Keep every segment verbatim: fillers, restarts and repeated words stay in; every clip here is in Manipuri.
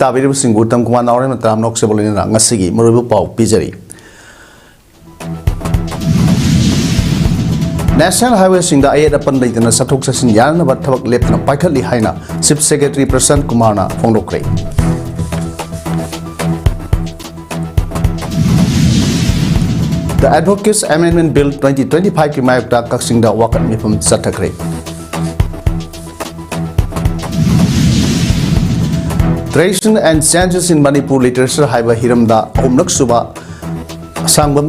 ꯇꯥꯕꯤꯔꯤꯕꯁꯤꯡꯕꯨ ꯎꯇꯝ ꯀꯨꯃꯥꯔ ꯅꯥꯎꯔꯦꯝꯅ ꯇꯔꯥꯝꯅ ꯑꯣꯛꯆꯕ ꯂꯣꯏꯅꯅ ꯉꯁꯤꯒꯤ ꯃꯔꯨꯑꯣꯏꯕ ꯄꯥꯎ ꯄꯤꯖꯔꯤ꯫ ꯅꯦꯁꯅꯦꯜ ꯍꯥꯏꯋꯦꯁꯤꯡꯗ ꯑꯌꯦꯠ ꯑꯄꯟ ꯂꯩꯇꯅ ꯆꯠꯊꯣꯛ ꯆꯠꯁꯤꯟ ꯌꯥꯅꯅꯕ ꯊꯕꯛ ꯂꯦꯞꯇꯅ ꯄꯥꯏꯈꯠꯂꯤ ꯍꯥꯏꯅ ꯆꯤꯐ ꯁꯦꯀ꯭ꯔꯦꯇꯔꯤ ꯄ꯭ꯔꯁꯥꯟ ꯀꯨꯃꯥꯔꯅ ꯐꯣꯡꯗꯣꯛꯈ꯭ꯔꯦ꯫ The Advocates Amendment Bill twenty twenty-five ꯀꯤ ꯃꯥꯌꯣꯛꯇ ꯀꯛꯆꯤꯡꯗ ꯋꯥꯀꯠ ꯃꯤꯐꯝ ꯆꯠꯊꯈ꯭ꯔꯦ꯫ Tradition and Changes in Manipur Literature ꯍꯥꯏꯕ ꯍꯤꯔꯝꯗ ꯑꯍꯨꯝꯂꯛ ꯁꯨꯕ ꯑꯁꯥꯡꯕꯝ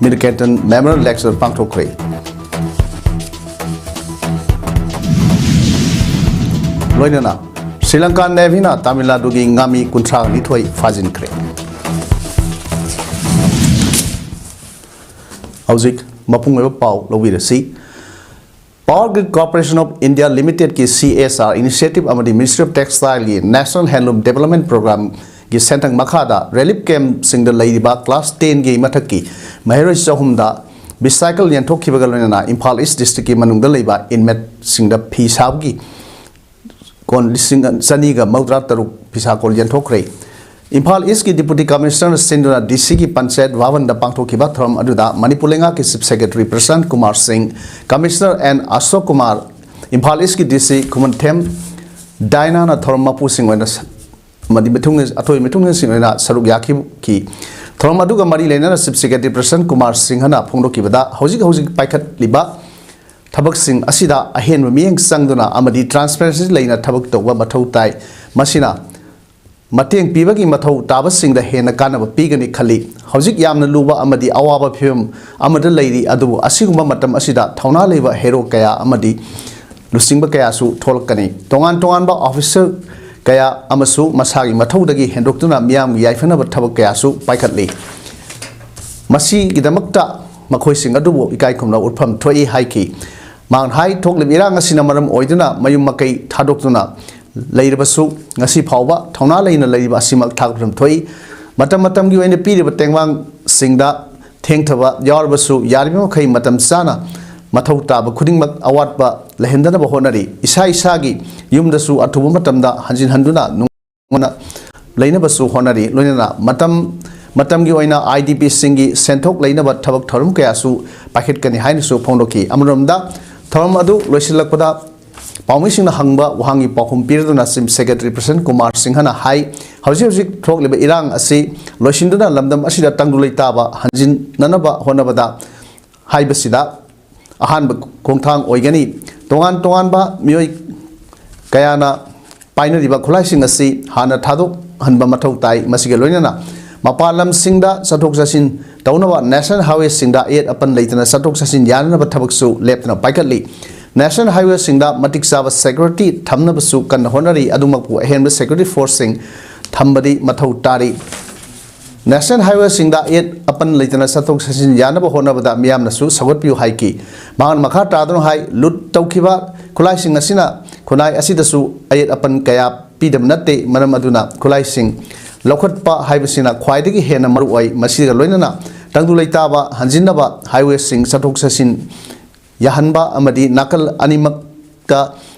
ꯃꯤꯔꯀꯦꯟꯇꯟ Memorial Lecture ꯄꯥꯡꯊꯣꯛꯈ꯭ꯔꯦ꯫ ꯂꯣꯏꯅꯅ ꯁ꯭ꯔꯤ ꯂꯪꯀꯥ ꯅꯦꯚꯤꯅ ꯇꯥꯃꯤꯜ ꯅꯥꯗꯨꯒꯤ ꯉꯥꯃꯤ ꯀꯨꯟꯊ꯭ꯔꯥ ꯅꯤꯊꯣꯏ ꯐꯥꯖꯤꯟꯈ꯭ꯔꯦ꯫ ꯍꯧꯖꯤꯛ ꯃꯄꯨꯡ ꯑꯣꯏꯕ ꯄꯥꯎ ꯂꯧꯕꯤꯔꯁꯤ꯫ Power Grid Corporation of India Limited ꯀꯤ C S R initiative ꯑꯃꯗꯤ Ministry of Textile ꯒꯤ National Handloom Development Program ꯒꯤ ꯁꯦꯟꯊꯪ ꯃꯈꯥꯗ relief camp ꯁꯤꯡꯗ ꯂꯩꯔꯤꯕ class ten ꯒꯤ ꯃꯊꯛꯀꯤ ꯃꯍꯩꯔꯣꯏ ꯆꯍꯨꯝꯗ bicycle ꯌꯦꯟꯊꯣꯛꯈꯤꯕꯒ ꯂꯣꯏꯅꯅ ꯏꯝꯐꯥꯜ East district ꯀꯤ ꯃꯅꯨꯡꯗ ꯂꯩꯕ inmate ꯁꯤꯡꯗ ꯐꯤ ꯁꯥꯕꯒꯤ ꯀꯣꯟ ꯂꯤꯁꯤꯡ ꯆꯅꯤꯒ ꯃꯧꯗ꯭ꯔꯥ ꯇꯔꯨꯛ ꯐꯤꯁꯥ ꯀꯣꯟ ꯌꯦꯟꯊꯣꯛꯈ꯭ꯔꯦ꯫ ꯏꯝꯐꯥꯜ East ꯀꯤ Deputy Commissioner ꯁꯤꯟꯗꯨꯅ D C ꯒꯤ ꯄꯟꯆꯥꯌꯠ ꯚꯕꯟꯗ ꯄꯥꯡꯊꯣꯛꯈꯤꯕ ꯊꯧꯔꯝ ꯑꯗꯨꯗ ꯃꯅꯤꯄꯨꯔ ꯂꯩꯉꯥꯛꯀꯤ Chief Secretary ꯄ꯭ꯔꯁꯥꯟ ꯀꯨꯃꯥꯔ ꯁꯤꯡ, Commissioner N ꯑꯁꯣꯛ ꯀꯨꯃꯥꯔ, ꯏꯝꯐꯥꯜ East ꯀꯤ D C ꯈꯨꯃꯟꯊꯦꯝ ꯗꯥꯏꯅꯥꯅ ꯊꯧꯔꯝ ꯃꯄꯨꯁꯤꯡ ꯑꯣꯏꯅ ꯁ-, ꯑꯃꯗꯤ ꯃꯤꯊꯨꯡ-, ꯑꯊꯣꯏ ꯃꯤꯊꯨꯡꯂꯦꯟꯁꯤꯡ ꯑꯣꯏꯅ ꯁꯔꯨꯛ ꯌꯥꯈꯤꯈꯤ꯫ ꯊꯧꯔꯝ ꯑꯗꯨꯒ ꯃꯔꯤ ꯂꯩꯅꯅ Chief Secretary ꯄ꯭ꯔꯁꯥꯟ ꯀꯨꯃꯥꯔ ꯁꯤꯡꯍꯅ ꯐꯣꯡꯗꯣꯛꯈꯤꯕꯗ, ꯍꯧꯖꯤꯛ ꯍꯧꯖꯤꯛ ꯄꯥꯏꯈꯠꯂꯤꯕ ꯊꯕꯛꯁꯤꯡ ꯑꯁꯤꯗ ꯑꯍꯦꯟꯕ ꯃꯤꯠꯌꯦꯡ ꯆꯪꯗꯨꯅ ꯑꯃꯗꯤ transparency ꯂꯩꯅ ꯊꯕꯛ ꯇꯧꯕ ꯃꯊꯧ ꯇꯥꯏ꯫ ꯃꯁꯤꯅ ꯃꯇꯦꯡ ꯄꯤꯕꯒꯤ ꯃꯊꯧ ꯇꯥꯕꯁꯤꯡꯗ ꯍꯦꯟꯅ ꯀꯥꯟꯅꯕ ꯄꯤꯒꯅꯤ ꯈꯜꯂꯤ꯫ ꯍꯧꯖꯤꯛ ꯌꯥꯝꯅ ꯂꯨꯕ ꯑꯃꯗꯤ ꯑꯋꯥꯕ ꯐꯤꯕꯝ ꯑꯃꯗ ꯂꯩꯔꯤ, ꯑꯗꯨꯕꯨ ꯑꯁꯤꯒꯨꯝꯕ ꯃꯇꯝ ꯑꯁꯤꯗ ꯊꯧꯅꯥ ꯂꯩꯕ hero ꯀꯌꯥ ꯑꯃꯗꯤ ꯂꯨꯆꯤꯡꯕ ꯀꯌꯥꯁꯨ ꯊꯣꯛꯂꯛꯀꯅꯤ꯫ ꯇꯣꯉꯥꯟ ꯇꯣꯉꯥꯟꯕ officer ꯀꯌꯥ ꯑꯃꯁꯨ ꯃꯁꯥꯒꯤ ꯃꯊꯧꯗꯒꯤ ꯍꯦꯟꯗꯣꯛꯇꯨꯅ ꯃꯤꯌꯥꯝꯒꯤ ꯌꯥꯏꯐꯅꯕ ꯊꯕꯛ ꯀꯌꯥꯁꯨ ꯄꯥꯏꯈꯠꯂꯤ꯫ ꯃꯁꯤꯒꯤꯗꯃꯛꯇ ꯃꯈꯣꯏꯁꯤꯡ ꯑꯗꯨꯕꯨ ꯏꯀꯥꯏ ꯈꯨꯝꯅ ꯎꯠꯐꯝ ꯊꯣꯛꯏ ꯍꯥꯏꯈꯤ꯫ ꯃꯥꯡ ꯍꯥꯏ ꯊꯣꯛꯂꯤꯕ ꯏꯔꯥꯡ ꯑꯁꯤꯅ ꯃꯔꯝ ꯑꯣꯏꯗꯨꯅ ꯃꯌꯨꯝ ꯃꯀꯩ ꯊꯥꯗꯣꯛꯇꯨꯅ ꯂꯩꯔꯕꯁꯨ, ꯉꯁꯤ ꯐꯥꯎꯕ ꯊꯧꯅꯥ ꯂꯩꯅ ꯂꯩꯔꯤꯕ ꯑꯁꯤꯃꯛ ꯊꯥꯒꯠꯐꯝ ꯊꯣꯛꯏ꯫ ꯃꯇꯝ ꯃꯇꯝꯒꯤ ꯑꯣꯏꯅ ꯄꯤꯔꯤꯕ ꯇꯦꯡꯕꯥꯡꯁꯤꯡꯗ ꯊꯦꯡꯊꯕ ꯌꯥꯎꯔꯕꯁꯨ, ꯌꯥꯔꯤꯕ ꯃꯈꯩ ꯃꯇꯝ ꯆꯥꯅ ꯃꯊꯧ ꯇꯥꯕ ꯈꯨꯗꯤꯡꯃꯛ ꯑꯋꯥꯠꯄ ꯂꯩꯍꯟꯗꯅꯕ ꯍꯣꯠꯅꯔꯤ꯫ ꯏꯁꯥ ꯏꯁꯥꯒꯤ ꯌꯨꯝꯗꯁꯨ ꯑꯊꯨꯕ ꯃꯇꯝꯗ ꯍꯟꯖꯤꯟ ꯍꯟꯗꯨꯅ ꯅꯨꯡ-, ꯂꯩꯅꯕꯁꯨ ꯍꯣꯠꯅꯔꯤ꯫ ꯂꯣꯏꯅꯅ ꯃꯇꯝ ꯃꯇꯝꯒꯤ ꯑꯣꯏꯅ IDPꯁꯤꯡꯒꯤ ꯁꯦꯟꯊꯣꯛ ꯂꯩꯅꯕ ꯊꯕꯛ ꯊꯧꯔꯝ ꯀꯌꯥꯁꯨ ꯄꯥꯏꯈꯠꯀꯅꯤ ꯍꯥꯏꯅꯁꯨ ꯐꯣꯡꯗꯣꯛꯈꯤ꯫ ꯑꯃꯔꯣꯝꯗ, ꯊꯧꯔꯝ ꯑꯗꯨ ꯂꯣꯏꯁꯤꯜꯂꯛꯄꯗ ꯄꯥꯎꯃꯤꯁꯤꯡꯅ ꯍꯪꯕ ꯋꯥꯍꯪꯒꯤ ꯄꯥꯎꯈꯨꯝ ꯄꯤꯔꯗꯨꯅ Chief Secretary President ꯀꯨꯃꯥꯔ ꯁꯤꯡꯍꯅ ꯍꯥꯏ, ꯍꯧꯖꯤꯛ ꯍꯧꯖꯤꯛ ꯊꯣꯛꯂꯤꯕ ꯏꯔꯥꯡ ꯑꯁꯤ ꯂꯣꯏꯁꯤꯟꯗꯨꯅ ꯂꯝꯗꯝ ꯑꯁꯤꯗ ꯇꯪꯗꯨ ꯂꯩꯇꯥꯕ ꯍꯟꯖꯤꯟꯅꯅꯕ ꯍꯣꯠꯅꯕꯗ ꯍꯥꯏꯕꯁꯤꯗ ꯑꯍꯥꯟꯕ ꯈꯣꯡꯊꯥꯡ ꯑꯣꯏꯒꯅꯤ꯫ ꯇꯣꯉꯥꯟ ꯇꯣꯉꯥꯟꯕ ꯃꯤꯑꯣꯏ ꯀꯌꯥꯅ ꯄꯥꯏꯅꯔꯤꯕ ꯈꯨꯠꯂꯥꯏꯁꯤꯡ ꯑꯁꯤ ꯍꯥꯟꯅ ꯊꯥꯗꯣꯛꯍꯟꯕ ꯃꯊꯧ ꯇꯥꯏ꯫ ꯃꯁꯤꯒ ꯂꯣꯏꯅꯅ ꯃꯄꯥꯟ ꯂꯝꯁꯤꯡꯗ ꯆꯠꯊꯣꯛ ꯆꯠꯁꯤꯟ ꯇꯧꯅꯕ National Highwayꯁꯤꯡꯗ ꯑꯌꯦꯠ ꯑꯄꯟ ꯂꯩꯇꯅ ꯆꯠꯊꯣꯛ ꯆꯠꯁꯤꯟ ꯌꯥꯅꯅꯕ ꯊꯕꯛꯁꯨ ꯂꯦꯞꯇꯅ ꯄꯥꯏꯈꯠꯂꯤ꯫ National Highwayꯁꯤꯡꯗ ꯃꯇꯤꯛ ꯆꯥꯕ security ꯊꯝꯅꯕꯁꯨ ꯀꯟꯅ ꯍꯣꯠꯅꯔꯤ꯫ ꯑꯗꯨꯃꯛꯄꯨ ꯑꯍꯦꯟꯕ security forceꯁꯤꯡ ꯊꯝꯕꯗꯤ ꯃꯊꯧ ꯇꯥꯔꯤ꯫ National Highwayꯁꯤꯡꯗ ꯑꯌꯦꯠ ꯑꯄꯟ ꯂꯩꯇꯅ ꯆꯠꯊꯣꯛ ꯆꯠꯁꯤꯟ ꯌꯥꯅꯕ ꯍꯣꯠꯅꯕꯗ ꯃꯤꯌꯥꯝꯅꯁꯨ ꯁꯧꯒꯠꯄꯤꯌꯨ ꯍꯥꯏꯈꯤ꯫ ꯃꯍꯥꯛꯅ ꯃꯈꯥ ꯇꯥꯗꯨꯅ ꯍꯥꯏ, ꯂꯨꯠ ꯇꯧꯈꯤꯕ ꯈꯨꯠꯂꯥꯏꯁꯤꯡ ꯑꯁꯤꯅ ꯈꯨꯟꯅꯥꯏ ꯑꯁꯤꯗꯁꯨ ꯑꯌꯦꯠ ꯑꯄꯟ ꯀꯌꯥ ꯄꯤꯗꯕ ꯅꯠꯇꯦ꯫ ꯃꯔꯝ ꯑꯗꯨꯅ ꯈꯨꯠꯂꯥꯏꯁꯤꯡ ꯂꯧꯈꯠꯄ ꯍꯥꯏꯕꯁꯤꯅ ꯈ꯭ꯋꯥꯏꯗꯒꯤ ꯍꯦꯟꯅ ꯃꯔꯨ ꯑꯣꯏ꯫ ꯃꯁꯤꯒ ꯂꯣꯏꯅꯅ ꯇꯪꯗꯨ ꯂꯩꯇꯥꯕ ꯍꯟꯖꯤꯟꯅꯕ highwayꯁꯤꯡ ꯆꯠꯊꯣꯛ ꯆꯠꯁꯤꯟ ꯌꯥꯍꯟꯕ ꯑꯃꯗꯤ ꯅꯥꯀꯜ ꯑꯅꯤꯃꯛꯇ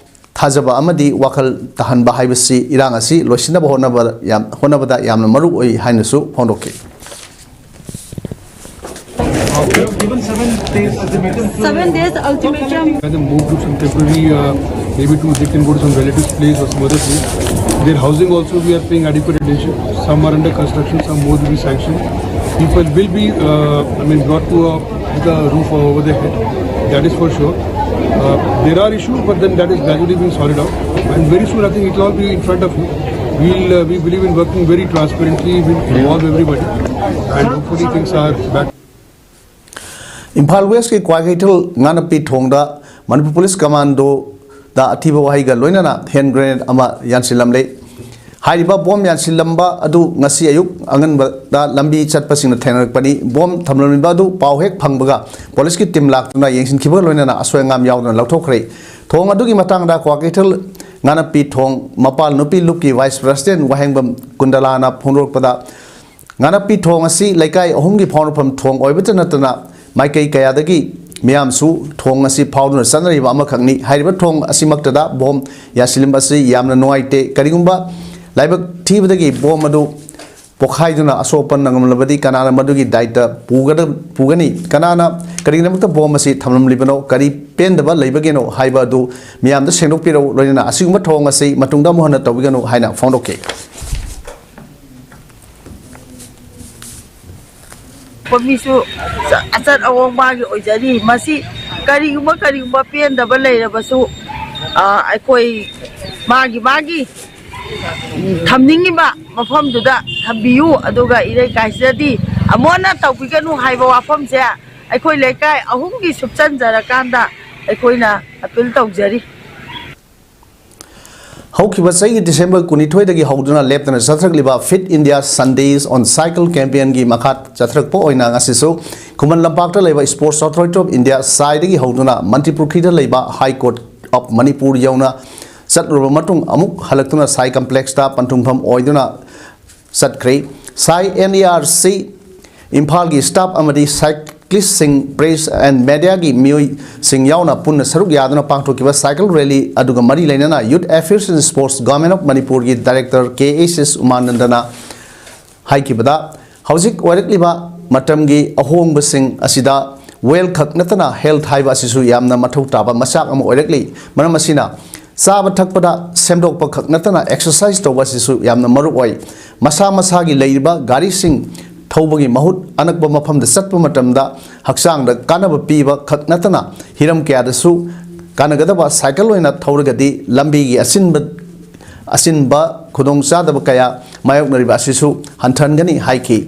ꯊꯥꯖꯕ ꯑꯃꯗꯤ ꯋꯥꯈꯜ ꯇꯥꯍꯟꯕ ꯍꯥꯏꯕꯁꯤ ꯏꯔꯥꯡ ꯑꯁꯤ ꯂꯣꯏꯁꯤꯟꯅꯕ ꯍꯣꯠꯅꯕ ꯌꯥꯝ, ꯍꯣꯠꯅꯕꯗ ꯌꯥꯝꯅ ꯃꯔꯨ ꯑꯣꯏ ꯍꯥꯏꯅꯁꯨ ꯐꯣꯡꯗꯣꯛꯈꯤ꯫ Seven days ultimatum. Whether move to some temporary, uh, maybe to they can go to some relatives' place or some other place. Their housing also we are paying adequate attention. Some are under construction, some more will be sanctioned. People will be, uh, I mean, brought to a, with a roof over their head. That is for sure. Uh, there are issues, but then that is gradually being sorted out. And very soon, I think it will all be in front of you. We'll, uh, we believe in working very transparently. We'll involve everybody, and hopefully things are back. Imphal ꯋꯦꯁꯀꯤ ꯀ꯭ꯋꯥꯀꯩꯊꯦꯜ ꯉꯥꯅꯞꯄꯤ ꯊꯣꯡꯗ ꯃꯅꯤꯄꯨꯔ ꯄꯨꯂꯤꯁ ꯀꯃꯥꯟꯗꯣꯗ ꯑꯊꯤꯕ ꯋꯥꯍꯩꯒ ꯂꯣꯏꯅꯅ hand grenade ꯑꯃ ꯌꯥꯟꯁꯤꯜꯂꯝꯂꯦ꯫ ꯍꯥꯏꯔꯤꯕ ꯕꯣꯝ ꯌꯥꯟꯁꯤꯜꯂꯝꯕ ꯑꯗꯨ ꯉꯁꯤ ꯑꯌꯨꯛ ꯑꯉꯟꯕꯗ ꯂꯝꯕꯤ ꯆꯠꯄꯁꯤꯡꯅ ꯊꯦꯡꯅꯔꯛꯄꯅꯤ꯫ ꯕꯣꯝ ꯊꯝꯂꯝꯂꯤꯕ ꯑꯗꯨ ꯄꯥꯎ ꯍꯦꯛ ꯐꯪꯕꯒ ꯄꯨꯂꯤꯁꯀꯤ ꯇꯤꯝ ꯂꯥꯛꯇꯨꯅ ꯌꯦꯡꯁꯤꯟꯈꯤꯕꯒ ꯂꯣꯏꯅꯅ ꯑꯁꯣꯏ ꯑꯉꯥꯝ ꯌꯥꯎꯗꯅ ꯂꯧꯊꯣꯛꯈ꯭ꯔꯦ꯫ ꯊꯣꯡ ꯑꯗꯨꯒꯤ ꯃꯇꯥꯡꯗ ꯀ꯭ꯋꯥꯀꯩꯊꯦꯜ ꯉꯥꯅꯞꯄꯤ ꯊꯣꯡ ꯃꯄꯥꯜ ꯅꯨꯄꯤ ꯂꯨꯞꯀꯤ vice president ꯋꯥꯍꯦꯡꯕꯝ ꯀꯨꯟꯗꯂꯥꯅ ꯐꯣꯡꯗꯣꯔꯛꯄꯗ, ꯉꯥꯅꯞꯄꯤ ꯊꯣꯡ ꯑꯁꯤ ꯂꯩꯀꯥꯏ ꯑꯍꯨꯝꯒꯤ ꯐꯥꯎꯅꯐꯝ ꯊꯣꯡ ꯑꯣꯏꯕꯇ ꯅꯠꯇꯅ ꯃꯥꯏꯀꯩ ꯀꯌꯥꯗꯒꯤ ꯃꯤꯌꯥꯝꯁꯨ ꯊꯣꯡ ꯑꯁꯤ ꯐꯥꯎꯗꯨꯅ ꯆꯠꯅꯔꯤꯕ ꯑꯃꯈꯛꯅꯤ꯫ ꯍꯥꯏꯔꯤꯕ ꯊꯣꯡ ꯑꯁꯤꯃꯛꯇꯗ ꯕꯣꯝ ꯌꯥꯟꯁꯤꯜꯂꯝꯕ ꯑꯁꯤ ꯌꯥꯝꯅ ꯅꯨꯡꯉꯥꯏꯇꯦ꯫ ꯀꯔꯤꯒꯨꯝꯕ ꯂꯥꯏꯕꯛ ꯊꯤꯕꯗꯒꯤ ꯕꯣꯝ ꯑꯗꯨ ꯄꯣꯈꯥꯏꯗꯨꯅ ꯑꯁꯣꯛ ꯑꯄꯟ ꯅꯪꯂꯝꯂꯕꯗꯤ ꯀꯅꯥꯅ ꯃꯗꯨꯒꯤ ꯗꯥꯏꯇ ꯄꯨꯒꯗ-, ꯄꯨꯒꯅꯤ? ꯀꯅꯥꯅ ꯀꯔꯤꯒꯤꯗꯃꯛꯇ ꯕꯣꯝ ꯑꯁꯤ ꯊꯝꯂꯝꯂꯤꯕꯅꯣ? ꯀꯔꯤ ꯄꯦꯟꯗꯕ ꯂꯩꯕꯒꯤꯅꯣ ꯍꯥꯏꯕ ꯑꯗꯨ ꯃꯤꯌꯥꯝꯗ ꯁꯦꯡꯗꯣꯛꯄꯤꯔꯛꯎ꯫ ꯂꯣꯏꯅꯅ ꯑꯁꯤꯒꯨꯝꯕ ꯊꯧꯑꯣꯡ ꯑꯁꯤ ꯃꯇꯨꯡꯗ ꯑꯃꯨꯛ ꯍꯟꯅ ꯇꯧꯕꯤꯒꯅꯨ ꯍꯥꯏꯅ ꯐꯣꯡꯗꯣꯛꯈꯤ꯫ ꯃꯤꯁꯨ ꯑꯆꯠ ꯑꯋꯣꯡ ꯃꯥꯒꯤ ꯑꯣꯏꯖꯔꯤ꯫ ꯃꯁꯤ ꯀꯔꯤꯒꯨꯝꯕ, ꯀꯔꯤꯒꯨꯝꯕ ꯄꯦꯟꯗꯕ ꯂꯩꯔꯕꯁꯨ, ꯑ, ꯑꯩꯈꯣꯏ ꯃꯥꯒꯤ, ꯃꯥꯒꯤ ꯊꯝꯅꯤꯡꯉꯤꯕ ꯃꯐꯝꯗꯨꯗ ꯊꯝꯕꯤꯌꯨ, ꯑꯗꯨꯒ ꯏꯔꯩꯀꯥꯏꯁꯤꯗꯗꯤ ꯑꯃꯨꯛ ꯍꯟꯅ ꯇꯧꯕꯤꯒꯅꯨ ꯍꯥꯏꯕ ꯋꯥꯐꯝꯁꯦ ꯑꯩꯈꯣꯏ ꯂꯩꯀꯥꯏ ꯑꯍꯨꯝꯒꯤ ꯁꯨꯞꯆꯟꯖꯔꯀꯥꯟꯗ ꯑꯩꯈꯣꯏꯅ ꯑꯄꯤꯜ ꯇꯧꯖꯔꯤ꯫ ꯍꯧꯈꯤꯕ ꯆꯍꯤꯒꯤ ꯗꯤꯁꯦꯝꯕꯔ ꯀꯨꯟꯅꯤꯊꯣꯏꯗꯒꯤ ꯍꯧꯗꯨꯅ ꯂꯦꯞꯇꯅ ꯆꯠꯊꯔꯛꯂꯤꯕ Fit India Sundays on Cycle campaignꯒꯤ ꯃꯈꯥ ꯆꯠꯊꯔꯛꯄ ꯑꯣꯏꯅ ꯉꯁꯤꯁꯨ ꯈꯨꯃꯟ ꯂꯝꯄꯥꯛꯇ ꯂꯩꯕ Sports Authority of India ꯁꯥꯏꯗꯒꯤ ꯍꯧꯗꯨꯅ ꯃꯟꯇ꯭ꯔꯤ ꯄꯨꯈ꯭ꯔꯤꯗ ꯂꯩꯕ High Court of ꯃꯅꯤꯄꯨꯔ ꯌꯧꯅ ꯆꯠꯂꯨꯔꯕ ꯃꯇꯨꯡ ꯑꯃꯨꯛ ꯍꯜꯂꯛꯇꯨꯅ ꯁꯥꯏ complex ꯇ ꯄꯟꯊꯨꯡꯐꯝ ꯑꯣꯏꯗꯨꯅ ꯆꯠꯈ꯭ꯔꯦ꯫ ꯁꯥꯏ N E R C ꯏꯝꯐꯥꯜꯒꯤ staff ꯑꯃꯗꯤ cyclist ꯁꯤꯡ, press and media ꯒꯤ ꯃꯤꯑꯣꯏꯁꯤꯡ ꯌꯥꯎꯅ ꯄꯨꯟꯅ ꯁꯔꯨꯛ ꯌꯥꯗꯨꯅ ꯄꯥꯡꯊꯣꯛꯈꯤꯕ cycle rally ꯑꯗꯨꯒ ꯃꯔꯤ ꯂꯩꯅꯅ Youth Affairs and Sports Government of ꯃꯅꯤꯄꯨꯔꯒꯤ director K S S ꯎꯃꯥꯅꯟꯗꯅ ꯍꯥꯏꯈꯤꯕꯗ, ꯍꯧꯖꯤꯛ ꯑꯣꯏꯔꯛꯂꯤꯕ ꯃꯇꯝꯒꯤ ꯑꯍꯣꯡꯕꯁꯤꯡ ꯑꯁꯤꯗ well ꯈꯛ ꯅꯠꯇꯅ health ꯍꯥꯏꯕ ꯑꯁꯤꯁꯨ ꯌꯥꯝꯅ ꯃꯊꯧ ꯇꯥꯕ ꯃꯆꯥꯛ ꯑꯃ ꯑꯣꯏꯔꯛꯂꯤ꯫ ꯃꯔꯝ ꯑꯁꯤꯅ ꯆꯥꯕ ꯊꯛꯄꯗ ꯁꯦꯝꯗꯣꯛꯄ ꯈꯛ ꯅꯠꯇꯅ exercise ꯇꯧꯕ ꯑꯁꯤꯁꯨ ꯌꯥꯝꯅ ꯃꯔꯨ ꯑꯣꯏ꯫ ꯃꯁꯥ ꯃꯁꯥꯒꯤ ꯂꯩꯔꯤꯕ ꯒꯥꯔꯤꯁꯤꯡ ꯊꯧꯕꯒꯤ ꯃꯍꯨꯠ ꯑꯅꯛꯄ ꯃꯐꯝꯗ ꯆꯠꯄ ꯃꯇꯝꯗ ꯍꯛꯆꯥꯡꯗ ꯀꯥꯟꯅꯕ ꯄꯤꯕ ꯈꯛ ꯅꯠꯇꯅ ꯍꯤꯔꯝ ꯀꯌꯥꯗꯁꯨ ꯀꯥꯟꯅꯒꯗꯕ cycle ꯑꯣꯏꯅ ꯊꯧꯔꯒꯗꯤ ꯂꯝꯕꯤꯒꯤ ꯑꯁꯤꯟꯕ, ꯑꯁꯤꯟꯕ ꯈꯨꯗꯣꯡꯆꯥꯗꯕ ꯀꯌꯥ ꯃꯥꯌꯣꯛꯅꯔꯤꯕ ꯑꯁꯤꯁꯨ ꯍꯟꯊꯍꯟꯒꯅꯤ ꯍꯥꯏꯈꯤ꯫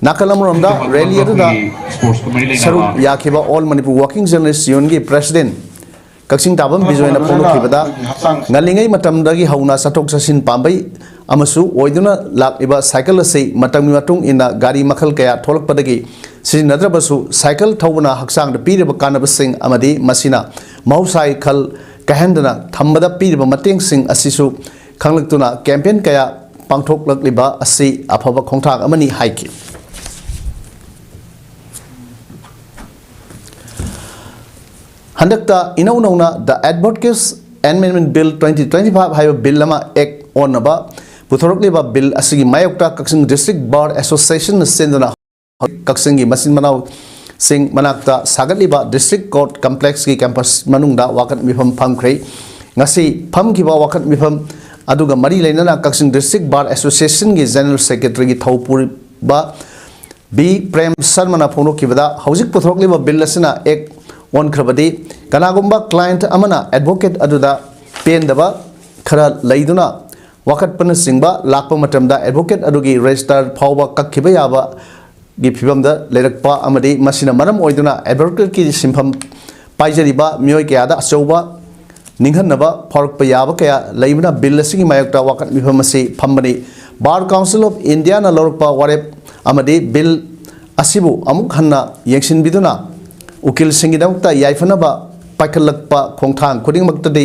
ꯅꯥꯀꯜ ꯑꯃꯔꯣꯝꯗ rally ꯑꯗꯨꯗ ꯁꯔꯨꯛ ꯌꯥꯈꯤꯕ All Manipur Working Journalist Union ꯒꯤ president ꯀꯛꯆꯤꯡ ꯇꯥꯕꯝ ꯕꯤꯖꯣꯏꯅ ꯐꯣꯡꯗꯣꯛꯈꯤꯕꯗ, ꯉꯜꯂꯤꯉꯩ ꯃꯇꯝꯗꯒꯤ ꯍꯧꯅ ꯆꯠꯊꯣꯛ ꯆꯠꯁꯤꯟ ꯄꯥꯝꯕꯩ ꯑꯃꯁꯨ ꯑꯣꯏꯗꯨꯅ ꯂꯥꯛꯂꯤꯕ cycle ꯑꯁꯤ ꯃꯇꯝꯒꯤ ꯃꯇꯨꯡ ꯏꯟꯅ ꯒꯥꯔꯤ ꯃꯈꯜ ꯀꯌꯥ ꯊꯣꯛꯂꯛꯄꯗꯒꯤ ꯁꯤꯖꯤꯟꯅꯗ꯭ꯔꯕꯁꯨ cycle ꯊꯧꯕꯅ ꯍꯛꯆꯥꯡꯗ ꯄꯤꯔꯤꯕ ꯀꯥꯟꯅꯕꯁꯤꯡ ꯑꯃꯗꯤ ꯃꯁꯤꯅ ꯃꯍꯧꯁꯥꯒꯤ ꯈꯜ ꯀꯥꯏꯍꯟꯗꯅ ꯊꯝꯕꯗ ꯄꯤꯔꯤꯕ ꯃꯇꯦꯡꯁꯤꯡ ꯑꯁꯤꯁꯨ ꯈꯪꯂꯛꯇꯨꯅ campaign ꯀꯌꯥ ꯄꯥꯡꯊꯣꯛꯂꯛꯂꯤꯕ ꯑꯁꯤ ꯑꯐꯕ ꯈꯣꯡꯊꯥꯡ ꯑꯃꯅꯤ ꯍꯥꯏꯈꯤ꯫ ꯍꯟꯗꯛꯇ ꯏꯅꯧ ꯅꯧꯅ The Advocates Amendment Bill twenty twenty-five ꯍꯥꯏꯕ bill ꯑꯃ act ꯑꯣꯟꯅꯕ ꯄꯨꯊꯣꯔꯛꯂꯤꯕ ꯕꯤꯜ ꯑꯁꯤꯒꯤ ꯃꯥꯌꯣꯛꯇ ꯀꯛꯆꯤꯡ ꯗꯤꯁꯇ꯭ꯔꯤꯛ ꯕꯥꯔ ꯑꯦꯁꯣꯁꯤꯌꯦꯁꯟꯅ ꯁꯤꯟꯗꯨꯅ ꯀꯛꯆꯤꯡꯒꯤ ꯃꯆꯤꯟ ꯃꯅꯥꯎꯁꯤꯡ ꯃꯅꯥꯛꯇ ꯁꯥꯒꯠꯂꯤꯕ ꯗꯤꯁꯇ꯭ꯔꯤꯛ ꯀꯣꯔꯠ ꯀꯝꯄ꯭ꯂꯦꯛꯁꯀꯤ ꯀꯦꯝꯄꯁ ꯃꯅꯨꯡꯗ ꯋꯥꯀꯠ ꯃꯤꯐꯝ ꯐꯝꯈ꯭ꯔꯦ꯫ ꯉꯁꯤ ꯐꯝꯈꯤꯕ ꯋꯥꯀꯠ ꯃꯤꯐꯝ ꯑꯗꯨꯒ ꯃꯔꯤ ꯂꯩꯅꯅ ꯀꯛꯆꯤꯡ ꯗꯤꯁꯇ꯭ꯔꯤꯛ ꯕꯥꯔ ꯑꯦꯁꯣꯁꯤꯌꯦꯁꯟꯒꯤ ꯖꯦꯅꯔꯦꯜ ꯁꯦꯀ꯭ꯔꯦꯇꯔꯤꯒꯤ ꯊꯧꯄꯨꯔꯤꯕ ꯕꯤ ꯄ꯭ꯔꯦꯝ ꯁꯔꯃꯅ ꯐꯣꯡꯗꯣꯛꯈꯤꯕꯗ, ꯍꯧꯖꯤꯛ ꯄꯨꯊꯣꯔꯛꯂꯤꯕ ꯕꯤꯜ ꯑꯁꯤꯅ ꯑꯦꯛ ꯑꯣꯟꯈ꯭ꯔꯕꯗꯤ ꯀꯅꯥꯒꯨꯝꯕ ꯀ꯭ꯂꯥꯏꯟꯠ ꯑꯃꯅ ꯑꯦꯗꯚꯣꯀꯦꯠ ꯑꯗꯨꯗ ꯄꯦꯟꯗꯕ ꯈꯔ ꯂꯩꯗꯨꯅ ꯋꯥꯀꯠꯄꯅꯆꯤꯡꯕ ꯂꯥꯛꯄ ꯃꯇꯝꯗ ꯑꯦꯗꯚꯣꯀꯦꯠ ꯑꯗꯨꯒꯤ ꯔꯦꯖꯤꯁꯇꯥꯔ ꯐꯥꯎꯕ ꯀꯛꯈꯤꯕ ꯌꯥꯕꯒꯤ ꯐꯤꯕꯝꯗ ꯂꯩꯔꯛꯄ ꯑꯃꯗꯤ ꯃꯁꯤꯅ ꯃꯔꯝ ꯑꯣꯏꯗꯨꯅ ꯑꯦꯗꯚꯣꯀꯦꯠꯀꯤ ꯁꯤꯟꯐꯝ ꯄꯥꯏꯖꯔꯤꯕ ꯃꯤꯑꯣꯏ ꯀꯌꯥꯗ ꯑꯆꯧꯕ ꯅꯤꯡꯍꯟꯅꯕ ꯐꯥꯎꯔꯛꯄ ꯌꯥꯕ ꯀꯌꯥ ꯂꯩꯕꯅ ꯕꯤꯜ ꯑꯁꯤꯒꯤ ꯃꯥꯌꯣꯛꯇ ꯋꯥꯀꯠ ꯃꯤꯐꯝ ꯑꯁꯤ ꯐꯝꯕꯅꯤ꯫ ꯕꯥꯔ ꯀꯥꯎꯟꯁꯤꯜ ꯑꯣꯐ ꯏꯟꯗꯤꯌꯥꯅ ꯂꯧꯔꯛꯄ ꯋꯥꯔꯦꯞ ꯑꯃꯗꯤ ꯕꯤꯜ ꯑꯁꯤꯕꯨ ꯑꯃꯨꯛ ꯍꯟꯅ ꯌꯦꯡꯁꯤꯟꯕꯤꯗꯨꯅ ꯎꯀꯤꯜꯁꯤꯡꯒꯤꯗꯃꯛꯇ ꯌꯥꯏꯐꯅꯕ ꯄꯥꯏꯈꯠꯂꯛꯄ ꯈꯣꯡꯊꯥꯡ ꯈꯨꯗꯤꯡꯃꯛꯇꯗꯤ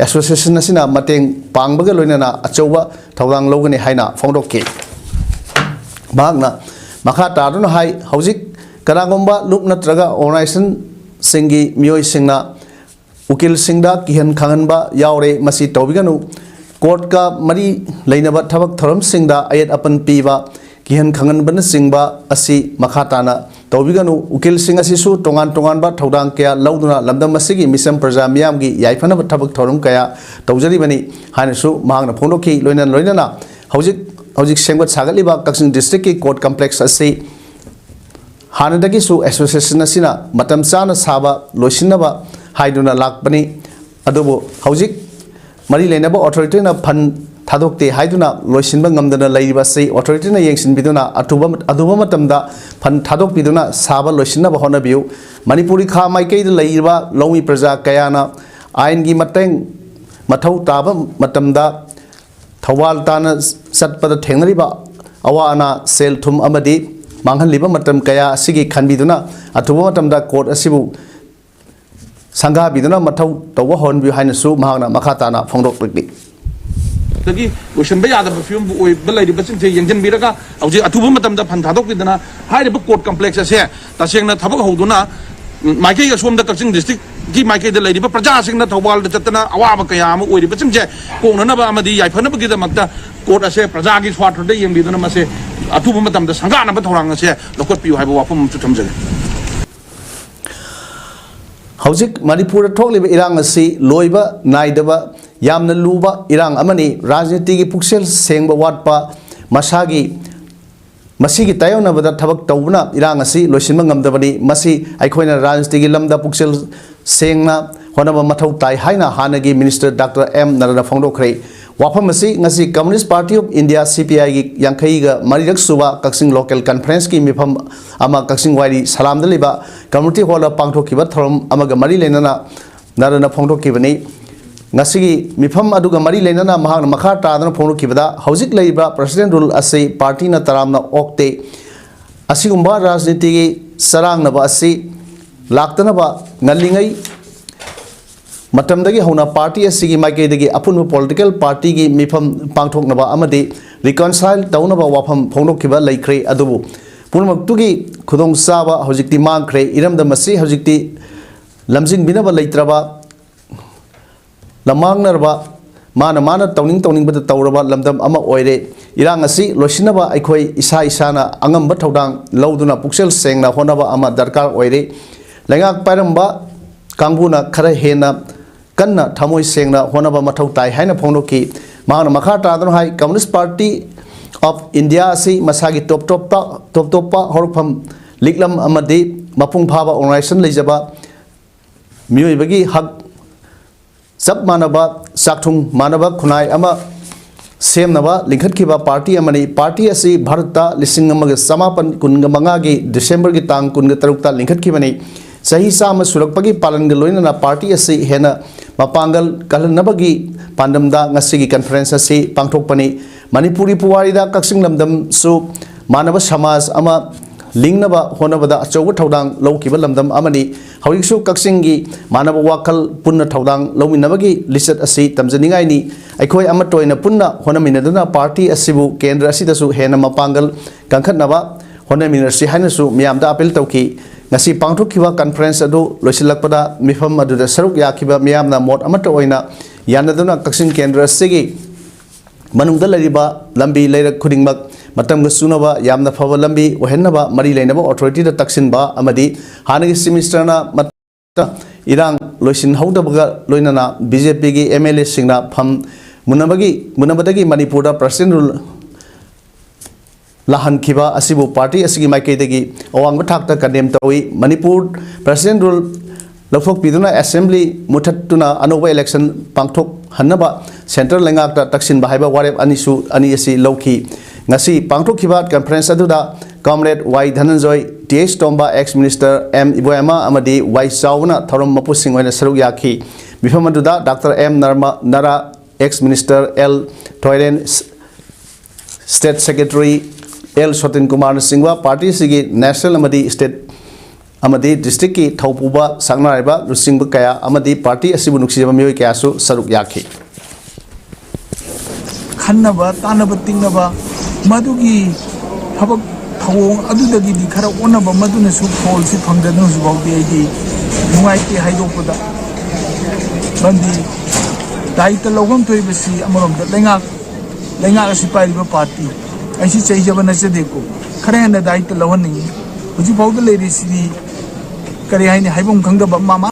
ꯑꯦꯁꯣꯁꯤꯌꯦꯁꯟ ꯑꯁꯤꯅ ꯃꯇꯦꯡ ꯄꯥꯡꯕꯒ ꯂꯣꯏꯅꯅ ꯑꯆꯧꯕ ꯊꯧꯗꯥꯡ ꯂꯧꯒꯅꯤ ꯍꯥꯏꯅ ꯐꯣꯡꯗꯣꯛꯈꯤ꯫ ꯃꯍꯥꯛꯅ ꯃꯈꯥ ꯇꯥꯗꯨꯅ ꯍꯥꯏ, ꯍꯧꯖꯤꯛ ꯀꯅꯥꯒꯨꯝꯕ ꯂꯨꯞ ꯅꯠꯇ꯭ꯔꯒ ꯑꯣꯔꯒꯅꯥꯏꯖꯦꯁꯟꯁꯤꯡꯒꯤ ꯃꯤꯑꯣꯏꯁꯤꯡꯅ ꯎꯀꯤꯜꯁꯤꯡꯗ ꯀꯤꯍꯟ ꯈꯪꯍꯟꯕ ꯌꯥꯎꯔꯦ꯫ ꯃꯁꯤ ꯇꯧꯕꯤꯒꯅꯨ꯫ ꯀꯣꯔꯠꯀ ꯃꯔꯤ ꯂꯩꯅꯕ ꯊꯕꯛ ꯊꯧꯔꯝꯁꯤꯡꯗ ꯑꯌꯦꯠ ꯑꯄꯟ ꯄꯤꯕ, ꯀꯤꯍꯟ ꯈꯪꯍꯟꯕꯅꯆꯤꯡꯕ ꯑꯁꯤ ꯃꯈꯥ ꯇꯥꯅ ꯇꯧꯕꯤꯒꯅꯨ꯫ ꯎꯀꯤꯜꯁꯤꯡ ꯑꯁꯤꯁꯨ ꯇꯣꯉꯥꯟ ꯇꯣꯉꯥꯟꯕ ꯊꯧꯗꯥꯡ ꯀꯌꯥ ꯂꯧꯗꯨꯅ ꯂꯝꯗꯝ ꯑꯁꯤꯒꯤ ꯃꯤꯆꯝ ꯄ꯭ꯔꯖꯥ ꯃꯤꯌꯥꯝꯒꯤ ꯌꯥꯏꯐꯅꯕ ꯊꯕꯛ ꯊꯧꯔꯝ ꯀꯌꯥ ꯇꯧꯖꯔꯤꯕꯅꯤ ꯍꯥꯏꯅꯁꯨ ꯃꯍꯥꯛꯅ ꯐꯣꯡꯗꯣꯛꯈꯤ꯫ ꯂꯣꯏꯅ ꯂꯣꯏꯅꯅ ꯍꯧꯖꯤꯛ ꯍꯧꯖꯤꯛ ꯁꯦꯝꯒꯠ ꯁꯥꯒꯠꯂꯤꯕ ꯀꯛꯆꯤꯡ ꯗꯤꯁꯇ꯭ꯔꯤꯛꯀꯤ ꯀꯣꯔꯠ ꯀꯝꯄ꯭ꯂꯦꯛꯁ ꯑꯁꯤ ꯍꯥꯟꯅꯗꯒꯤꯁꯨ ꯑꯦꯁꯣꯁꯤꯌꯦꯁꯟ ꯑꯁꯤꯅ ꯃꯇꯝ ꯆꯥꯅ ꯁꯥꯕ ꯂꯣꯏꯁꯤꯟꯅꯕ ꯍꯥꯏꯗꯨꯅ ꯂꯥꯛꯄꯅꯤ꯫ ꯑꯗꯨꯕꯨ ꯍꯧꯖꯤꯛ ꯃꯔꯤ ꯂꯩꯅꯕ ꯑꯣꯊꯣꯔꯤꯇꯤꯅ ꯐꯟ ꯊꯥꯗꯣꯛꯇꯦ ꯍꯥꯏꯗꯨꯅ ꯂꯣꯏꯁꯤꯟꯕ ꯉꯝꯗꯅ ꯂꯩꯔꯤꯕ ꯑꯁꯤ ꯑꯣꯊꯣꯔꯤꯇꯤꯅ ꯌꯦꯡꯁꯤꯟꯕꯤꯗꯨꯅ ꯑꯊꯨꯕ, ꯑꯊꯨꯕ ꯃꯇꯝꯗ ꯐꯟ ꯊꯥꯗꯣꯛꯄꯤꯗꯨꯅ ꯁꯥꯕ ꯂꯣꯏꯁꯤꯟꯅꯕ ꯍꯣꯠꯅꯕꯤꯌꯨ꯫ ꯃꯅꯤꯄꯨꯔꯤ ꯈꯥ ꯃꯥꯏꯀꯩꯗ ꯂꯩꯔꯤꯕ ꯂꯧꯃꯤ ꯄ꯭ꯔꯖꯥ ꯀꯌꯥꯅ ꯑꯥꯏꯟꯒꯤ ꯃꯇꯦꯡ ꯃꯊꯧ ꯇꯥꯕ ꯃꯇꯝꯗ ꯊꯧꯕꯥꯜ ꯇꯥꯟꯅ ꯆꯠꯄꯗ ꯊꯦꯡꯅꯔꯤꯕ ꯑꯋꯥ ꯑꯅꯥ, ꯁꯦꯜ ꯊꯨꯝ ꯑꯃꯗꯤ ꯃꯥꯡꯍꯜꯂꯤꯕ ꯃꯇꯝ ꯀꯌꯥ ꯑꯁꯤꯒꯤ ꯈꯟꯕꯤꯗꯨꯅ ꯑꯊꯨꯕ ꯃꯇꯝꯗ ꯀꯣꯔꯠ ꯑꯁꯤꯕꯨ ꯁꯪꯒꯥꯕꯤꯗꯨꯅ ꯃꯊꯧ ꯇꯧꯕ ꯍꯧꯍꯟꯕꯤꯌꯨ ꯍꯥꯏꯅꯁꯨ ꯃꯍꯥꯛꯅ ꯃꯈꯥ ꯇꯥꯅ ꯐꯣꯡꯗꯣꯛꯂꯤ꯫ ꯗꯒꯤ ꯂꯣꯏꯁꯤꯟꯕ ꯌꯥꯗꯕ ꯐꯤꯕꯝꯕꯨ ꯑꯣꯏꯕ ꯂꯩꯔꯤꯕꯁꯤꯡꯁꯦ ꯌꯦꯡꯁꯤꯟꯕꯤꯔꯒ ꯍꯧꯖꯤꯛ ꯑꯊꯨꯕ ꯃꯇꯝꯗ ꯐꯟ ꯊꯥꯗꯣꯛꯄꯤꯗꯅ ꯍꯥꯏꯔꯤꯕ ꯀꯣꯔꯠ ꯀꯝꯄ꯭ꯂꯦꯛꯁ ꯑꯁꯦ ꯇꯁꯦꯡꯅ ꯊꯕꯛ ꯍꯧꯗꯨꯅ ꯃꯥꯏꯀꯩ ꯑꯁꯣꯝꯗ ꯀꯛꯆꯤꯡ ꯗꯤꯁꯇ꯭ꯔꯤꯛꯀꯤ ꯃꯥꯏꯀꯩꯗ ꯂꯩꯔꯤꯕ ꯄ꯭ꯔꯖꯥꯁꯤꯡꯅ ꯊꯧꯕꯥꯜꯗ ꯆꯠꯇꯅ ꯑꯋꯥꯕ ꯀꯌꯥ ꯑꯃ ꯑꯣꯏꯔꯤꯕꯁꯤꯡꯁꯦ ꯀꯣꯛꯅꯅꯕ ꯑꯃꯗꯤ ꯌꯥꯏꯐꯅꯕꯒꯤꯗꯃꯛꯇ ꯀꯣꯔꯠ ꯑꯁꯦ ꯄ꯭ꯔꯖꯥꯒꯤ ꯁ꯭ꯋꯥꯔꯊꯗ ꯌꯦꯡꯕꯤꯗꯨꯅ ꯃꯁꯦ ꯑꯊꯨꯕ ꯃꯇꯝꯗ ꯁꯪꯒꯥꯅꯕ ꯊꯧꯔꯥꯡ ꯑꯁꯦ ꯂꯧꯈꯠꯄꯤꯌꯨ ꯍꯥꯏꯕ ꯋꯥꯐꯝ ꯑꯃꯁꯨ ꯊꯝꯖꯒꯦ꯫ ꯍꯧꯖꯤꯛ ꯃꯅꯤꯄꯨꯔꯗ ꯊꯣꯛꯂꯤꯕ ꯏꯔꯥꯡ ꯑꯁꯤ ꯂꯣꯏꯕ ꯅꯥꯏꯗꯕ, ꯌꯥꯝꯅ ꯂꯨꯕ ꯏꯔꯥꯡ ꯑꯃꯅꯤ꯫ ꯔꯥꯖꯅꯤꯇꯤꯒꯤ ꯄꯨꯛꯆꯦꯜ ꯁꯦꯡꯕ ꯋꯥꯠꯄ, ꯃꯁꯥꯒꯤ, ꯃꯁꯤꯒꯤ ꯇꯥꯏꯌꯣꯟꯅꯕꯗ ꯊꯕꯛ ꯇꯧꯕꯅ ꯏꯔꯥꯡ ꯑꯁꯤ ꯂꯣꯏꯁꯤꯟꯕ ꯉꯝꯗꯕꯅꯤ꯫ ꯃꯁꯤ ꯑꯩꯈꯣꯏꯅ ꯔꯥꯖꯅꯤꯇꯤꯒꯤ ꯂꯝꯗ ꯄꯨꯛꯆꯦꯜ ꯁꯦꯡꯅ ꯍꯣꯠꯅꯕ ꯃꯊꯧ ꯇꯥꯏ ꯍꯥꯏꯅ ꯍꯥꯟꯅꯒꯤ ꯃꯤꯅꯤꯁꯇꯔ ꯗꯥꯛꯇꯔ ꯑꯦꯝ ꯅꯔꯅ ꯐꯣꯡꯗꯣꯛꯈ꯭ꯔꯦ꯫ ꯋꯥꯐꯝ ꯑꯁꯤ ꯉꯁꯤ ꯀꯝꯌꯨꯅꯤꯁ ꯄꯥꯔꯇꯤ ꯑꯣꯐ ꯏꯟꯗꯤꯌꯥ, ꯁꯤ ꯄꯤ ꯑꯥꯏꯒꯤ ꯌꯥꯡꯈꯩꯒ ꯃꯔꯤꯔꯛ ꯁꯨꯕ ꯀꯛꯆꯤꯡ ꯂꯣꯀꯦꯜ ꯀꯟꯐꯔꯦꯟꯁꯀꯤ ꯃꯤꯐꯝ ꯑꯃ ꯀꯛꯆꯤꯡ ꯋꯥꯏꯔꯤ ꯁꯂꯥꯝꯗ ꯂꯩꯕ ꯀꯝꯃ꯭ꯌꯨꯅꯤꯇꯤ ꯍꯣꯜꯗ ꯄꯥꯡꯊꯣꯛꯈꯤꯕ ꯊꯧꯔꯝ ꯑꯃꯒ ꯃꯔꯤ ꯂꯩꯅꯅ ꯅꯔꯅ ꯐꯣꯡꯗꯣꯛꯈꯤꯕꯅꯤ꯫ ꯉꯁꯤꯒꯤ ꯃꯤꯐꯝ ꯑꯗꯨꯒ ꯃꯔꯤ ꯂꯩꯅꯅ ꯃꯍꯥꯛꯅ ꯃꯈꯥ ꯇꯥꯗꯨꯅ ꯐꯣꯡꯗꯣꯛꯈꯤꯕꯗ, ꯍꯧꯖꯤꯛ ꯂꯩꯔꯤꯕ ꯄ꯭ꯔꯁꯤꯗꯦꯟ ꯔꯨꯜ ꯑꯁꯤ ꯄꯥꯔꯇꯤꯅ ꯇꯔꯥꯝꯅ ꯑꯣꯛꯇꯦ꯫ ꯑꯁꯤꯒꯨꯝꯕ ꯔꯥꯖꯅꯤꯇꯤꯒꯤ ꯆꯔꯥꯡꯅꯕ ꯑꯁꯤ ꯂꯥꯛꯇꯅꯕ ꯉꯜꯂꯤꯉꯩ ꯃꯇꯝꯗꯒꯤ ꯍꯧꯅ ꯄꯥꯔꯇꯤ ꯑꯁꯤꯒꯤ ꯃꯥꯏꯀꯩꯗꯒꯤ ꯑꯄꯨꯟꯕ ꯄꯣꯂꯤꯇꯤꯀꯦꯜ ꯄꯥꯔꯇꯤꯒꯤ ꯃꯤꯐꯝ ꯄꯥꯡꯊꯣꯛꯅꯕ ꯑꯃꯗꯤ ꯔꯤꯀꯟꯁꯥꯏꯜ ꯇꯧꯅꯕ ꯋꯥꯐꯝ ꯐꯣꯡꯗꯣꯛꯈꯤꯕ ꯂꯩꯈ꯭ꯔꯦ꯫ ꯑꯗꯨꯕꯨ ꯄꯨꯝꯅꯃꯛꯇꯨꯒꯤ ꯈꯨꯗꯣꯡꯆꯥꯕ ꯍꯧꯖꯤꯛꯇꯤ ꯃꯥꯡꯈ꯭ꯔꯦ꯫ ꯏꯔꯝꯗꯝ ꯑꯁꯤ ꯍꯧꯖꯤꯛꯇꯤ ꯂꯝꯖꯤꯡꯕꯤꯅꯕ ꯂꯩꯇ꯭ꯔꯕ, ꯂꯝꯃꯥꯡꯅꯔꯕ, ꯃꯥꯅ ꯃꯥꯅ ꯇꯧꯅꯤꯡ ꯇꯧꯅꯤꯡꯕꯗ ꯇꯧꯔꯕ ꯂꯝꯗꯝ ꯑꯃ ꯑꯣꯏꯔꯦ꯫ ꯏꯔꯥꯡ ꯑꯁꯤ ꯂꯣꯏꯁꯤꯟꯅꯕ ꯑꯩꯈꯣꯏ ꯏꯁꯥ ꯏꯁꯥꯅ ꯑꯉꯝꯕ ꯊꯧꯗꯥꯡ ꯂꯧꯗꯨꯅ ꯄꯨꯛꯆꯦꯜ ꯁꯦꯡꯅ ꯍꯣꯠꯅꯕ ꯑꯃ ꯗꯔꯀꯥꯔ ꯑꯣꯏꯔꯦ꯫ ꯂꯩꯉꯥꯛ ꯄꯥꯏꯔꯝꯕ ꯀꯥꯡꯕꯨꯅ ꯈꯔ ꯍꯦꯟꯅ ꯀꯟꯅ ꯊꯃꯣꯏ ꯁꯦꯡꯅ ꯍꯣꯠꯅꯕ ꯃꯊꯧ ꯇꯥꯏ ꯍꯥꯏꯅ ꯐꯣꯡꯗꯣꯛꯈꯤ꯫ ꯃꯍꯥꯛꯅ ꯃꯈꯥ ꯇꯥꯗꯨꯅ ꯍꯥꯏ, ꯀꯝꯃ꯭ꯌꯨꯅꯤꯁ ꯄꯥꯔꯇꯤ ꯑꯣꯐ ꯏꯟꯗꯤꯌꯥ ꯑꯁꯤ ꯃꯁꯥꯒꯤ ꯇꯣꯞ ꯇꯣꯞꯄ, ꯇꯣꯞ ꯇꯣꯞꯄ ꯍꯧꯔꯛꯐꯝ, ꯂꯤꯛꯂꯝ ꯑꯃꯗꯤ ꯃꯄꯨꯡ ꯐꯥꯕ ꯑꯣꯔꯒꯅꯥꯏꯖꯦꯁꯟ ꯂꯩꯖꯕ, ꯃꯤꯑꯣꯏꯕꯒꯤ ꯍꯛ, ꯆꯞ ꯃꯥꯟꯅꯕ ꯆꯥꯛꯊꯨꯡ, ꯃꯥꯟꯅꯕ ꯈꯨꯟꯅꯥꯏ ꯑꯃ ꯁꯦꯝꯅꯕ ꯂꯤꯡꯈꯠꯈꯤꯕ ꯄꯥꯔꯇꯤ ꯑꯃꯅꯤ꯫ ꯄꯥꯔꯇꯤ ꯑꯁꯤ ꯚꯥꯔꯠꯇ ꯂꯤꯁꯤꯡ ꯑꯃꯒ ꯆꯃꯥꯄꯟ ꯀꯨꯟꯒ ꯃꯉꯥꯒꯤ ꯗꯤꯁꯦꯝꯕꯔꯒꯤ ꯇꯥꯡ ꯀꯨꯟꯒ ꯇꯔꯨꯛꯇ ꯂꯤꯡꯈꯠꯈꯤꯕꯅꯤ꯫ ꯆꯍꯤ ꯆꯥꯝꯃ ꯁꯨꯔꯛꯄꯒꯤ ꯄꯥꯂꯟꯒ ꯂꯣꯏꯅꯅ ꯄꯥꯔꯇꯤ ꯑꯁꯤ ꯍꯦꯟꯅ ꯃꯄꯥꯡꯒꯜ ꯀꯜꯍꯟꯅꯕꯒꯤ ꯄꯥꯟꯗꯝꯗ ꯉꯁꯤꯒꯤ ꯀꯟꯐꯔꯦꯟꯁ ꯑꯁꯤ ꯄꯥꯡꯊꯣꯛꯄꯅꯤ꯫ ꯃꯅꯤꯄꯨꯔꯒꯤ ꯄꯨꯋꯥꯔꯤꯗ ꯀꯛꯆꯤꯡ ꯂꯝꯗꯝꯁꯨ ꯃꯥꯟꯅꯕ ꯁꯃꯥꯖ ꯑꯃ ꯂꯤꯡꯅꯕ ꯍꯣꯠꯅꯕꯗ ꯑꯆꯧꯕ ꯊꯧꯗꯥꯡ ꯂꯧꯈꯤꯕ ꯂꯝꯗꯝ ꯑꯃꯅꯤ꯫ ꯍꯧꯖꯤꯛꯁꯨ ꯀꯛꯆꯤꯡꯒꯤ ꯃꯥꯟꯅꯕ ꯋꯥꯈꯜ, ꯄꯨꯟꯅ ꯊꯧꯗꯥꯡ ꯂꯧꯃꯤꯟꯅꯕꯒꯤ ꯂꯤꯆꯠ ꯑꯁꯤ ꯇꯝꯖꯅꯤꯡꯉꯥꯏꯅꯤ꯫ ꯑꯩꯈꯣꯏ ꯑꯃꯠꯇ ꯑꯣꯏꯅ ꯄꯨꯟꯅ ꯍꯣꯠꯅꯃꯤꯟꯅꯗꯨꯅ ꯄꯥꯔꯇꯤ ꯑꯁꯤꯕꯨ ꯀꯦꯟꯗ꯭ꯔ ꯑꯁꯤꯗꯁꯨ ꯍꯦꯟꯅ ꯃꯄꯥꯡꯒꯜ ꯀꯟꯈꯠꯅꯕ ꯍꯣꯠꯅꯃꯤꯟꯅꯁꯤ ꯍꯥꯏꯅꯁꯨ ꯃꯤꯌꯥꯝꯗ ꯑꯥꯄꯤꯜ ꯇꯧꯈꯤ꯫ ꯉꯁꯤ ꯄꯥꯡꯊꯣꯛꯈꯤꯕ conference ꯑꯗꯨ ꯂꯣꯏꯁꯤꯜꯂꯛꯄꯗ, ꯃꯤꯐꯝ ꯑꯗꯨꯗ ꯁꯔꯨꯛ ꯌꯥꯈꯤꯕ ꯃꯤꯌꯥꯝꯅ ꯃꯣꯠ ꯑꯃꯠꯇ ꯑꯣꯏꯅ ꯌꯥꯅꯗꯨꯅ, ꯀꯛꯆꯤꯡ ꯀꯦꯟꯗ꯭ꯔ ꯑꯁꯤꯒꯤ ꯃꯅꯨꯡꯗ ꯂꯩꯔꯤꯕ ꯂꯝꯕꯤ ꯂꯩꯔꯛ ꯈꯨꯗꯤꯡꯃꯛ ꯃꯇꯝꯒ ꯆꯨꯅꯕ ꯌꯥꯝꯅ ꯐꯕ ꯂꯝꯕꯤ ꯑꯣꯏꯍꯟꯅꯕ ꯃꯔꯤ ꯂꯩꯅꯕ authority ꯗ ꯇꯛꯁꯤꯟꯕ ꯑꯃꯗꯤ ꯍꯥꯟꯅꯒꯤ Chief Minister ꯅ ꯃꯠ-, ꯏꯔꯥꯡ ꯂꯣꯏꯁꯤꯟꯍꯧꯗꯕꯒ ꯂꯣꯏꯅꯅ B J P ꯒꯤ M L A ꯁꯤꯡꯅ ꯐꯝ ꯃꯨꯟꯅꯕꯒꯤ, ꯃꯨꯟꯅꯕꯗꯒꯤ ꯃꯅꯤꯄꯨꯔꯗ President Rule ꯂꯥꯛꯍꯟꯈꯤꯕ ꯑꯁꯤꯕꯨ party ꯑꯁꯤꯒꯤ ꯃꯥꯏꯀꯩꯗꯒꯤ ꯑꯋꯥꯡꯕ ꯊꯥꯛꯇ condemn ꯇꯧꯏ꯫ ꯃꯅꯤꯄꯨꯔ President Rule ꯂꯧꯊꯣꯛꯄꯤꯗꯨꯅ Assembly ꯃꯨꯊꯠꯇꯨꯅ ꯑꯅꯧꯕ election ꯄꯥꯡꯊꯣꯛꯍꯟꯅꯕ Central ꯂꯩꯉꯥꯛꯇ ꯇꯛꯁꯤꯟꯕ ꯍꯥꯏꯕ ꯋꯥꯔꯦꯞ ꯑꯅꯤꯁꯨ, ꯑꯅꯤ ꯑꯁꯤ ꯂꯧꯈꯤ꯫ ꯉꯁꯤ ꯄꯥꯡꯊꯣꯛꯈꯤꯕ conference ꯑꯗꯨꯗ Comrade Y ꯙꯅꯟꯖꯣꯏ, Th ꯇꯣꯝꯕ, ex Minister M ꯏꯕꯣꯌꯥꯃ ꯑꯃꯗꯤ Y ꯆꯥꯎꯕꯅ ꯊꯧꯔꯝ ꯃꯄꯨꯁꯤꯡ ꯑꯣꯏꯅ ꯁꯔꯨꯛ ꯌꯥꯈꯤ꯫ ꯃꯤꯐꯝ ꯑꯗꯨꯗ Doctor M ꯅꯔꯃ-, ꯅꯔꯥ, ex Minister L ꯊꯣꯏꯔꯦꯟ, State Secretary L ꯁꯣꯇꯤꯟ ꯀꯨꯃꯥꯔꯅꯆꯤꯡꯕ party ꯑꯁꯤꯒꯤ national ꯑꯃꯗꯤ state ꯑꯃꯗꯤ district ꯀꯤ ꯊꯧꯄꯨꯕ ꯁꯛꯅꯥꯏꯔꯕ ꯂꯨꯆꯤꯡꯕ ꯀꯌꯥ ꯑꯃꯗꯤ party ꯑꯁꯤꯕꯨ ꯅꯨꯡꯁꯤꯖꯕ ꯃꯤꯑꯣꯏ ꯀꯌꯥꯁꯨ ꯁꯔꯨꯛ ꯌꯥꯈꯤ꯫ ꯈꯟꯅꯕ, ꯇꯥꯟꯅꯕ, ꯇꯤꯡꯅꯕ, ꯃꯗꯨꯒꯤ ꯊꯕꯛ ꯊꯧꯑꯣꯡ ꯑꯗꯨꯗꯒꯤꯗꯤ ꯈꯔ ꯑꯣꯟꯅꯕ, ꯃꯗꯨꯅꯁꯨ ꯐꯣꯜꯁꯤ ꯐꯪꯗꯅ ꯍꯧꯖꯤꯛ ꯐꯥꯎꯗꯤ ꯑꯩꯗꯤ ꯅꯨꯡꯉꯥꯏꯇꯦ ꯍꯥꯏꯗꯣꯛꯄꯗ꯫ ꯃꯔꯝꯗꯤ ꯗꯥꯌꯤꯠꯇ ꯂꯧꯐꯝ ꯊꯣꯛꯏꯕꯁꯤ ꯑꯃꯔꯣꯝꯗ ꯂꯩꯉꯥꯛ, ꯂꯩꯉꯥꯛ ꯑꯁꯤ ꯄꯥꯏꯔꯤꯕ party, ꯑꯩꯁꯤ ꯆꯩꯖꯕ ꯅꯠꯆꯗꯦꯀꯣ, ꯈꯔ ꯍꯦꯟꯅ ꯗꯥꯌꯤꯠꯇ ꯂꯧꯍꯟꯅꯤꯡꯉꯤ꯫ ꯍꯧꯖꯤꯛ ꯐꯥꯎꯗ ꯂꯩꯔꯤꯁꯤꯗꯤ ꯀꯔꯤ ꯍꯥꯏꯅꯤ, ꯍꯥꯏꯐꯝ ꯈꯪꯗꯕ ꯃꯃꯥ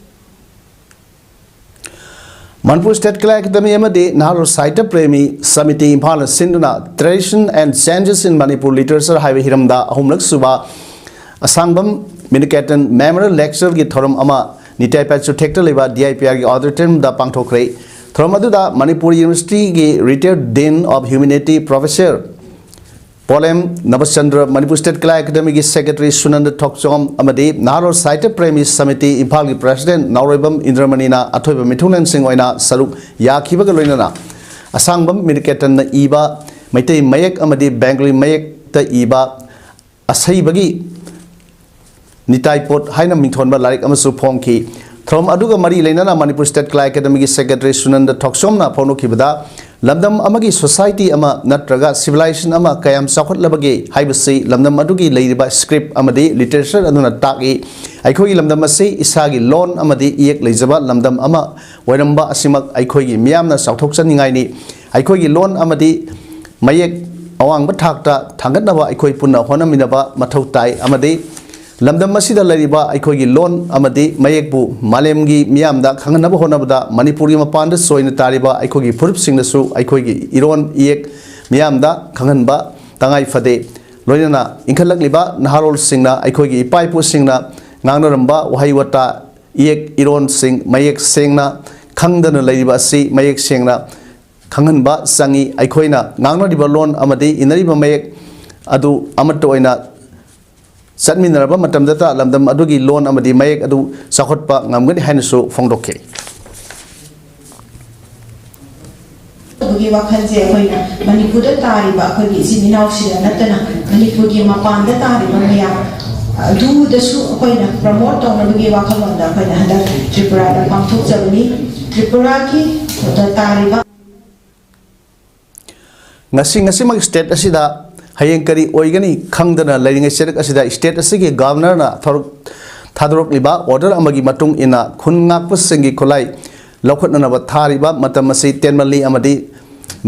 ꯃꯅꯤꯄꯨꯔ State Kala Academy ꯑꯃꯗꯤ ꯅꯍꯥꯔꯣꯜ ꯁꯥꯍꯤꯇ꯭ꯌ ꯄ꯭ꯔꯦꯃꯤ ꯁꯃꯤꯇꯤ ꯏꯝꯐꯥꯜꯅ ꯁꯤꯟꯗꯨꯅ Tradition and Changes in Manipur Literature ꯍꯥꯏꯕ ꯍꯤꯔꯝꯗ ꯑꯍꯨꯝꯂꯛ ꯁꯨꯕ ꯑꯁꯥꯡꯕꯝ ꯃꯤꯅꯤꯀꯦꯇꯟ Memorial Lecture ꯒꯤ ꯊꯧꯔꯝ ꯑꯃ ꯅꯤꯇꯥꯏ ꯄꯥꯏꯆꯨꯊꯦꯛꯇ ꯂꯩꯕ D I P R ꯒꯤ auditorium ꯗ ꯄꯥꯡꯊꯣꯛꯈ꯭ꯔꯦ꯫ ꯊꯧꯔꯝ ꯑꯗꯨꯗ ꯃꯅꯤꯄꯨꯔ University ꯒꯤ retired Dean of Humanity Professor ꯄꯣꯂꯦꯝ Nabachandra, Manipur State Kala Academy ꯒꯤ Secretary ꯁꯨꯅꯟꯗ ꯊꯣꯛꯆꯣꯝ ꯑꯃꯗꯤ ꯅꯍꯥꯔꯣꯜ ꯁꯥꯍꯤꯇ꯭ꯌ ꯄ꯭ꯔꯦꯃꯤ ꯁꯃꯤꯇꯤ ꯏꯝꯐꯥꯜꯒꯤ President ꯅꯥꯎꯔꯣꯏꯕꯝ ꯏꯟꯗ꯭ꯔꯃꯅꯤꯅ ꯑꯊꯣꯏꯕ ꯃꯤꯊꯨꯡꯂꯦꯟꯁꯤꯡ ꯑꯣꯏꯅ ꯁꯔꯨꯛ ꯌꯥꯈꯤꯕꯒ ꯂꯣꯏꯅꯅ ꯑꯁꯥꯡꯕꯝ ꯃꯤꯅꯤꯀꯦꯇꯟꯅ ꯏꯕ ꯃꯩꯇꯩ ꯃꯌꯦꯛ ꯑꯃꯗꯤ Bengali ꯃꯌꯦꯛꯇ ꯏꯕ ꯑꯁꯩꯕꯒꯤ ꯅꯤꯇꯥꯏ ꯄꯣꯠ ꯍꯥꯏꯅ ꯃꯤꯡꯊꯣꯟꯕ ꯂꯥꯏꯔꯤꯛ ꯑꯃꯁꯨ ꯐꯣꯡꯈꯤ꯫ ꯊꯧꯔꯝ ꯑꯗꯨꯒ ꯃꯔꯤ ꯂꯩꯅꯅ ꯃꯅꯤꯄꯨꯔ State Kala Academy ꯒꯤ Secretary ꯁꯨꯅꯟꯗ ꯊꯣꯛꯆꯣꯝꯅ ꯐꯣꯡꯗꯣꯛꯈꯤꯕꯗ, ꯂꯝꯗꯝ ꯑꯃꯒꯤ ꯁꯣꯁꯥꯏꯇꯤ ꯑꯃ ꯅꯠꯇ꯭ꯔꯒ ꯁꯤꯚꯤꯂꯥꯏꯖꯦꯁꯟ ꯑꯃ ꯀꯌꯥꯝ ꯆꯥꯎꯈꯠꯂꯕꯒꯦ ꯍꯥꯏꯕꯁꯤ ꯂꯝꯗꯝ ꯑꯗꯨꯒꯤ ꯂꯩꯔꯤꯕ ꯁ꯭ꯀ꯭ꯔꯤꯞ ꯑꯃꯗꯤ ꯂꯤꯇꯔꯦꯆꯔ ꯑꯗꯨꯅ ꯇꯥꯛꯏ꯫ ꯑꯩꯈꯣꯏꯒꯤ ꯂꯝꯗꯝ ꯑꯁꯤ ꯏꯁꯥꯒꯤ ꯂꯣꯟ ꯑꯃꯗꯤ ꯏꯌꯦꯛ ꯂꯩꯖꯕ ꯂꯝꯗꯝ ꯑꯃ ꯑꯣꯏꯔꯝꯕ ꯑꯁꯤꯃꯛ ꯑꯩꯈꯣꯏꯒꯤ ꯃꯤꯌꯥꯝꯅ ꯆꯥꯎꯊꯣꯛꯆꯅꯤꯡꯉꯥꯏꯅꯤ꯫ ꯑꯩꯈꯣꯏꯒꯤ ꯂꯣꯟ ꯑꯃꯗꯤ ꯃꯌꯦꯛ ꯑꯋꯥꯡꯕ ꯊꯥꯛꯇ ꯊꯥꯡꯒꯠꯅꯕ ꯑꯩꯈꯣꯏ ꯄꯨꯟꯅ ꯍꯣꯠꯅꯃꯤꯟꯅꯕ ꯃꯊꯧ ꯇꯥꯏ ꯑꯃꯗꯤ ꯂꯝꯗꯝ ꯑꯁꯤꯗ ꯂꯩꯔꯤꯕ ꯑꯩꯈꯣꯏꯒꯤ ꯂꯣꯟ ꯑꯃꯗꯤ ꯃꯌꯦꯛꯄꯨ ꯃꯥꯂꯦꯝꯒꯤ ꯃꯤꯌꯥꯝꯗ ꯈꯪꯍꯟꯅꯕ ꯍꯣꯠꯅꯕꯗ ꯃꯅꯤꯄꯨꯔꯒꯤ ꯃꯄꯥꯟꯗ ꯆꯣꯏꯅ ꯇꯥꯔꯤꯕ ꯑꯩꯈꯣꯏꯒꯤ ꯐꯨꯔꯨꯞꯁꯤꯡꯗꯁꯨ ꯑꯩꯈꯣꯏꯒꯤ ꯏꯔꯣꯟ ꯏꯌꯦꯛ ꯃꯤꯌꯥꯝꯗ ꯈꯪꯍꯟꯕ ꯇꯉꯥꯏ ꯐꯗꯦ꯫ ꯂꯣꯏꯅꯅ ꯏꯟꯈꯠꯂꯛꯂꯤꯕ ꯅꯍꯥꯔꯣꯜꯁꯤꯡꯅ ꯑꯩꯈꯣꯏꯒꯤ ꯏꯄꯥ ꯏꯄꯨꯁꯤꯡꯅ ꯉꯥꯡꯅꯔꯝꯕ ꯋꯥꯍꯩ ꯋꯥꯇꯥ ꯏꯌꯦꯛ ꯏꯔꯣꯟꯁꯤꯡ ꯃꯌꯦꯛ ꯁꯦꯡꯅ ꯈꯪꯗꯅ ꯂꯩꯔꯤꯕ ꯑꯁꯤ ꯃꯌꯦꯛ ꯁꯦꯡꯅ ꯈꯪꯍꯟꯕ ꯆꯪꯏ꯫ ꯑꯩꯈꯣꯏꯅ ꯉꯥꯡꯅꯔꯤꯕ ꯂꯣꯟ ꯑꯃꯗꯤ ꯏꯅꯔꯤꯕ ꯃꯌꯦꯛ ꯑꯗꯨ ꯑꯃꯠꯇ ꯑꯣꯏꯅ ꯆꯠꯃꯤꯟꯅꯔꯕ ꯃꯇꯝꯗꯇ ꯂꯝꯗꯝ ꯑꯗꯨꯒꯤ ꯂꯣꯟ ꯑꯃꯗꯤ ꯃꯌꯦꯛ ꯑꯗꯨ ꯆꯥꯎꯈꯠꯄ ꯉꯝꯒꯅꯤ ꯍꯥꯏꯅꯁꯨ ꯐꯣꯡꯗꯣꯛꯈꯤ꯫ ꯑꯗꯨꯒꯤ ꯋꯥꯈꯜꯁꯦ ꯑꯩꯈꯣꯏꯅ ꯃꯅꯤꯄꯨꯔꯗ ꯇꯥꯔꯤꯕ ꯑꯩꯈꯣꯏꯒꯤ ꯏꯆꯤꯟ ꯏꯅꯥꯎꯁꯤꯗ ꯅꯠꯇꯅ ꯃꯅꯤꯄꯨꯔꯒꯤ ꯃꯄꯥꯟꯗ ꯇꯥꯔꯤꯕ ꯃꯌꯥꯝ ꯑꯗꯨꯗꯁꯨ ꯑꯩꯈꯣꯏꯅ ꯄ꯭ꯔꯃꯣꯠ ꯇꯧꯅꯕꯒꯤ ꯋꯥꯈꯜꯂꯣꯟꯗ ꯑꯩꯈꯣꯏꯅ ꯍꯟꯗꯛ ꯇ꯭ꯔꯤꯄꯨꯔꯥꯗ ꯄꯥꯡꯊꯣꯛꯆꯕꯅꯤ꯫ ꯇ꯭ꯔꯤꯄꯨꯔꯥꯒꯤ ꯇꯥꯔꯤꯕ ꯉꯁꯤ ꯉꯁꯤꯃꯛ ꯁ꯭ꯇꯦꯠ ꯑꯁꯤꯗ ꯍꯌꯦꯡ ꯀꯔꯤ ꯑꯣꯏꯒꯅꯤ ꯈꯪꯗꯅ ꯂꯩꯔꯤꯉꯩ ꯆꯩꯔꯛ ꯑꯁꯤꯗ ꯁ꯭ꯇꯦꯠ ꯑꯁꯤꯒꯤ ꯒꯚꯔꯅꯔꯅ ꯊꯧꯔꯛ-, ꯊꯥꯗꯣꯔꯛꯂꯤꯕ ꯑꯣꯔꯗꯔ ꯑꯃꯒꯤ ꯃꯇꯨꯡ ꯏꯟꯅ ꯈꯨꯟ ꯉꯥꯛꯄꯁꯤꯡꯒꯤ ꯈꯨꯠꯂꯥꯏ ꯂꯧꯈꯠꯅꯅꯕ ꯊꯥꯔꯤꯕ ꯃꯇꯝ ꯑꯁꯤ ꯇꯦꯟꯃꯜꯂꯤ ꯑꯃꯗꯤ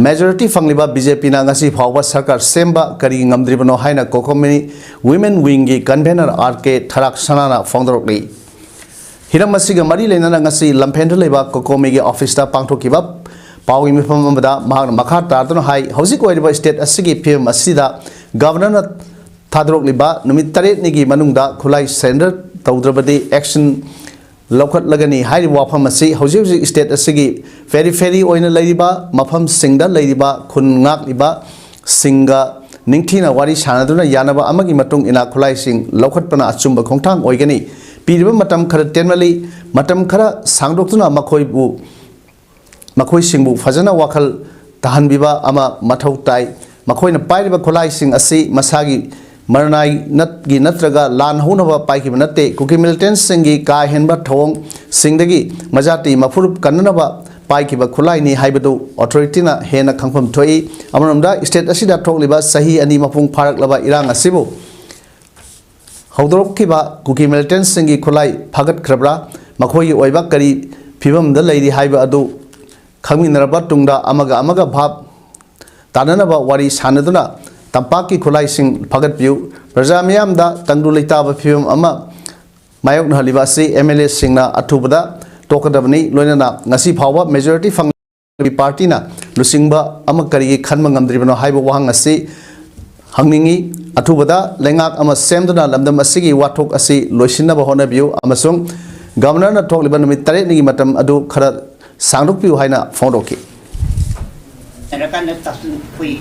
ꯃꯦꯖꯣꯔꯤꯇꯤ ꯐꯪꯂꯤꯕ ꯕꯤ ꯖꯦ ꯄꯤꯅ ꯉꯁꯤ ꯐꯥꯎꯕ ꯁꯔꯀꯥꯔ ꯁꯦꯝꯕ ꯀꯔꯤꯒꯤ ꯉꯝꯗ꯭ꯔꯤꯕꯅꯣ ꯍꯥꯏꯅ ꯀꯣꯀꯣꯃꯤꯅꯤ ꯋꯤꯃꯦꯟ ꯋꯤꯡꯒꯤ ꯀꯟꯚꯦꯅꯔ ꯑꯥꯔ ꯀꯦ ꯊꯔꯥꯛ ꯁꯅꯥꯅ ꯐꯣꯡꯗꯣꯔꯛꯂꯤ꯫ ꯍꯤꯔꯝ ꯑꯁꯤꯒ ꯃꯔꯤ ꯂꯩꯅꯅ ꯉꯁꯤ ꯂꯝꯐꯦꯟꯗ ꯂꯩꯕ ꯀꯣꯀꯣꯃꯤꯒꯤ ꯑꯣꯐꯤꯁꯇ ꯄꯥꯡꯊꯣꯛꯈꯤꯕ ꯄꯥꯎꯒꯤ ꯃꯤꯐꯝ ꯑꯃꯗ ꯃꯍꯥꯛꯅ ꯃꯈꯥ ꯇꯥꯗꯨꯅ ꯍꯥꯏ, ꯍꯧꯖꯤꯛ ꯑꯣꯏꯔꯤꯕ ꯁ꯭ꯇꯦꯠ ꯑꯁꯤꯒꯤ ꯐꯤꯕꯝ ꯑꯁꯤꯗ ꯒꯚꯔꯅꯔꯅ ꯊꯥꯗꯣꯔꯛꯂꯤꯕ ꯅꯨꯃꯤꯠ ꯇꯔꯦꯠꯅꯤꯒꯤ ꯃꯅꯨꯡꯗ ꯈꯨꯠꯂꯥꯏ ꯁꯔꯦꯟꯗꯔ ꯇꯧꯗ꯭ꯔꯕꯗꯤ ꯑꯦꯛꯁꯟ ꯂꯧꯈꯠꯂꯒꯅꯤ ꯍꯥꯏꯔꯤꯕ ꯋꯥꯐꯝ ꯑꯁꯤ ꯍꯧꯖꯤꯛ ꯍꯧꯖꯤꯛ ꯁ꯭ꯇꯦꯠ ꯑꯁꯤꯒꯤ ꯐꯦꯔꯤ ꯐꯦꯔꯤ ꯑꯣꯏꯅ ꯂꯩꯔꯤꯕ ꯃꯐꯝꯁꯤꯡꯗ ꯂꯩꯔꯤꯕ ꯈꯨꯟ ꯉꯥꯛꯂꯤꯕ ꯁꯤꯡꯒ ꯅꯤꯡꯊꯤꯅ ꯋꯥꯔꯤ ꯁꯥꯟꯅꯗꯨꯅ ꯌꯥꯅꯕ ꯑꯃꯒꯤ ꯃꯇꯨꯡ ꯏꯟꯅ ꯈꯨꯠꯂꯥꯏꯁꯤꯡ ꯂꯧꯈꯠꯄꯅ ꯑꯆꯨꯝꯕ ꯈꯣꯡꯊꯥꯡ ꯑꯣꯏꯒꯅꯤ꯫ ꯄꯤꯔꯤꯕ ꯃꯇꯝ ꯈꯔ ꯇꯦꯟꯃꯜꯂꯤ꯫ ꯃꯇꯝ ꯈꯔ ꯁꯥꯡꯗꯣꯛꯇꯨꯅ ꯃꯈꯣꯏꯕꯨ, ꯃꯈꯣꯏꯁꯤꯡꯕꯨ ꯐꯖꯅ ꯋꯥꯈꯜ ꯇꯥꯍꯟꯕꯤꯕ ꯑꯃ ꯃꯊꯧ ꯇꯥꯏ꯫ ꯃꯈꯣꯏꯅ ꯄꯥꯏꯔꯤꯕ ꯈꯨꯠꯂꯥꯏꯁꯤꯡ ꯑꯁꯤ ꯃꯁꯥꯒꯤ ꯃꯔꯅꯥꯏ ꯅꯠ-, ꯒꯤ ꯅꯠꯇ꯭ꯔꯒ ꯂꯥꯟ ꯍꯧꯅꯕ ꯄꯥꯏꯈꯤꯕ ꯅꯠꯇꯦ꯫ ꯀꯨꯀꯤ ꯃꯤꯂꯤꯇꯦꯟꯁꯁꯤꯡꯒꯤ ꯀꯥ ꯍꯦꯟꯕ ꯊꯧꯑꯣꯡꯁꯤꯡꯗꯒꯤ ꯃꯖꯥꯇꯤ ꯃꯐꯨꯔꯨꯞ ꯀꯟꯅꯅꯕ ꯄꯥꯏꯈꯤꯕ ꯈꯨꯠꯂꯥꯏꯅꯤ ꯍꯥꯏꯕꯗꯨ ꯑꯣꯊꯣꯔꯤꯇꯤꯅ ꯍꯦꯟꯅ ꯈꯪꯐꯝ ꯊꯣꯛꯏ꯫ ꯑꯃꯔꯣꯝꯗ, ꯁ꯭ꯇꯦꯠ ꯑꯁꯤꯗ ꯊꯣꯛꯂꯤꯕ ꯆꯍꯤ ꯑꯅꯤ ꯃꯄꯨꯡ ꯐꯥꯔꯛꯂꯕ ꯏꯔꯥꯡ ꯑꯁꯤꯕꯨ ꯍꯧꯗꯣꯔꯛꯈꯤꯕ ꯀꯨꯀꯤ ꯃꯤꯂꯤꯇꯦꯟꯠꯁꯤꯡꯒꯤ ꯈꯨꯠꯂꯥꯏ ꯐꯥꯒꯠꯈ꯭ꯔꯕ꯭ꯔꯥ, ꯃꯈꯣꯏꯒꯤ ꯑꯣꯏꯕ ꯀꯔꯤ ꯐꯤꯕꯝꯗ ꯂꯩꯔꯤ ꯍꯥꯏꯕ ꯑꯗꯨ ꯈꯪꯃꯤꯟꯅꯔꯕ ꯇꯨꯡꯗ, ꯑꯃꯒ ꯑꯃꯒ ꯚꯥꯞ ꯇꯥꯅꯅꯕ ꯋꯥꯔꯤ ꯁꯥꯟꯅꯗꯨꯅ ꯇꯝꯄꯥꯛꯀꯤ ꯈꯨꯠꯂꯥꯏꯁꯤꯡ ꯐꯥꯒꯠꯄꯤꯌꯨ꯫ ꯄ꯭ꯔꯖꯥ ꯃꯤꯌꯥꯝꯗ ꯇꯪꯗꯨ ꯂꯩꯇꯥꯕ ꯐꯤꯕꯝ ꯑꯃ ꯃꯥꯌꯣꯛꯅꯍꯜꯂꯤꯕ ꯑꯁꯤ ꯑꯦꯝ ꯑꯦꯜ ꯑꯦꯁꯤꯡꯅ ꯑꯊꯨꯕꯗ ꯇꯣꯛꯀꯗꯕꯅꯤ꯫ ꯂꯣꯏꯅꯅ ꯉꯁꯤ ꯐꯥꯎꯕ ꯃꯦꯖꯣꯔꯤꯇꯤ ꯐꯪ ꯄꯥꯔꯇꯤꯅ ꯂꯨꯆꯤꯡꯕ ꯑꯃ ꯀꯔꯤꯒꯤ ꯈꯟꯕ ꯉꯝꯗ꯭ꯔꯤꯕꯅꯣ ꯍꯥꯏꯕ ꯋꯥꯍꯪ ꯑꯁꯤ ꯍꯪꯅꯤꯡꯏ꯫ ꯑꯊꯨꯕꯗ ꯂꯩꯉꯥꯛ ꯑꯃ ꯁꯦꯝꯗꯨꯅ ꯂꯝꯗꯝ ꯑꯁꯤꯒꯤ ꯋꯥꯊꯣꯛ ꯑꯁꯤ ꯂꯣꯏꯁꯤꯟꯅꯕ ꯍꯣꯠꯅꯕꯤꯌꯨ ꯑꯃꯁꯨꯡ ꯒꯕꯔꯅꯔꯅ ꯊꯣꯛꯂꯤꯕ ꯅꯨꯃꯤꯠ ꯇꯔꯦꯠꯅꯤꯒꯤ ꯃꯇꯝ ꯑꯗꯨ ꯈꯔ ꯁꯥꯡꯗꯣꯛꯄꯤꯌꯨ ꯍꯥꯏꯅ ꯐꯣꯡꯗꯣꯛꯈꯤ꯫ ꯂꯩꯔꯀꯥꯟꯗ ꯇꯥꯁꯤꯟ-, ꯑꯩꯈꯣꯏ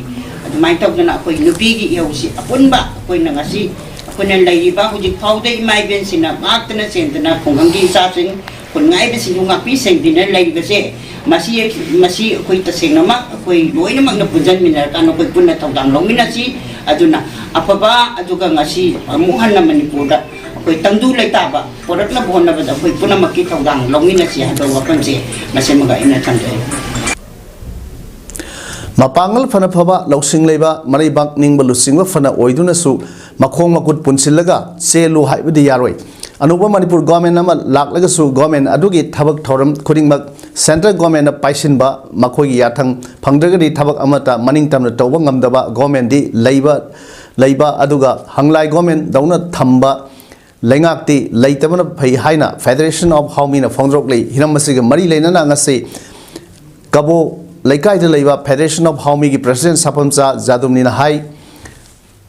ꯑꯗꯨꯃꯥꯏꯅ ꯇꯧꯗꯅ ꯑꯩꯈꯣꯏ ꯅꯨꯄꯤꯒꯤ ꯏꯍꯧꯁꯤ ꯑꯄꯨꯟꯕ ꯑꯩꯈꯣꯏꯅ ꯉꯁꯤ ꯑꯩꯈꯣꯏꯅ ꯂꯩꯔꯤꯕ ꯍꯧꯖꯤꯛ ꯐꯥꯎꯗ ꯏꯃꯥ ꯏꯕꯦꯟꯁꯤꯡꯅ ꯉꯥꯛꯇꯅ ꯆꯦꯟꯗꯅ ꯈꯨꯡꯒꯪꯒꯤ ꯏꯆꯥꯁꯤꯡ ꯈꯨꯟ ꯉꯥꯛꯏꯕꯁꯤꯡꯕꯨ ꯉꯥꯛꯄꯤ ꯁꯦꯟꯕꯤꯅ ꯂꯩꯔꯤꯕꯁꯦ, ꯃꯁꯤ, ꯃꯁꯤ ꯑꯩꯈꯣꯏ ꯇꯁꯦꯡꯅꯃꯛ ꯑꯩꯈꯣꯏ ꯂꯣꯏꯅꯃꯛꯅ ꯄꯨꯟꯁꯤꯟꯃꯤꯟꯅꯔꯀꯥꯟꯗ ꯑꯩꯈꯣꯏ ꯄꯨꯟꯅ ꯊꯧꯗꯥꯡ ꯂꯧꯃꯤꯟꯅꯁꯤ꯫ ꯑꯗꯨꯅ ꯑꯐꯕ, ꯑꯗꯨꯒ ꯉꯁꯤ ꯑꯃꯨꯛ ꯍꯟꯅ ꯃꯅꯤꯄꯨꯔꯗ ꯑꯩꯈꯣꯏ ꯇꯪꯗꯨ ꯂꯩꯇꯥꯕ ꯄꯣꯔꯛꯅꯕ ꯍꯣꯠꯅꯕꯗ ꯑꯩꯈꯣꯏ ꯄꯨꯝꯅꯃꯛꯀꯤ ꯊꯧꯗꯥꯡ ꯂꯧꯃꯤꯟꯅꯁꯤ ꯍꯥꯏꯕ ꯋꯥꯐꯝꯁꯦ ꯃꯁꯤꯃꯒ ꯑꯩꯅ ꯊꯝꯖꯔꯤ꯫ ꯃꯄꯥꯡꯒꯜ ꯐꯅ ꯐꯕ, ꯂꯧꯁꯤꯡ ꯂꯩꯕ, ꯃꯔꯩꯕꯥꯛ ꯅꯤꯡꯕ ꯂꯨꯆꯤꯡꯕ ꯐꯅ ꯑꯣꯏꯗꯨꯅꯁꯨ ꯃꯈꯣꯡ ꯃꯈꯨꯠ ꯄꯨꯟꯁꯤꯜꯂꯒ ꯆꯦꯜꯂꯨ ꯍꯥꯏꯕꯗꯤ ꯌꯥꯔꯣꯏ꯫ ꯑꯅꯧꯕ ꯃꯅꯤꯄꯨꯔ ꯒꯣꯔꯃꯦꯟ ꯑꯃ ꯂꯥꯛꯂꯒꯁꯨ ꯒꯣꯔꯃꯦꯟ ꯑꯗꯨꯒꯤ ꯊꯕꯛ ꯊꯧꯔꯝ ꯈꯨꯗꯤꯡꯃꯛ ꯁꯦꯟꯇ꯭ꯔꯦꯜ ꯒꯣꯔꯃꯦꯟꯅ ꯄꯥꯏꯁꯤꯟꯕ, ꯃꯈꯣꯏꯒꯤ ꯌꯥꯊꯪ ꯐꯪꯗ꯭ꯔꯒꯗꯤ ꯊꯕꯛ ꯑꯃꯠꯇ ꯃꯅꯤꯡ ꯇꯝꯅ ꯇꯧꯕ ꯉꯝꯗꯕ ꯒꯣꯔꯃꯦꯟꯗꯤ ꯂꯩꯕ, ꯂꯩꯕ ꯑꯗꯨꯒ ꯍꯪꯂꯥꯏ ꯒꯣꯔꯃꯦꯟꯗꯧꯅ ꯊꯝꯕ ꯂꯩꯉꯥꯛꯇꯤ ꯂꯩꯇꯕꯅ ꯐꯩ ꯍꯥꯏꯅ Federation of Haomina ꯐꯣꯡꯗꯣꯔꯛꯂꯤ꯫ ꯍꯤꯔꯝ ꯑꯁꯤꯒ ꯃꯔꯤ ꯂꯩꯅꯅ ꯉꯁꯤ ꯀꯕꯣ ꯂꯩꯀꯥꯏꯗ ꯂꯩꯕ Federation of Haomiꯒꯤ ꯄ꯭ꯔꯁꯤꯗꯦꯟ ꯁꯥꯐꯝꯆꯥ ꯖꯥꯗꯨꯝꯅꯤꯅ ꯍꯥꯏ,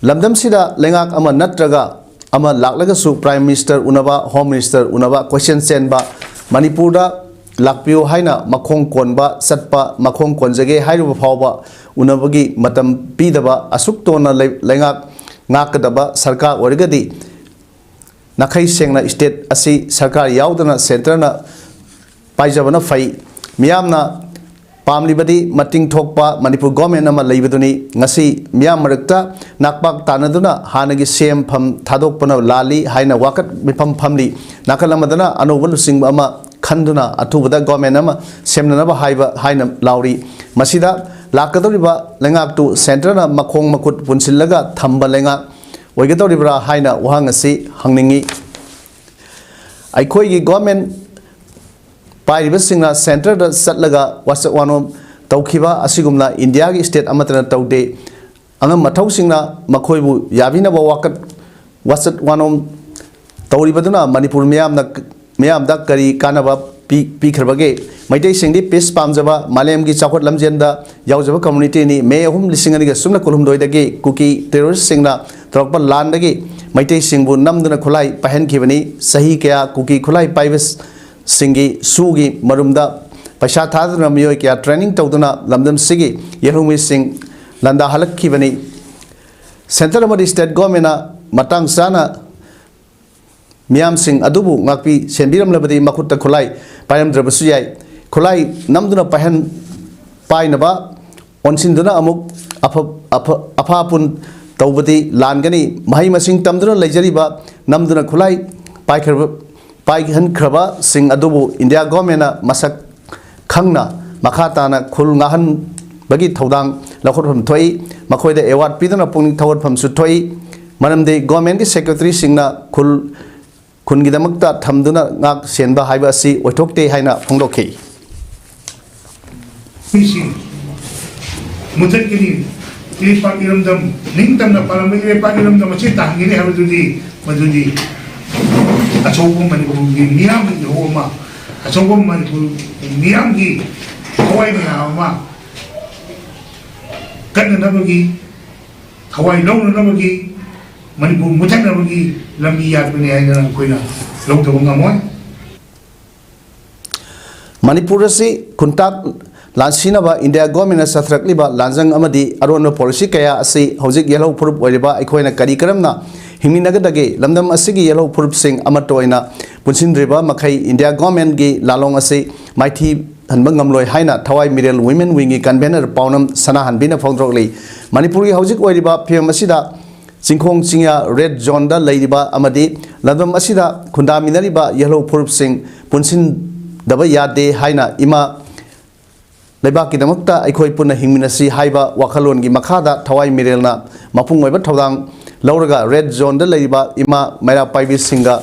ꯂꯝꯗꯝꯁꯤꯗ ꯂꯩꯉꯥꯛ ꯑꯃ ꯅꯠꯇ꯭ꯔꯒ ꯑꯃ ꯂꯥꯛꯂꯒꯁꯨ Prime Minister ꯎꯅꯕ, Home Minister ꯎꯅꯕ, ꯀꯣꯏꯆꯦꯟ ꯆꯦꯟꯕ, ꯃꯅꯤꯄꯨꯔꯗ ꯂꯥꯛꯄꯤꯌꯨ ꯍꯥꯏꯅ ꯃꯈꯣꯡ ꯀꯣꯟꯕ ꯆꯠꯄ, ꯃꯈꯣꯡ ꯀꯣꯟꯖꯒꯦ ꯍꯥꯏꯔꯨꯕ ꯐꯥꯎꯕ ꯎꯅꯕꯒꯤ ꯃꯇꯝ ꯄꯤꯗꯕ, ꯑꯁꯨꯛ ꯇꯣꯟꯅ ꯂꯩ-, ꯂꯩꯉꯥꯛ ꯉꯥꯛꯀꯗꯕ ꯁꯔꯀꯥꯔ ꯑꯣꯏꯔꯒꯗꯤ ꯅꯥꯈꯩ ꯁꯦꯡꯅ ꯁ꯭ꯇꯦꯠ ꯑꯁꯤ ꯁꯔꯀꯥꯔ ꯌꯥꯎꯗꯅ ꯁꯦꯟꯇꯔꯅ ꯄꯥꯏꯖꯕꯅ ꯐꯩ꯫ ꯃꯤꯌꯥꯝꯅ ꯄꯥꯝꯂꯤꯕꯗꯤ ꯃꯇꯤꯡ ꯊꯣꯛꯄ ꯃꯅꯤꯄꯨꯔ ꯒꯣꯔꯃꯦꯟ ꯑꯃ ꯂꯩꯕꯗꯨꯅꯤ꯫ ꯉꯁꯤ ꯃꯤꯌꯥꯝ ꯃꯔꯛꯇ ꯅꯥꯛꯄꯥꯛ ꯇꯥꯟꯅꯗꯨꯅ ꯍꯥꯟꯅꯒꯤ ꯁꯦꯝꯐꯝ ꯊꯥꯗꯣꯛꯄꯅ ꯂꯥꯜꯂꯤ ꯍꯥꯏꯅ ꯋꯥꯀꯠ ꯃꯤꯐꯝ ꯐꯝꯂꯤ꯫ ꯅꯥꯀꯜ ꯑꯃꯗꯅ ꯑꯅꯧꯕ ꯂꯨꯆꯤꯡꯕ ꯑꯃ ꯈꯟꯗꯨꯅ ꯑꯊꯨꯕꯗ ꯒꯣꯔꯃꯦꯟ ꯑꯃ ꯁꯦꯝꯅꯅꯕ ꯍꯥꯏꯕ ꯍꯥꯏꯅ ꯂꯥꯎꯔꯤ꯫ ꯃꯁꯤꯗ ꯂꯥꯛꯀꯗꯧꯔꯤꯕ ꯂꯩꯉꯥꯛꯇꯨ ꯁꯦꯟꯇꯔꯅ ꯃꯈꯣꯡ ꯃꯈꯨꯠ ꯄꯨꯟꯁꯤꯜꯂꯒ ꯊꯝꯕ ꯂꯩꯉꯥꯛ ꯑꯣꯏꯒꯗꯧꯔꯤꯕ꯭ꯔꯥ ꯍꯥꯏꯅ ꯋꯥꯍꯪ ꯑꯁꯤ ꯍꯪꯅꯤꯡꯏ꯫ ꯑꯩꯈꯣꯏꯒꯤ ꯒꯣꯔꯃꯦꯟ ꯄꯥꯏꯔꯤꯕꯁꯤꯡꯅ ꯁꯦꯟꯇꯔꯗ ꯆꯠꯂꯒ ꯋꯥꯆꯠ ꯋꯥꯅꯣꯝ ꯇꯧꯈꯤꯕ ꯑꯁꯤꯒꯨꯝꯅ ꯏꯟꯗꯤꯌꯥꯒꯤ ꯁ꯭ꯇꯦꯠ ꯑꯃꯠꯇꯅ ꯇꯧꯗꯦ꯫ ꯑꯉꯝ ꯑꯊꯧꯁꯤꯡꯅ ꯃꯈꯣꯏꯕꯨ ꯌꯥꯕꯤꯅꯕ ꯋꯥꯀꯠ ꯋꯥꯆꯠ ꯋꯥꯅꯣꯝ ꯇꯧꯔꯤꯕꯗꯨꯅ ꯃꯅꯤꯄꯨꯔ ꯃꯤꯌꯥꯝꯅ, ꯃꯤꯌꯥꯝꯗ ꯀꯔꯤ ꯀꯥꯟꯅꯕ ꯄꯤ-, ꯄꯤꯈ꯭ꯔꯕꯒꯦ? ꯃꯩꯇꯩꯁꯤꯡꯗꯤ ꯄꯤꯁ ꯄꯥꯝꯖꯕ, ꯃꯥꯂꯦꯝꯒꯤ ꯆꯥꯎꯈꯠ ꯂꯝꯖꯦꯟꯗ ꯌꯥꯎꯖꯕ ꯀꯝꯃ꯭ꯌꯨꯅꯤꯇꯤꯅꯤ꯫ ꯃꯦ ꯑꯍꯨꯝ, ꯂꯤꯁꯤꯡ ꯑꯅꯤꯒ ꯁꯨꯞꯅ ꯀꯨꯟꯍꯨꯝꯗꯣꯏꯗꯒꯤ ꯀꯨꯀꯤ ꯇꯦꯔꯣꯔꯤꯁꯁꯤꯡꯅ ꯇꯧꯔꯛꯄ ꯂꯥꯟꯗꯒꯤ ꯃꯩꯇꯩꯁꯤꯡꯕꯨ ꯅꯝꯗꯨꯅ ꯈꯨꯠꯂꯥꯏ ꯄꯥꯏꯍꯟꯈꯤꯕꯅꯤ꯫ ꯆꯍꯤ ꯀꯌꯥ ꯀꯨꯀꯤ ꯈꯨꯠꯂꯥꯏ ꯄꯥꯏꯕꯁꯤꯡꯒꯤ ꯁꯨꯒꯤ ꯃꯔꯨꯝꯗ ꯄꯩꯁꯥ ꯊꯥꯗꯨꯅ ꯃꯤꯑꯣꯏ ꯀꯌꯥ ꯇ꯭ꯔꯦꯅꯤꯡ ꯇꯧꯗꯨꯅ ꯂꯝꯗꯝꯁꯤꯒꯤ ꯌꯦꯜꯍꯧꯃꯤꯁꯤꯡ ꯂꯥꯟꯗꯥꯍꯜꯂꯛꯈꯤꯕꯅꯤ꯫ ꯁꯦꯟꯇꯔ ꯑꯃꯗꯤ ꯁ꯭ꯇꯦꯠ ꯒꯣꯔꯃꯦꯟꯅ ꯃꯇꯥꯡ ꯆꯥꯅ ꯃꯤꯌꯥꯝꯁꯤꯡ ꯑꯗꯨꯕꯨ ꯉꯥꯛꯄꯤ ꯁꯦꯟꯕꯤꯔꯝꯂꯕꯗꯤ ꯃꯈꯨꯠꯇ ꯈꯨꯠꯂꯥꯏ ꯄꯥꯏꯔꯝꯗ꯭ꯔꯕꯁꯨ ꯌꯥꯏ꯫ ꯈꯨꯠꯂꯥꯏ ꯅꯝꯗꯨꯅ ꯄꯥꯏꯍꯟ-, ꯄꯥꯏꯅꯕ ꯑꯣꯟꯁꯤꯟꯗꯨꯅ ꯑꯃꯨꯛ ꯑꯐ-, ꯑꯐ-, ꯑꯐꯥ ꯑꯄꯨꯟ ꯇꯧꯕꯗꯤ ꯂꯥꯟꯒꯅꯤ꯫ ꯃꯍꯩ ꯃꯁꯤꯡ ꯇꯝꯗꯨꯅ ꯂꯩꯖꯔꯤꯕ, ꯅꯝꯗꯨꯅ ꯈꯨꯠꯂꯥꯏ ꯄꯥꯏꯈ꯭ꯔꯕ, ꯄꯥꯏꯍꯟꯈ꯭ꯔꯕꯁꯤꯡ ꯑꯗꯨꯕꯨ ꯏꯟꯗꯤꯌꯥ ꯒꯣꯔꯃꯦꯟꯅ ꯃꯁꯛ ꯈꯪꯅ ꯃꯈꯥ ꯇꯥꯅ ꯈꯨꯜ ꯉꯥꯛꯍꯟꯕꯒꯤ ꯊꯧꯗꯥꯡ ꯂꯧꯈꯠꯐꯝ ꯊꯣꯛꯏ꯫ ꯃꯈꯣꯏꯗ ꯑꯦꯋꯥꯔꯗ ꯄꯤꯗꯨꯅ ꯄꯨꯛꯅꯤꯡ ꯊꯧꯒꯠꯐꯝꯁꯨ ꯊꯣꯛꯏ꯫ ꯃꯔꯝꯗꯤ ꯒꯣꯔꯃꯦꯟꯒꯤ ꯁꯦꯀ꯭ꯔꯦꯇꯔꯤꯁꯤꯡꯅ ꯈꯨꯜ, ꯈꯨꯟꯒꯤꯗꯃꯛꯇ ꯊꯝꯗꯨꯅ ꯉꯥꯛ ꯁꯦꯟꯕ ꯍꯥꯏꯕ ꯑꯁꯤ ꯑꯣꯏꯊꯣꯛꯇꯦ ꯍꯥꯏꯅ ꯐꯣꯡꯗꯣꯛꯈꯤ꯫ ꯃꯤꯁꯤꯡ ꯃꯨꯊꯠꯀꯅꯤ, ꯏꯔꯩꯄꯥꯛ ꯏꯔꯝꯗꯝ, ꯅꯤꯡꯇꯝꯅ ꯄꯥꯜꯂꯝꯕ ꯏꯔꯩꯄꯥꯛ ꯏꯔꯝꯗꯝ ꯑꯁꯤ ꯇꯥꯍꯟꯒꯅꯤ ꯍꯥꯏꯕꯗꯨꯗꯤ, ꯃꯗꯨꯗꯤ ꯑꯆꯧꯕ ꯃꯅꯤꯄꯨꯔꯒꯤ ꯃꯤꯌꯥꯝꯒꯤ ꯏꯍꯧ ꯑꯃ, ꯑꯆꯧꯕ ꯃꯅꯤꯄꯨꯔ ꯃꯤꯌꯥꯝꯒꯤ ꯊꯋꯥꯏ ꯃꯌꯥꯝ ꯑꯃ ꯀꯟꯅꯅꯕꯒꯤ, ꯊꯋꯥꯏ ꯂꯧꯅꯅꯕꯒꯤ, ꯃꯅꯤꯄꯨꯔ ꯃꯨꯊꯠꯅꯕꯒꯤ ꯂꯝꯕꯤ ꯌꯥꯠꯄꯅꯤ ꯍꯥꯏꯗꯅ ꯑꯩꯈꯣꯏꯅ ꯂꯧꯗꯕ ꯉꯝꯃꯣꯏ꯫ ꯃꯅꯤꯄꯨꯔ ꯑꯁꯤ ꯈꯨꯟꯇꯥꯛ ꯂꯥꯟꯁꯤꯅꯕ ꯏꯟꯗꯤꯌꯥ ꯒꯣꯔꯃꯦꯟꯅ ꯆꯠꯊꯔꯛꯂꯤꯕ ꯂꯥꯟꯖꯪ ꯑꯃꯗꯤ ꯑꯔꯣꯟꯕ ꯄꯣꯂꯤꯁꯤ ꯀꯌꯥ ꯑꯁꯤ ꯍꯧꯖꯤꯛ ꯌꯦꯜꯍꯧ ꯐꯨꯔꯨꯞ ꯑꯣꯏꯔꯤꯕ ꯑꯩꯈꯣꯏꯅ ꯀꯔꯤ ꯀꯔꯝꯅ ꯍꯤꯡꯃꯤꯟꯅꯒꯗꯒꯦ? ꯂꯝꯗꯝ ꯑꯁꯤꯒꯤ ꯌꯦꯜꯍꯧ ꯐꯨꯔꯨꯞꯁꯤꯡ ꯑꯃꯠꯇ ꯑꯣꯏꯅ ꯄꯨꯟꯁꯤꯟꯗ꯭ꯔꯤꯕ ꯃꯈꯩ ꯏꯟꯗꯤꯌꯥ ꯒꯣꯔꯃꯦꯟꯒꯤ ꯂꯥꯂꯣꯡ ꯑꯁꯤ ꯃꯥꯏꯊꯤ ꯍꯟꯕ ꯉꯝꯂꯣꯏ ꯍꯥꯏꯅ ꯊꯋꯥꯏ ꯃꯤꯔꯦꯜ ꯋꯤꯃꯦꯟ ꯋꯤꯡꯒꯤ ꯀꯟꯚꯦꯅꯔ ꯄꯥꯎꯅꯝ ꯁꯅꯥꯍꯟꯕꯤꯅ ꯐꯣꯡꯗꯣꯔꯛꯂꯤ꯫ ꯃꯅꯤꯄꯨꯔꯒꯤ ꯍꯧꯖꯤꯛ ꯑꯣꯏꯔꯤꯕ ꯐꯤꯕꯝ ꯑꯁꯤꯗ ꯆꯤꯡꯈꯣꯡ ꯆꯤꯡꯌꯥ ꯔꯦꯗ ꯖꯣꯟꯗ ꯂꯩꯔꯤꯕ ꯑꯃꯗꯤ ꯂꯝꯗꯝ ꯑꯁꯤꯗ ꯈꯨꯟꯗꯥꯃꯤꯟꯅꯔꯤꯕ ꯌꯦꯜꯍꯧ ꯐꯨꯔꯨꯞꯁꯤꯡ ꯄꯨꯟꯁꯤꯟ-, ꯄꯨꯟꯁꯤꯟꯗꯕ ꯌꯥꯗꯦ ꯍꯥꯏꯅ ꯏꯃꯥ ꯂꯩꯕꯥꯛꯀꯤꯗꯃꯛꯇ ꯑꯩꯈꯣꯏ ꯄꯨꯟꯅ ꯍꯤꯡꯃꯤꯟꯅꯁꯤ ꯍꯥꯏꯕ ꯋꯥꯈꯜꯂꯣꯟꯒꯤ ꯃꯈꯥꯗ ꯊꯋꯥꯏ ꯃꯤꯔꯦꯜꯅ ꯃꯄꯨꯡ ꯑꯣꯏꯕ ꯊꯧꯗꯥꯡ ꯂꯧꯔꯒ ꯔꯦꯗ ꯖꯣꯟꯗ ꯂꯩꯔꯤꯕ ꯏꯃꯥ ꯃꯩꯔꯥ ꯄꯥꯏꯕꯤꯁꯤꯡꯒ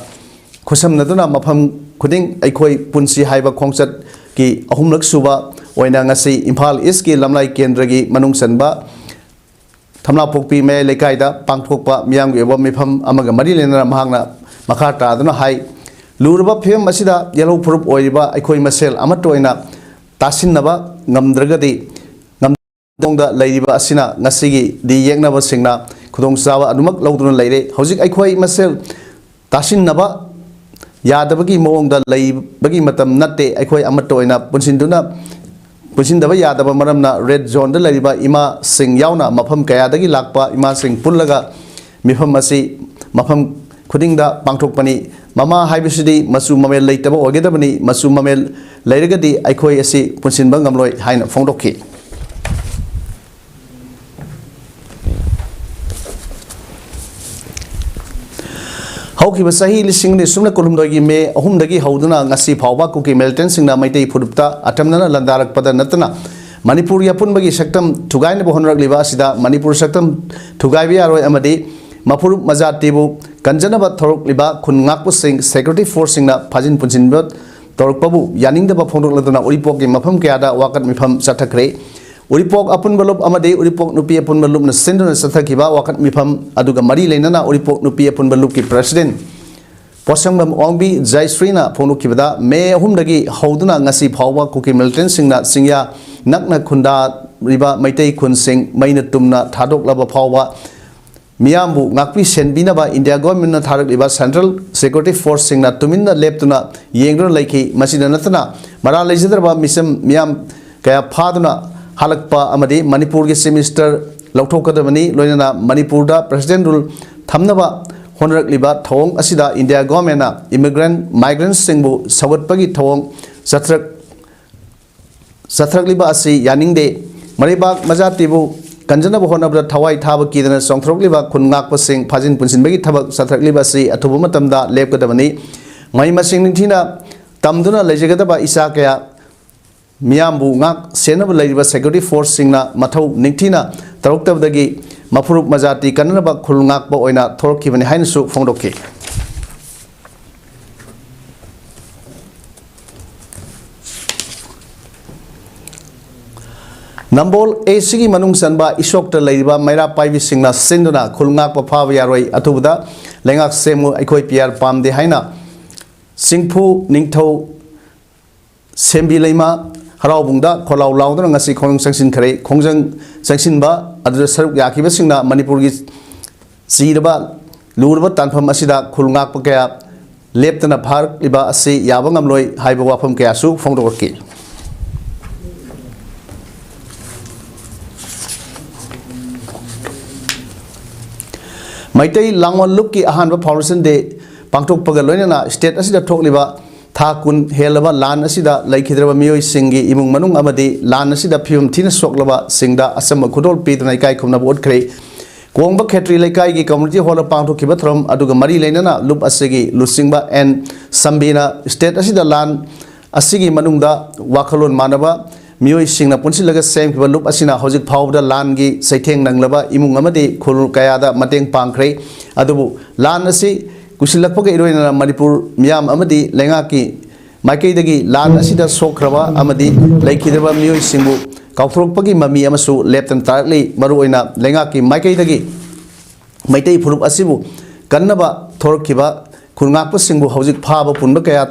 ꯈꯨꯠꯁꯝꯅꯗꯨꯅ ꯃꯐꯝ ꯈꯨꯗꯤꯡ ꯑꯩꯈꯣꯏ ꯄꯨꯟꯁꯤ ꯍꯥꯏꯕ ꯈꯣꯡꯆꯠꯀꯤ ꯑꯍꯨꯝꯂꯛ ꯁꯨꯕ ꯑꯣꯏꯅ ꯉꯁꯤ ꯏꯝꯐꯥꯜ ꯏꯁꯀꯤ ꯂꯝꯂꯥꯏ ꯀꯦꯟꯗ꯭ꯔꯒꯤ ꯃꯅꯨꯡ ꯆꯟꯕ ꯊꯝꯂꯥꯄꯣꯛꯄꯤ ꯃꯌꯥꯏ ꯂꯩꯀꯥꯏꯗ ꯄꯥꯡꯊꯣꯛꯄ ꯃꯤꯌꯥꯝꯒꯤ ꯑꯣꯏꯕ ꯃꯤꯐꯝ ꯑꯃꯒ ꯃꯔꯤ ꯂꯩꯅꯅ ꯃꯍꯥꯛꯅ ꯃꯈꯥ ꯇꯥꯗꯨꯅ ꯍꯥꯏ, ꯂꯨꯔꯕ ꯐꯤꯕꯝ ꯑꯁꯤꯗ ꯌꯦꯜꯍꯧ ꯐꯨꯔꯨꯞ ꯑꯣꯏꯔꯤꯕ ꯑꯩꯈꯣꯏ ꯃꯁꯦꯜ ꯑꯃꯠꯇ ꯑꯣꯏꯅ ꯇꯥꯁꯤꯟꯅꯕ ꯉꯝꯗ꯭ꯔꯒꯗꯤ ꯃꯑꯣꯡꯗ ꯂꯩꯔꯤꯕ ꯑꯁꯤꯅ ꯉꯁꯤꯒꯤꯗꯤ ꯌꯦꯛꯅꯕꯁꯤꯡꯅ ꯈꯨꯗꯣꯡꯆꯥꯕ ꯑꯗꯨꯃꯛ ꯂꯧꯗꯨꯅ ꯂꯩꯔꯦ꯫ ꯍꯧꯖꯤꯛ ꯑꯩꯈꯣꯏ ꯃꯁꯦꯜ ꯇꯥꯁꯤꯟꯅꯕ ꯌꯥꯗꯕꯒꯤ ꯃꯑꯣꯡꯗ ꯂꯩꯕꯒꯤ ꯃꯇꯝ ꯅꯠꯇꯦ꯫ ꯑꯩꯈꯣꯏ ꯑꯃꯠꯇ ꯑꯣꯏꯅ ꯄꯨꯟꯁꯤꯟꯗꯨꯅ, ꯄꯨꯟꯁꯤꯟꯗꯕ ꯌꯥꯗꯕ ꯃꯔꯝꯅ ꯔꯦꯗ ꯖꯣꯟꯗ ꯂꯩꯔꯤꯕ ꯏꯃꯥꯁꯤꯡ ꯌꯥꯎꯅ ꯃꯐꯝ ꯀꯌꯥꯗꯒꯤ ꯂꯥꯛꯄ ꯏꯃꯥꯁꯤꯡ ꯄꯨꯜꯂꯒ ꯃꯤꯐꯝ ꯑꯁꯤ ꯃꯐꯝ ꯈꯨꯗꯤꯡꯗ ꯄꯥꯡꯊꯣꯛꯄꯅꯤ꯫ ꯃꯃꯥ ꯍꯥꯏꯕꯁꯤꯗꯤ ꯃꯆꯨ ꯃꯃꯦꯜ ꯂꯩꯇꯕ ꯑꯣꯏꯒꯗꯕꯅꯤ꯫ ꯃꯆꯨ ꯃꯃꯦꯜ ꯂꯩꯔꯒꯗꯤ ꯑꯩꯈꯣꯏ ꯑꯁꯤ ꯄꯨꯟꯁꯤꯟꯕ ꯉꯝꯂꯣꯏ ꯍꯥꯏꯅ ꯐꯣꯡꯗꯣꯛꯈꯤ꯫ ꯍꯧꯈꯤꯕ ꯆꯍꯤ ꯂꯤꯁꯤꯡ ꯑꯅꯤ ꯁꯨꯞꯅ ꯀꯨꯟꯍꯨꯝꯗꯣꯏꯒꯤ ꯃꯦ ꯑꯍꯨꯝꯗꯒꯤ ꯍꯧꯗꯨꯅ ꯉꯁꯤ ꯐꯥꯎꯕ ꯀꯨꯀꯤ ꯃꯤꯂꯤꯇꯦꯟꯁꯤꯡꯅ ꯃꯩꯇꯩ ꯐꯨꯔꯨꯞꯇ ꯑꯇꯝꯅꯅ ꯂꯥꯟꯗꯥꯔꯛꯄꯗ ꯅꯠꯇꯅ ꯃꯅꯤꯄꯨꯔꯒꯤ ꯑꯄꯨꯟꯕꯒꯤ ꯁꯛꯇꯝ ꯊꯨꯒꯥꯏꯅꯕ ꯍꯣꯠꯅꯔꯛꯂꯤꯕ ꯑꯁꯤꯗ ꯃꯅꯤꯄꯨꯔ ꯁꯛꯇꯝ ꯊꯨꯒꯥꯏꯕ ꯌꯥꯔꯣꯏ ꯑꯃꯗꯤ ꯃꯐꯨꯔꯨꯞ ꯃꯖꯥꯇꯤꯕꯨ ꯀꯟꯖꯅꯕ ꯊꯧꯔꯛꯂꯤꯕ ꯈꯨꯟ ꯉꯥꯛꯄꯁꯤꯡ, ꯁꯦꯀ꯭ꯌꯨꯔꯤꯇꯤ ꯐꯣꯔꯁꯁꯤꯡꯅ ꯐꯥꯖꯤꯟ ꯄꯨꯟꯁꯤꯟꯕ ꯇꯧꯔꯛꯄꯕꯨ ꯌꯥꯅꯤꯡꯗꯕ ꯐꯣꯡꯗꯣꯛꯂꯗꯨꯅ ꯎꯔꯤꯄꯣꯛꯀꯤ ꯃꯐꯝ ꯀꯌꯥꯗ ꯋꯥꯀꯠ ꯃꯤꯐꯝ ꯆꯠꯊꯈ꯭ꯔꯦ꯫ ꯎꯔꯤꯄꯣꯛ ꯑꯄꯨꯟꯕ ꯂꯨꯞ ꯑꯃꯗꯤ ꯎꯔꯤꯄꯣꯛ ꯅꯨꯄꯤ ꯑꯄꯨꯟꯕ ꯂꯨꯞꯅ ꯁꯤꯟꯗꯨꯅ ꯆꯠꯊꯈꯤꯕ ꯋꯥꯀꯠ ꯃꯤꯐꯝ ꯑꯗꯨꯒ ꯃꯔꯤ ꯂꯩꯅꯅ ꯎꯔꯤꯄꯣꯛ ꯅꯨꯄꯤ ꯑꯄꯨꯟꯕ ꯂꯨꯞꯀꯤ ꯄ꯭ꯔꯁꯤꯗꯦꯟ ꯄꯣꯠꯁꯪꯕꯝ ꯑꯣꯡꯕꯤ ꯖꯌꯁ꯭ꯔꯤꯅ ꯐꯣꯡꯗꯣꯛꯈꯤꯕꯗ, ꯃꯦ ꯑꯍꯨꯝꯗꯒꯤ ꯍꯧꯗꯨꯅ ꯉꯁꯤ ꯐꯥꯎꯕ ꯀꯨꯀꯤ ꯃꯤꯂꯤꯇꯦꯟꯁꯤꯡꯅ ꯆꯤꯡꯌꯥ ꯅꯛꯅ ꯈꯨꯟꯗꯥꯔꯤꯕ ꯃꯩꯇꯩ ꯈꯨꯟꯁꯤꯡ ꯃꯩꯅ ꯇꯨꯝꯅ ꯊꯥꯗꯣꯛꯂꯕ ꯐꯥꯎꯕ ꯃꯤꯌꯥꯝꯕꯨ ꯉꯥꯛꯄꯤ ꯁꯦꯟꯕꯤꯅꯕ ꯏꯟꯗꯤꯌꯥ ꯒꯣꯔꯃꯦꯟꯅ ꯊꯥꯔꯛꯂꯤꯕ ꯁꯦꯟꯇ꯭ꯔꯦꯜ ꯁꯦꯀ꯭ꯌꯨꯔꯤꯇꯤ ꯐꯣꯔꯁꯁꯤꯡꯅ ꯇꯨꯃꯤꯟꯅ ꯂꯦꯞꯇꯨꯅ ꯌꯦꯡꯗꯨꯅ ꯂꯩꯈꯤ꯫ ꯃꯁꯤꯗ ꯅꯠꯇꯅ ꯃꯔꯥꯜ ꯂꯩꯖꯗ꯭ꯔꯕ ꯃꯤꯆꯝ ꯃꯤꯌꯥꯝ ꯀꯌꯥ ꯐꯥꯗꯨꯅ ꯍꯜꯂꯛꯄ ꯑꯃꯗꯤ ꯃꯅꯤꯄꯨꯔꯒꯤ ꯆꯤꯐ ꯃꯤꯅꯤꯁꯇꯔ ꯂꯧꯊꯣꯛꯀꯗꯕꯅꯤ, ꯂꯣꯏꯅꯅ ꯃꯅꯤꯄꯨꯔꯗ ꯄ꯭ꯔꯦꯁꯤꯗꯦꯟ ꯔꯨꯜ ꯊꯝꯅꯕ ꯍꯣꯠꯅꯔꯛꯂꯤꯕ ꯊꯧꯑꯣꯡ ꯑꯁꯤꯗ ꯏꯟꯗꯤꯌꯥ ꯒꯣꯔꯃꯦꯟꯅ ꯏꯃꯤꯒ꯭ꯔꯦꯟ, ꯃꯥꯏꯒ꯭ꯔꯦꯟꯁꯤꯡꯕꯨ ꯁꯧꯒꯠꯄꯒꯤ ꯊꯧꯑꯣꯡ ꯆꯠꯊꯔꯛ-, ꯆꯠꯊꯔꯛꯂꯤꯕ ꯑꯁꯤ ꯌꯥꯅꯤꯡꯗꯦ꯫ ꯃꯔꯩꯕꯥꯛ ꯃꯖꯥꯇꯤꯕꯨ ꯀꯟꯖꯅꯕ ꯍꯣꯠꯅꯕꯗ ꯊꯋꯥꯏ ꯊꯥꯕ ꯀꯤꯗꯅ ꯆꯣꯡꯊꯣꯔꯛꯂꯤꯕ ꯈꯨꯟ ꯉꯥꯛꯄꯁꯤꯡ ꯐꯥꯖꯤꯟ ꯄꯨꯟꯁꯤꯟꯕꯒꯤ ꯊꯕꯛ ꯆꯠꯊꯔꯛꯂꯤꯕ ꯑꯁꯤ ꯑꯊꯨꯕ ꯃꯇꯝꯗ ꯂꯦꯞꯀꯗꯕꯅꯤ꯫ ꯃꯍꯩ ꯃꯁꯤꯡ ꯅꯤꯡꯊꯤꯅ ꯇꯝꯗꯨꯅ ꯂꯩꯖꯒꯗꯕ ꯏꯆꯥ ꯀꯌꯥ ꯃꯤꯌꯥꯝꯕꯨ ꯉꯥꯛ ꯁꯦꯟꯅꯕ ꯂꯩꯔꯤꯕ security forceꯁꯤꯡꯅ ꯃꯊꯧ ꯅꯤꯡꯊꯤꯅ ꯇꯧꯔꯛꯇꯕꯗꯒꯤ ꯃꯐꯨꯔꯨꯞ ꯃꯖꯥꯇꯤ ꯀꯟꯅꯅꯕ ꯈꯨꯜ ꯉꯥꯛꯄ ꯑꯣꯏꯅ ꯊꯣꯔꯛꯈꯤꯕꯅꯤ ꯍꯥꯏꯅꯁꯨ ꯐꯣꯡꯗꯣꯛꯈꯤ꯫ ꯅꯝꯕꯣꯜ ꯑꯦꯁꯤꯒꯤ ꯃꯅꯨꯡ ꯆꯟꯕ ꯏꯁꯣꯛꯇ ꯂꯩꯔꯤꯕ ꯃꯩꯔꯥ ꯄꯥꯏꯕꯤꯁꯤꯡꯅ ꯁꯤꯟꯗꯨꯅ ꯈꯨꯜ ꯉꯥꯛꯄ ꯐꯥꯕ ꯌꯥꯔꯣꯏ, ꯑꯊꯨꯕꯗ ꯂꯩꯉꯥꯛ ꯁꯦꯝꯃꯨ, ꯑꯩꯈꯣꯏ ꯄꯤ ꯑꯥꯔ ꯄꯥꯝꯗꯦ ꯍꯥꯏꯅ ꯆꯤꯡꯐꯨ ꯅꯤꯡꯊꯧ ꯁꯦꯝꯕꯤ ꯂꯩꯃ ꯍꯔꯥꯎꯕꯨꯡꯗ ꯈꯣꯜꯂꯥꯎ ꯂꯥꯎꯗꯨꯅ ꯉꯁꯤ ꯈꯣꯡꯖꯪ ꯆꯪꯁꯤꯟꯈ꯭ꯔꯦ꯫ ꯈꯣꯡꯖꯪ ꯆꯪꯁꯤꯟꯕ ꯑꯗꯨꯗ ꯁꯔꯨꯛ ꯌꯥꯈꯤꯕꯁꯤꯡꯅ ꯃꯅꯤꯄꯨꯔꯒꯤ ꯆꯤꯔꯕ ꯂꯨꯔꯕ ꯇꯥꯟꯐꯝ ꯑꯁꯤꯗ ꯈꯨꯜ ꯉꯥꯛꯄ ꯀꯌꯥ ꯂꯦꯞꯇꯅ ꯐꯥꯔꯛꯂꯤꯕ ꯑꯁꯤ ꯌꯥꯕ ꯉꯝꯂꯣꯏ ꯍꯥꯏꯕ ꯋꯥꯐꯝ ꯀꯌꯥꯁꯨ ꯐꯣꯡꯗꯣꯛꯂꯛꯈꯤ꯫ ꯃꯩꯇꯩ ꯂꯥꯡꯑꯣꯜ ꯂꯨꯞꯀꯤ ꯑꯍꯥꯟꯕ Foundation Day ꯄꯥꯡꯊꯣꯛꯄꯒ ꯂꯣꯏꯅꯅ state ꯑꯁꯤꯗ ꯊꯣꯛꯂꯤꯕ ꯊꯥ ꯀꯨꯟ ꯍꯦꯜꯂꯕ ꯂꯥꯟ ꯑꯁꯤꯗ ꯂꯩꯈꯤꯗ꯭ꯔꯕ ꯃꯤꯑꯣꯏꯁꯤꯡꯒꯤ ꯏꯃꯨꯡ ꯃꯅꯨꯡ ꯑꯃꯗꯤ ꯂꯥꯟ ꯑꯁꯤꯗ ꯐꯤꯕꯝ ꯊꯤꯅ ꯁꯣꯛꯂꯕꯁꯤꯡꯗ ꯑꯆꯝꯕ ꯈꯨꯗꯣꯜ ꯄꯤꯗꯨꯅ ꯏꯀꯥꯏ ꯈꯨꯝꯅꯕ ꯎꯠꯈ꯭ꯔꯦ꯫ ꯀꯣꯡꯕ ꯈꯦꯇ꯭ꯔꯤ ꯂꯩꯀꯥꯏꯒꯤ community hall ꯗ ꯄꯥꯡꯊꯣꯛꯈꯤꯕ ꯊꯧꯔꯝ ꯑꯗꯨꯒ ꯃꯔꯤ ꯂꯩꯅꯅ ꯂꯨꯞ ꯑꯁꯤꯒꯤ ꯂꯨꯆꯤꯡꯕ ꯑꯦꯟ ꯁꯝꯕꯤꯅ state ꯑꯁꯤꯗ ꯂꯥꯟ ꯑꯁꯤꯒꯤ ꯃꯅꯨꯡꯗ ꯋꯥꯈꯜꯂꯣꯟ ꯃꯥꯟꯅꯕ ꯃꯤꯑꯣꯏꯁꯤꯡꯅ ꯄꯨꯟꯁꯤꯜꯂꯒ ꯁꯦꯝꯈꯤꯕ ꯂꯨꯞ ꯑꯁꯤꯅ ꯍꯧꯖꯤꯛ ꯐꯥꯎꯕꯗ ꯂꯥꯟꯒꯤ ꯆꯩꯊꯦꯡ ꯅꯪꯂꯕ ꯏꯃꯨꯡ ꯑꯃꯗꯤ ꯈꯨꯜ ꯀꯌꯥꯗ ꯃꯇꯦꯡ ꯄꯥꯡꯈ꯭ꯔꯦ꯫ ꯑꯗꯨꯕꯨ ꯂꯥꯟ ꯑꯁꯤ ꯀꯨꯏꯁꯤꯜꯂꯛꯄꯒ ꯏꯔꯣꯏꯅꯅ ꯃꯅꯤꯄꯨꯔ ꯃꯤꯌꯥꯝ ꯑꯃꯗꯤ ꯂꯩꯉꯥꯛꯀꯤ ꯃꯥꯏꯀꯩꯗꯒꯤ ꯂꯥꯟ ꯑꯁꯤꯗ ꯁꯣꯛꯈ꯭ꯔꯕ ꯑꯃꯗꯤ ꯂꯩꯈꯤꯗ꯭ꯔꯕ ꯃꯤꯑꯣꯏꯁꯤꯡꯕꯨ ꯀꯥꯎꯊꯣꯔꯛꯄꯒꯤ ꯃꯃꯤ ꯑꯃꯁꯨ ꯂꯦꯞꯇꯅ ꯇꯥꯔꯛꯂꯤ꯫ ꯃꯔꯨꯑꯣꯏꯅ ꯂꯩꯉꯥꯛꯀꯤ ꯃꯥꯏꯀꯩꯗꯒꯤ ꯃꯩꯇꯩ ꯐꯨꯔꯨꯞ ꯑꯁꯤꯕꯨ ꯀꯟꯅꯕ ꯊꯣꯔꯛꯈꯤꯕ ꯈꯨꯜꯉꯥꯛꯄꯁꯤꯡꯕꯨ ꯍꯧꯖꯤꯛ ꯐꯥꯕ ꯄꯨꯟꯕ ꯀꯌꯥ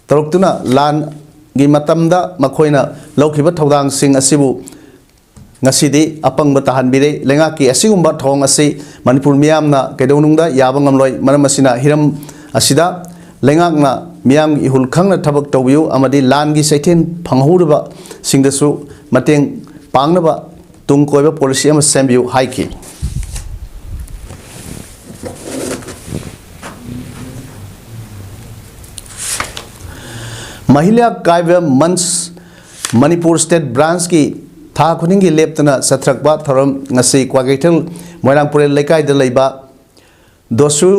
ꯇꯧꯔꯛꯇꯨꯅ ꯂꯥꯟꯒꯤ ꯃꯇꯝꯗ ꯃꯈꯣꯏꯅ ꯂꯧꯈꯤꯕ ꯊꯧꯗꯥꯡꯁꯤꯡ ꯑꯁꯤꯕꯨ ꯉꯁꯤꯗꯤ ꯑꯄꯪꯕ ꯇꯥꯍꯟꯕꯤꯔꯦ꯫ ꯂꯩꯉꯥꯛꯀꯤ ꯑꯁꯤꯒꯨꯝꯕ ꯊꯧꯑꯣꯡ ꯑꯁꯤ ꯃꯅꯤꯄꯨꯔ ꯃꯤꯌꯥꯝꯅ ꯀꯩꯗꯧꯅꯨꯡꯗ ꯌꯥꯕ ꯉꯝꯂꯣꯏ꯫ ꯃꯔꯝ ꯑꯁꯤꯅ ꯍꯤꯔꯝ ꯑꯁꯤꯗ ꯂꯩꯉꯥꯛꯅ ꯃꯤꯌꯥꯝꯒꯤ ꯏꯍꯨꯜ ꯈꯪꯅ ꯊꯕꯛ ꯇꯧꯕꯤꯌꯨ ꯑꯃꯗꯤ ꯂꯥꯟꯒꯤ ꯆꯩꯊꯦꯡ ꯐꯪꯍꯧꯔꯤꯕꯁꯤꯡꯗꯁꯨ ꯃꯇꯦꯡ ꯄꯥꯡꯅꯕ ꯇꯨꯡ ꯀꯣꯏꯕ policy ꯑꯃ ꯁꯦꯝꯕꯤꯌꯨ ꯍꯥꯏꯈꯤ꯫ ꯃꯍꯤꯂꯥ ꯀꯥꯏꯕ ꯃꯟꯆ ꯃꯅꯤꯄꯨꯔ state branch ꯀꯤ ꯊꯥ ꯈꯨꯗꯤꯡꯒꯤ ꯂꯦꯞꯇꯅ ꯆꯠꯊꯔꯛꯄ ꯊꯧꯔꯝ ꯉꯁꯤ ꯀ꯭ꯋꯥꯀꯩꯊꯦꯜ ꯃꯣꯏꯔꯥꯡ ꯄꯨꯔꯦꯜ ꯂꯩꯀꯥꯏꯗ ꯂꯩꯕ ꯗꯣꯁꯨ,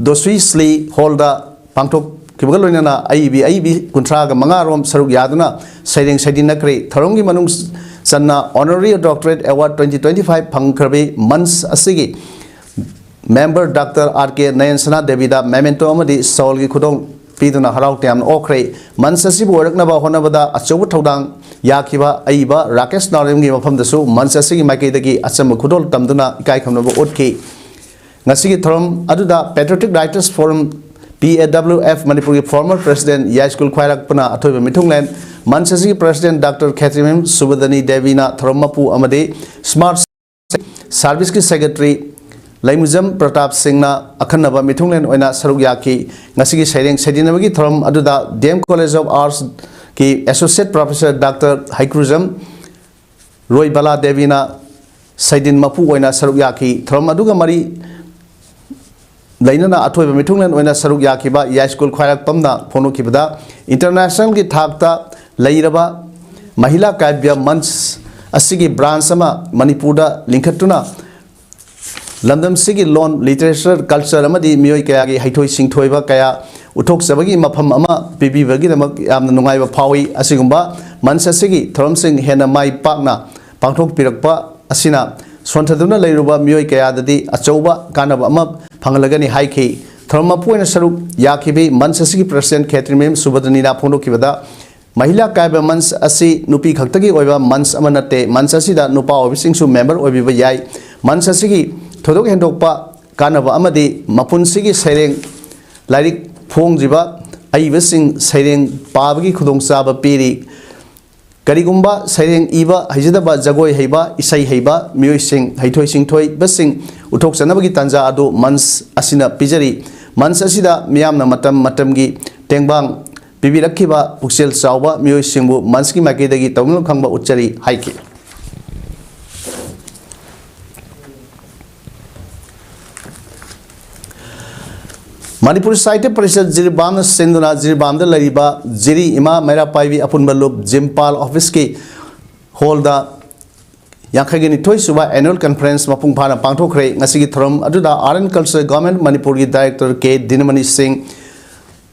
ꯗꯣꯁꯨꯏ ꯁ꯭ꯂꯤ hall ꯗ ꯄꯥꯡꯊꯣꯛ, ꯈꯤꯕꯒ ꯂꯣꯏꯅꯅ ꯑꯏꯕꯤ ꯑꯏꯕꯤ ꯀꯨꯟꯊ꯭ꯔꯥꯒ ꯃꯉꯥ ꯔꯣꯝ ꯁꯔꯨꯛ ꯌꯥꯗꯨꯅ ꯁꯩꯔꯦꯡ ꯁꯩꯗꯤꯟꯅꯈ꯭ꯔꯦ꯫ ꯊꯧꯔꯝꯒꯤ ꯃꯅꯨꯡ ꯆꯟꯅ Honorary Doctorate Award twenty twenty-five ꯐꯪꯈ꯭ꯔꯕꯤ ꯃꯟꯆ ꯑꯁꯤꯒꯤ member Doctor R K ꯅꯌꯟꯁꯅꯥ ꯗꯦꯕꯤꯗ memento ꯑꯃꯗꯤ ꯁꯥꯎꯜꯒꯤ ꯈꯨꯗꯣꯜ ꯄꯤꯗꯨꯅ ꯍꯔꯥꯎ ꯇꯌꯥꯝꯅ ꯑꯣꯛꯈ꯭ꯔꯦ꯫ ꯃꯟꯆ ꯑꯁꯤꯕꯨ ꯑꯣꯏꯔꯛꯅꯕ ꯍꯣꯠꯅꯕꯗ ꯑꯆꯧꯕ ꯊꯧꯗꯥꯡ ꯌꯥꯈꯤꯕ ꯑꯏꯕ ꯔꯥꯀꯦꯁ ꯅꯥꯎꯔꯦꯝꯒꯤ ꯃꯐꯝꯗꯁꯨ ꯃꯟꯆ ꯑꯁꯤꯒꯤ ꯃꯥꯏꯀꯩꯗꯒꯤ ꯑꯆꯝꯕ ꯈꯨꯗꯣꯜ ꯇꯝꯗꯨꯅ ꯏꯀꯥꯏ ꯈꯨꯝꯅꯕ ꯎꯠꯈꯤ꯫ ꯉꯁꯤꯒꯤ ꯊꯧꯔꯝ ꯑꯗꯨꯗ Patriotic Writers Forum, P A W F, ꯃꯅꯤꯄꯨꯔꯒꯤ former president ꯌꯥꯏꯁ꯭ꯀꯨꯜ ꯈ꯭ꯋꯥꯏꯔꯥꯛꯄꯅ ꯑꯊꯣꯏꯕ ꯃꯤꯊꯨꯡꯂꯦꯟ, ꯃꯟꯆ ꯑꯁꯤꯒꯤ president Doctor ꯈꯦꯇ꯭ꯔꯤꯃꯌꯨꯝ ꯁꯨꯕꯗꯅꯤ ꯗꯦꯕꯤꯅ ꯊꯧꯔꯝ ꯃꯄꯨ ꯑꯃꯗꯤ Smart Service ꯀꯤ secretary ꯂꯩꯃꯨꯖꯝ ꯄ꯭ꯔꯇꯥꯞ ꯁꯤꯡꯅ ꯑꯈꯟꯅꯕ ꯃꯤꯊꯨꯡꯂꯦꯟ ꯑꯣꯏꯅ ꯁꯔꯨꯛ ꯌꯥꯈꯤ꯫ ꯉꯁꯤꯒꯤ ꯁꯩꯔꯦꯡ ꯁꯩꯗꯤꯟꯅꯕꯒꯤ ꯊꯧꯔꯝ ꯑꯗꯨꯗ D M College of Arts ꯀꯤ associate professor Doctor ꯍꯩꯀ꯭ꯔꯨꯖꯝ ꯔꯣꯏꯕꯂꯥ ꯗꯦꯕꯤꯅ ꯁꯩꯗꯤꯟ ꯃꯄꯨ ꯑꯣꯏꯅ ꯁꯔꯨꯛ ꯌꯥꯈꯤ꯫ ꯊꯧꯔꯝ ꯑꯗꯨꯒ ꯃꯔꯤ ꯂꯩꯅꯅ ꯑꯊꯣꯏꯕ ꯃꯤꯊꯨꯡꯂꯦꯟ ꯑꯣꯏꯅ ꯁꯔꯨꯛ ꯌꯥꯈꯤꯕ ꯌꯥꯏꯁ꯭ꯀꯨꯜ ꯈ꯭ꯋꯥꯏꯔꯥꯛꯄꯝꯅ ꯐꯣꯡꯗꯣꯛꯈꯤꯕꯗ, international ꯒꯤ ꯊꯥꯛꯇ ꯂꯩꯔꯕ ꯃꯍꯤꯂꯥ ꯀꯥꯕ꯭ꯌ ꯃꯟꯆ ꯑꯁꯤꯒꯤ branch ꯑꯃ ꯃꯅꯤꯄꯨꯔꯗ ꯂꯤꯡꯈꯠꯇꯨꯅ ꯂꯝꯗꯝꯁꯤꯒꯤ ꯂꯣꯟ, literature, culture ꯑꯃꯗꯤ ꯃꯤꯑꯣꯏ ꯀꯌꯥꯒꯤ ꯍꯩꯊꯣꯏ ꯁꯤꯡꯊꯣꯏꯕ ꯀꯌꯥ ꯎꯠꯊꯣꯛꯆꯕꯒꯤ ꯃꯐꯝ ꯑꯃ ꯄꯤꯕꯤꯕꯒꯤꯗꯃꯛ ꯌꯥꯝꯅ ꯅꯨꯡꯉꯥꯏꯕ ꯐꯥꯎꯏ꯫ ꯑꯁꯤꯒꯨꯝꯕ ꯃꯟꯆ ꯑꯁꯤꯒꯤ ꯊꯧꯔꯝꯁꯤꯡ ꯍꯦꯟꯅ ꯃꯥꯏ ꯄꯥꯛꯅ ꯄꯥꯡꯊꯣꯛꯄꯤꯔꯛꯄ ꯑꯁꯤꯅ ꯁꯣꯟꯊꯗꯨꯅ ꯂꯩꯔꯨꯕ ꯃꯤꯑꯣꯏ ꯀꯌꯥꯗꯗꯤ ꯑꯆꯧꯕ ꯀꯥꯟꯅꯕ ꯑꯃ ꯐꯪꯍꯜꯂꯒꯅꯤ ꯍꯥꯏꯈꯤ꯫ ꯊꯧꯔꯝ ꯃꯄꯨ ꯑꯣꯏꯅ ꯁꯔꯨꯛ ꯌꯥꯈꯤꯕꯤ ꯃꯟꯆ ꯑꯁꯤꯒꯤ president ꯈꯦꯇ꯭ꯔꯤꯃꯌꯨꯝ ꯁꯨꯕꯗꯅꯤꯅ ꯐꯣꯡꯗꯣꯛꯈꯤꯕꯗ, ꯃꯍꯤꯂꯥ ꯀꯥꯕ꯭ꯌ ꯃꯟꯆ ꯑꯁꯤ ꯅꯨꯄꯤ ꯈꯛꯇꯒꯤ ꯑꯣꯏꯕ ꯃꯟꯆ ꯑꯃ ꯅꯠꯇꯦ꯫ ꯃꯟꯆ ꯑꯁꯤꯗ ꯅꯨꯄꯥ ꯑꯣꯏꯕꯁꯤꯡꯁꯨ member ꯑꯣꯏꯕꯤꯕ ꯌꯥꯏ꯫ ꯃꯟꯆ ꯑꯁꯤꯒꯤ ꯊꯣꯏꯗꯣꯛ ꯍꯦꯟꯗꯣꯛꯄ ꯀꯥꯟꯅꯕ ꯑꯃꯗꯤ ꯃꯄꯨꯟꯁꯤꯒꯤ ꯁꯩꯔꯦꯡ ꯂꯥꯏꯔꯤꯛ ꯐꯣꯡꯗ꯭ꯔꯤꯕ ꯑꯏꯕꯁꯤꯡ ꯁꯩꯔꯦꯡ ꯄꯥꯕꯒꯤ ꯈꯨꯗꯣꯡꯆꯥꯕ ꯄꯤꯔꯤ꯫ ꯀꯔꯤꯒꯨꯝꯕ ꯁꯩꯔꯦꯡ ꯏꯕ ꯍꯩꯖꯗꯕ, ꯖꯒꯣꯏ ꯍꯩꯕ, ꯏꯁꯩ ꯍꯩꯕ ꯃꯤꯑꯣꯏꯁꯤꯡ, ꯍꯩꯊꯣꯏ ꯁꯤꯡꯊꯣꯏꯕꯁꯤꯡ ꯎꯠꯊꯣꯛꯆꯅꯕꯒꯤ ꯇꯥꯟꯖꯥ ꯑꯗꯨ ꯃꯟꯆ ꯑꯁꯤꯅ ꯄꯤꯖꯔꯤ꯫ ꯃꯟꯆ ꯑꯁꯤꯗ ꯃꯤꯌꯥꯝꯅ ꯃꯇꯝ ꯃꯇꯝꯒꯤ ꯇꯦꯡꯕꯥꯡ ꯄꯤꯕꯤꯔꯛꯈꯤꯕ ꯄꯨꯛꯆꯦꯜ ꯆꯥꯎꯕ ꯃꯤꯑꯣꯏꯁꯤꯡꯕꯨ ꯃꯟꯆꯀꯤ ꯃꯥꯏꯀꯩꯗꯒꯤ ꯇꯧꯅꯤꯡꯕ ꯈꯪꯕ ꯎꯠꯆꯔꯤ ꯍꯥꯏꯈꯤ꯫ ꯃꯅꯤꯄꯨꯔ ꯁꯥꯍꯤꯇ꯭ꯌ ꯄꯔꯤꯁꯠ ꯖꯤꯔꯤꯕꯥꯝꯅ ꯁꯤꯟꯗꯨꯅ ꯖꯤꯔꯤꯕꯥꯝꯗ ꯂꯩꯔꯤꯕ ꯖꯤꯔꯤ ꯏꯃꯥ ꯃꯩꯔꯥ ꯄꯥꯏꯕꯤ ꯑꯄꯨꯟꯕ ꯂꯨꯞ ꯖꯤꯝꯄꯥꯜ office ꯀꯤ hall ꯗ ꯌꯥꯡꯈꯩꯒ ꯅꯤꯊꯣꯏ ꯁꯨꯕ annual conference ꯃꯄꯨꯡ ꯐꯥꯅ ꯄꯥꯡꯊꯣꯛꯈ꯭ꯔꯦ꯫ ꯉꯁꯤꯒꯤ ꯊꯧꯔꯝ ꯑꯗꯨꯗ Art and Culture, Government ꯃꯅꯤꯄꯨꯔꯒꯤ director ꯀꯦ ꯗꯤꯅꯃꯅꯤ ꯁꯤꯡ,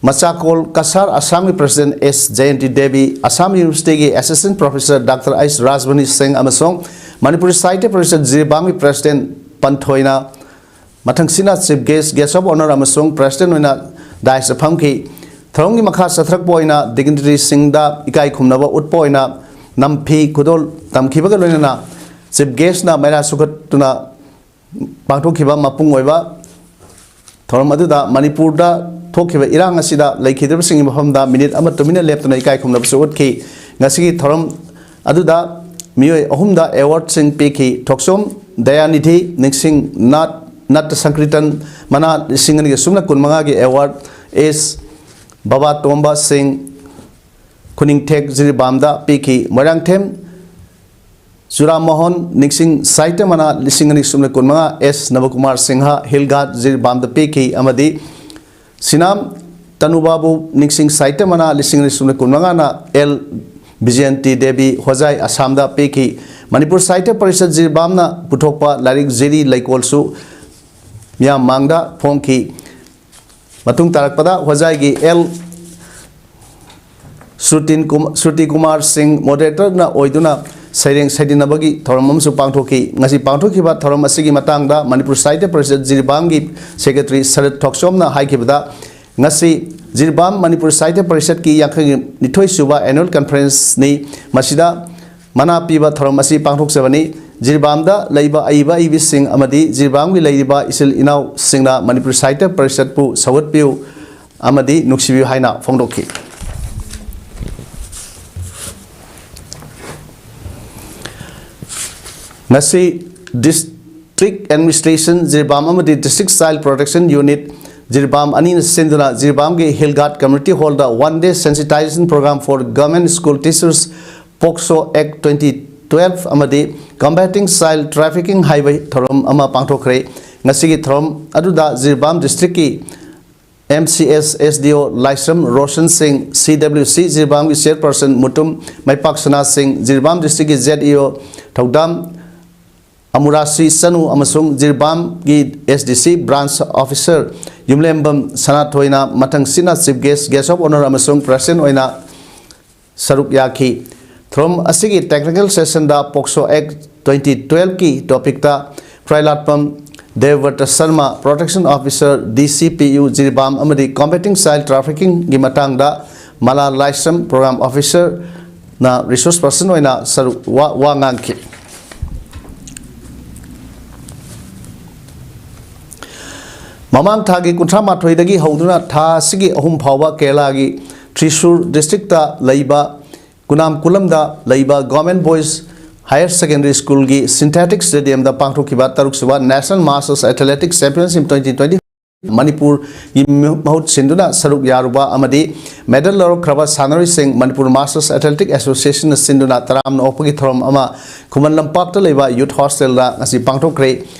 ꯃꯆꯥꯀꯣꯜ ꯀꯁꯥꯔ ꯑꯁꯥꯝꯒꯤ ꯄ꯭ꯔꯁꯤꯗꯦꯟ ꯑꯦꯁ ꯖꯌꯟꯇꯤ ꯗꯦꯕꯤ, ꯑꯁꯥꯝ ꯌꯨꯅꯤꯚꯔꯁꯤꯇꯤꯒꯤ ꯑꯦꯁꯤꯁꯇꯦꯟ ꯄ꯭ꯔꯣꯐꯦꯁꯔ ꯗꯥꯛꯇꯔ ꯑꯩꯁ ꯔꯥꯖꯃꯅꯤ ꯁꯤꯡ ꯑꯃꯁꯨꯡ ꯃꯅꯤꯄꯨꯔ ꯁꯥꯍꯤꯇ꯭ꯌ ꯄꯔꯤꯁꯠ ꯖꯤꯔꯤꯕꯥꯝꯒꯤ ꯄ꯭ꯔꯁꯤꯗꯦꯟ ꯄꯟꯊꯣꯏꯅ ꯃꯊꯪꯁꯤꯠꯅ chief guest, guest of honour ꯑꯃꯁꯨꯡ ꯄ꯭ꯔꯁꯤꯗꯦꯟ ꯑꯣꯏꯅ ꯗꯥꯏꯁꯇ ꯐꯝꯈꯤ꯫ ꯊꯧꯔꯝꯒꯤ ꯃꯈꯥ ꯆꯠꯊꯔꯛꯄ ꯑꯣꯏꯅ ꯗꯤꯒꯅꯤꯇꯔꯤꯁꯤꯡꯗ ꯏꯀꯥꯏ ꯈꯨꯝꯅꯕ ꯎꯠꯄ ꯑꯣꯏꯅ ꯅꯝꯐꯤ ꯈꯨꯗꯣꯜ ꯇꯝꯈꯤꯕꯒ ꯂꯣꯏꯅꯅ ꯆꯤꯐ ꯒꯦꯁꯅ ꯃꯩꯔꯥ ꯁꯨꯈꯠꯇꯨꯅ ꯄꯥꯡꯊꯣꯛꯈꯤꯕ ꯃꯄꯨꯡ ꯑꯣꯏꯕ ꯊꯧꯔꯝ ꯑꯗꯨꯗ ꯃꯅꯤꯄꯨꯔꯗ ꯊꯣꯛꯈꯤꯕ ꯏꯔꯥꯡ ꯑꯁꯤꯗ ꯂꯩꯈꯤꯗ꯭ꯔꯕꯁꯤꯡꯒꯤ ꯃꯐꯝꯗ ꯃꯤꯅꯤꯠ ꯑꯃ ꯇꯨꯃꯤꯟꯅ ꯂꯦꯞꯇꯨꯅ ꯏꯀꯥꯏ ꯈꯨꯝꯅꯕꯁꯨ ꯎꯠꯈꯤ꯫ ꯉꯁꯤꯒꯤ ꯊꯧꯔꯝ ꯑꯗꯨꯗ ꯃꯤꯑꯣꯏ ꯑꯍꯨꯝꯗ ꯑꯦꯋꯥꯔꯗꯁꯤꯡ ꯄꯤꯈꯤ꯫ ꯊꯣꯛꯆꯣꯝ ꯗꯌꯥꯅꯤꯙꯤ ꯅꯤꯡꯁꯤꯡ ꯅꯥꯠ ꯅꯠꯇ ꯁꯪꯀ꯭ꯔꯤꯇꯟ ꯃꯅꯥ ꯂꯤꯁꯤꯡ ꯑꯅꯤꯒ ꯁꯨꯞꯅ ꯀꯨꯟꯃꯉꯥꯒꯤ ꯑꯦꯋꯥꯔꯗ ꯑꯦꯁ ꯕꯕꯥꯇꯣꯝꯕ ꯁꯤꯡ ꯈꯨꯅꯤꯡꯊꯦꯛ ꯖꯤꯔꯤꯕꯥꯝꯗ ꯄꯤꯈꯤ꯫ ꯃꯣꯏꯔꯥꯡꯊꯦꯝ ꯆꯨꯔꯥꯃꯣꯍꯟ ꯅꯤꯡꯁꯤꯡ ꯁꯥꯍꯤꯇ꯭ꯌ ꯃꯅꯥ ꯂꯤꯁꯤꯡ ꯑꯅꯤ ꯁꯨꯞꯅ ꯀꯨꯟꯃꯉꯥ ꯑꯦꯁ ꯅꯕꯀꯨꯃꯥꯔ ꯁꯤꯡꯍ ꯍꯤꯜ ꯒꯥꯔꯗ ꯖꯤꯔꯤꯕꯥꯝꯗ ꯄꯤꯈꯤ ꯑꯃꯗꯤ ꯁꯤꯅꯥꯝ ꯇꯅꯨꯕꯥꯕꯨ ꯅꯤꯡꯁꯤꯡ ꯁꯥꯍꯤꯇ꯭ꯌ ꯃꯅꯥ ꯂꯤꯁꯤꯡ ꯑꯅꯤ ꯁꯨꯞꯅ ꯀꯨꯟꯃꯉꯥꯅ ꯑꯦꯜ ꯕꯤꯖꯌꯟꯇꯤ ꯗꯦꯕꯤ ꯍꯣꯖꯥꯏ ꯑꯁꯥꯝꯗ ꯄꯤꯈꯤ꯫ ꯃꯅꯤꯄꯨꯔ ꯁꯥꯍꯤꯇ꯭ꯌ ꯄꯔꯤꯁꯠ ꯖꯤꯔꯤꯕꯥꯝꯅ ꯄꯨꯊꯣꯛꯄ ꯂꯥꯏꯔꯤꯛ ꯖꯤꯔꯤ ꯂꯩꯀꯣꯜꯁꯨ ꯃꯤꯌꯥꯝ ꯃꯥꯡꯗ ꯐꯣꯡꯈꯤ꯫ ꯃꯇꯨꯡ ꯇꯥꯔꯛꯄꯗ ꯍꯣꯖꯥꯏꯒꯤ ꯑꯦꯜ ꯁ꯭ꯔꯨꯇꯤꯟ ꯀꯨꯝ-, ꯁ꯭ꯔꯨꯇꯤ ꯀꯨꯃꯥꯔ ꯁꯤꯡ ꯃꯣꯗꯔꯦꯇꯔꯅ ꯑꯣꯏꯗꯨꯅ ꯁꯩꯔꯦꯡ ꯁꯩꯗꯤꯟꯅꯕꯒꯤ ꯊꯧꯔꯝ ꯑꯃꯁꯨ ꯄꯥꯡꯊꯣꯛꯈꯤ꯫ ꯉꯁꯤ ꯄꯥꯡꯊꯣꯛꯈꯤꯕ ꯊꯧꯔꯝ ꯑꯁꯤꯒꯤ ꯃꯇꯥꯡꯗ ꯃꯅꯤꯄꯨꯔ ꯁꯥꯍꯤꯇ꯭ꯌ ꯄꯔꯤꯁꯠ ꯖꯤꯔꯤꯕꯥꯝꯒꯤ ꯁꯦꯀ꯭ꯔꯦꯇꯔꯤ ꯁꯔꯠ ꯊꯣꯛꯆꯣꯝꯅ ꯍꯥꯏꯈꯤꯕꯗ, ꯉꯁꯤ ꯖꯤꯔꯤꯕꯥꯝ ꯃꯅꯤꯄꯨꯔ ꯁꯥꯍꯤꯇ꯭ꯌ ꯄꯔꯤꯁꯠꯀꯤ ꯌꯥꯡꯈꯩ ꯅꯤꯊꯣꯏ ꯁꯨꯕ ꯑꯦꯅꯨꯋꯦꯜ ꯀꯟꯐꯔꯦꯟꯁꯅꯤ꯫ ꯃꯁꯤꯗ ꯃꯅꯥ ꯄꯤꯕ ꯊꯧꯔꯝ ꯑꯁꯤ ꯄꯥꯡꯊꯣꯛꯆꯕꯅꯤ꯫ ꯖꯤꯔꯤꯕꯥꯝꯗ ꯂꯩꯕ ꯑꯏꯕ ꯑꯏꯕꯤꯁꯤꯡ ꯑꯃꯗꯤ ꯖꯤꯔꯤꯕꯥꯝꯒꯤ ꯂꯩꯔꯤꯕ ꯏꯆꯤꯜ ꯏꯅꯥꯎꯁꯤꯡꯅ ꯃꯅꯤꯄꯨꯔ ꯁꯥꯍꯤꯇ꯭ꯌ ꯄꯔꯤꯁꯠꯄꯨ ꯁꯧꯒꯠꯄꯤꯌꯨ ꯑꯃꯗꯤ ꯅꯨꯡꯁꯤꯕꯤꯌꯨ ꯍꯥꯏꯅ ꯐꯣꯡꯗꯣꯛꯈꯤ꯫ ꯉꯁꯤ ꯗꯤꯁꯇ꯭ꯔꯤꯛ ꯑꯦꯗꯃꯤꯅꯤꯁꯇ꯭ꯔꯦꯁꯟ ꯖꯤꯔꯤꯕꯥꯝ ꯑꯃꯗꯤ district child protection unit Jiribam ꯑꯅꯤꯅ ꯁꯤꯟꯗꯨꯅ ꯖꯤꯔꯤꯕꯥꯝꯒꯤ ꯍꯤꯜ ꯒꯥꯔꯗ ꯀꯝꯃ꯭ꯌꯨꯅꯤꯇꯤ ꯍꯣꯜꯗ One Day Sensitization Program for Government School Teachers, POCSO Act twenty twelve ꯑꯃꯗꯤ Combating Child Trafficking ꯍꯥꯏꯕ ꯊꯧꯔꯝ ꯑꯃ ꯄꯥꯡꯊꯣꯛꯈ꯭ꯔꯦ꯫ ꯉꯁꯤꯒꯤ ꯊꯧꯔꯝ ꯑꯗꯨꯗ ꯖꯤꯔꯤꯕꯥꯝ ꯗꯤꯁꯇ꯭ꯔꯤꯛꯀꯤ M C S S D ꯑꯣ ꯂꯥꯏꯁ꯭ꯔꯝ ꯔꯣꯁꯟ ꯁꯤꯡ, ꯁꯤ ꯗꯕ꯭ꯂꯤꯎ ꯁꯤ ꯖꯤꯔꯤꯕꯥꯝꯒꯤ ꯆꯤꯌꯔꯄꯔꯁꯟ ꯃꯨꯇꯨꯝ ꯃꯩꯄꯥꯛ ꯁꯅꯥ ꯁꯤꯡ, ꯖꯤꯔꯤꯕꯥꯝ ꯗꯤꯁꯇ꯭ꯔꯤꯛꯀꯤ ꯖꯦꯠ ꯏ ꯑꯣ ꯊꯧꯗꯥꯝ ꯑꯃꯨꯔꯥꯁꯤ ꯆꯅꯨ ꯑꯃꯁꯨꯡ ꯖꯤꯔꯤꯕꯥꯝꯒꯤ S D C branch officer ꯌꯨꯝꯂꯦꯝꯕꯝ ꯁꯅꯥꯊꯣꯏꯅ ꯃꯊꯪꯁꯤꯠꯅ chief guest, guest of honour ꯑꯃꯁꯨꯡ president ꯑꯣꯏꯅ ꯁꯔꯨꯛ ꯌꯥꯈꯤ꯫ ꯊꯧꯔꯝ ꯑꯁꯤꯒꯤ technical sessionꯗ POCSO Act twenty twelveꯀꯤ topicꯇ ꯈ꯭ꯔꯥꯏꯂꯥꯠꯄꯝ ꯗꯦꯕꯕ꯭ꯔꯇ Sharma, Protection Officer, D C P U, Jiribam ꯑꯃꯗꯤ combating child traffickingꯒꯤ ꯃꯇꯥꯡꯗ ꯃꯂꯥ ꯂꯥꯏꯁ꯭ꯔꯝ, Program Officerꯅ resource person ꯑꯣꯏꯅ ꯁꯔꯨꯛ ꯋꯥ, ꯋꯥ ꯉꯥꯡꯈꯤ꯫ ꯃꯃꯥꯡ ꯊꯥꯒꯤ ꯀꯨꯟꯊ꯭ꯔꯥ ꯃꯥꯊꯣꯏꯗꯒꯤ ꯍꯧꯗꯨꯅ ꯊꯥ ꯑꯁꯤꯒꯤ ꯑꯍꯨꯝ ꯐꯥꯎꯕ ꯀꯦꯔꯂꯥꯒꯤ ꯇ꯭ꯔꯤꯁꯨꯔ districtꯇ ꯂꯩꯕ ꯀꯨꯅꯥꯝꯀꯨꯂꯝꯗ ꯂꯩꯕ Government Boys Higher Secondary Schoolꯒꯤ synthetic stadiumꯗ ꯄꯥꯡꯊꯣꯛꯈꯤꯕ ꯇꯔꯨꯛꯁꯨꯕ National Masters Athletics Championship twenty twenty ꯃꯅꯤꯄꯨꯔꯒꯤ ꯃꯍꯨꯠ ꯁꯤꯟꯗꯨꯅ ꯁꯔꯨꯛ ꯌꯥꯔꯨꯕ ꯑꯃꯗꯤ medal ꯂꯧꯔꯛꯈ꯭ꯔꯕ ꯁꯥꯟꯅꯔꯣꯏꯁꯤꯡ ꯃꯅꯤꯄꯨꯔ Masters Athletic Associationꯅ ꯁꯤꯟꯗꯨꯅ ꯇꯔꯥꯝꯅ ꯑꯣꯛꯄꯒꯤ ꯊꯧꯔꯝ ꯑꯃ ꯈꯨꯃꯟ ꯂꯝꯄꯥꯛꯇ ꯂꯩꯕ Youth Hostelꯗ ꯉꯁꯤ ꯄꯥꯡꯊꯣꯛꯈ꯭ꯔꯦ꯫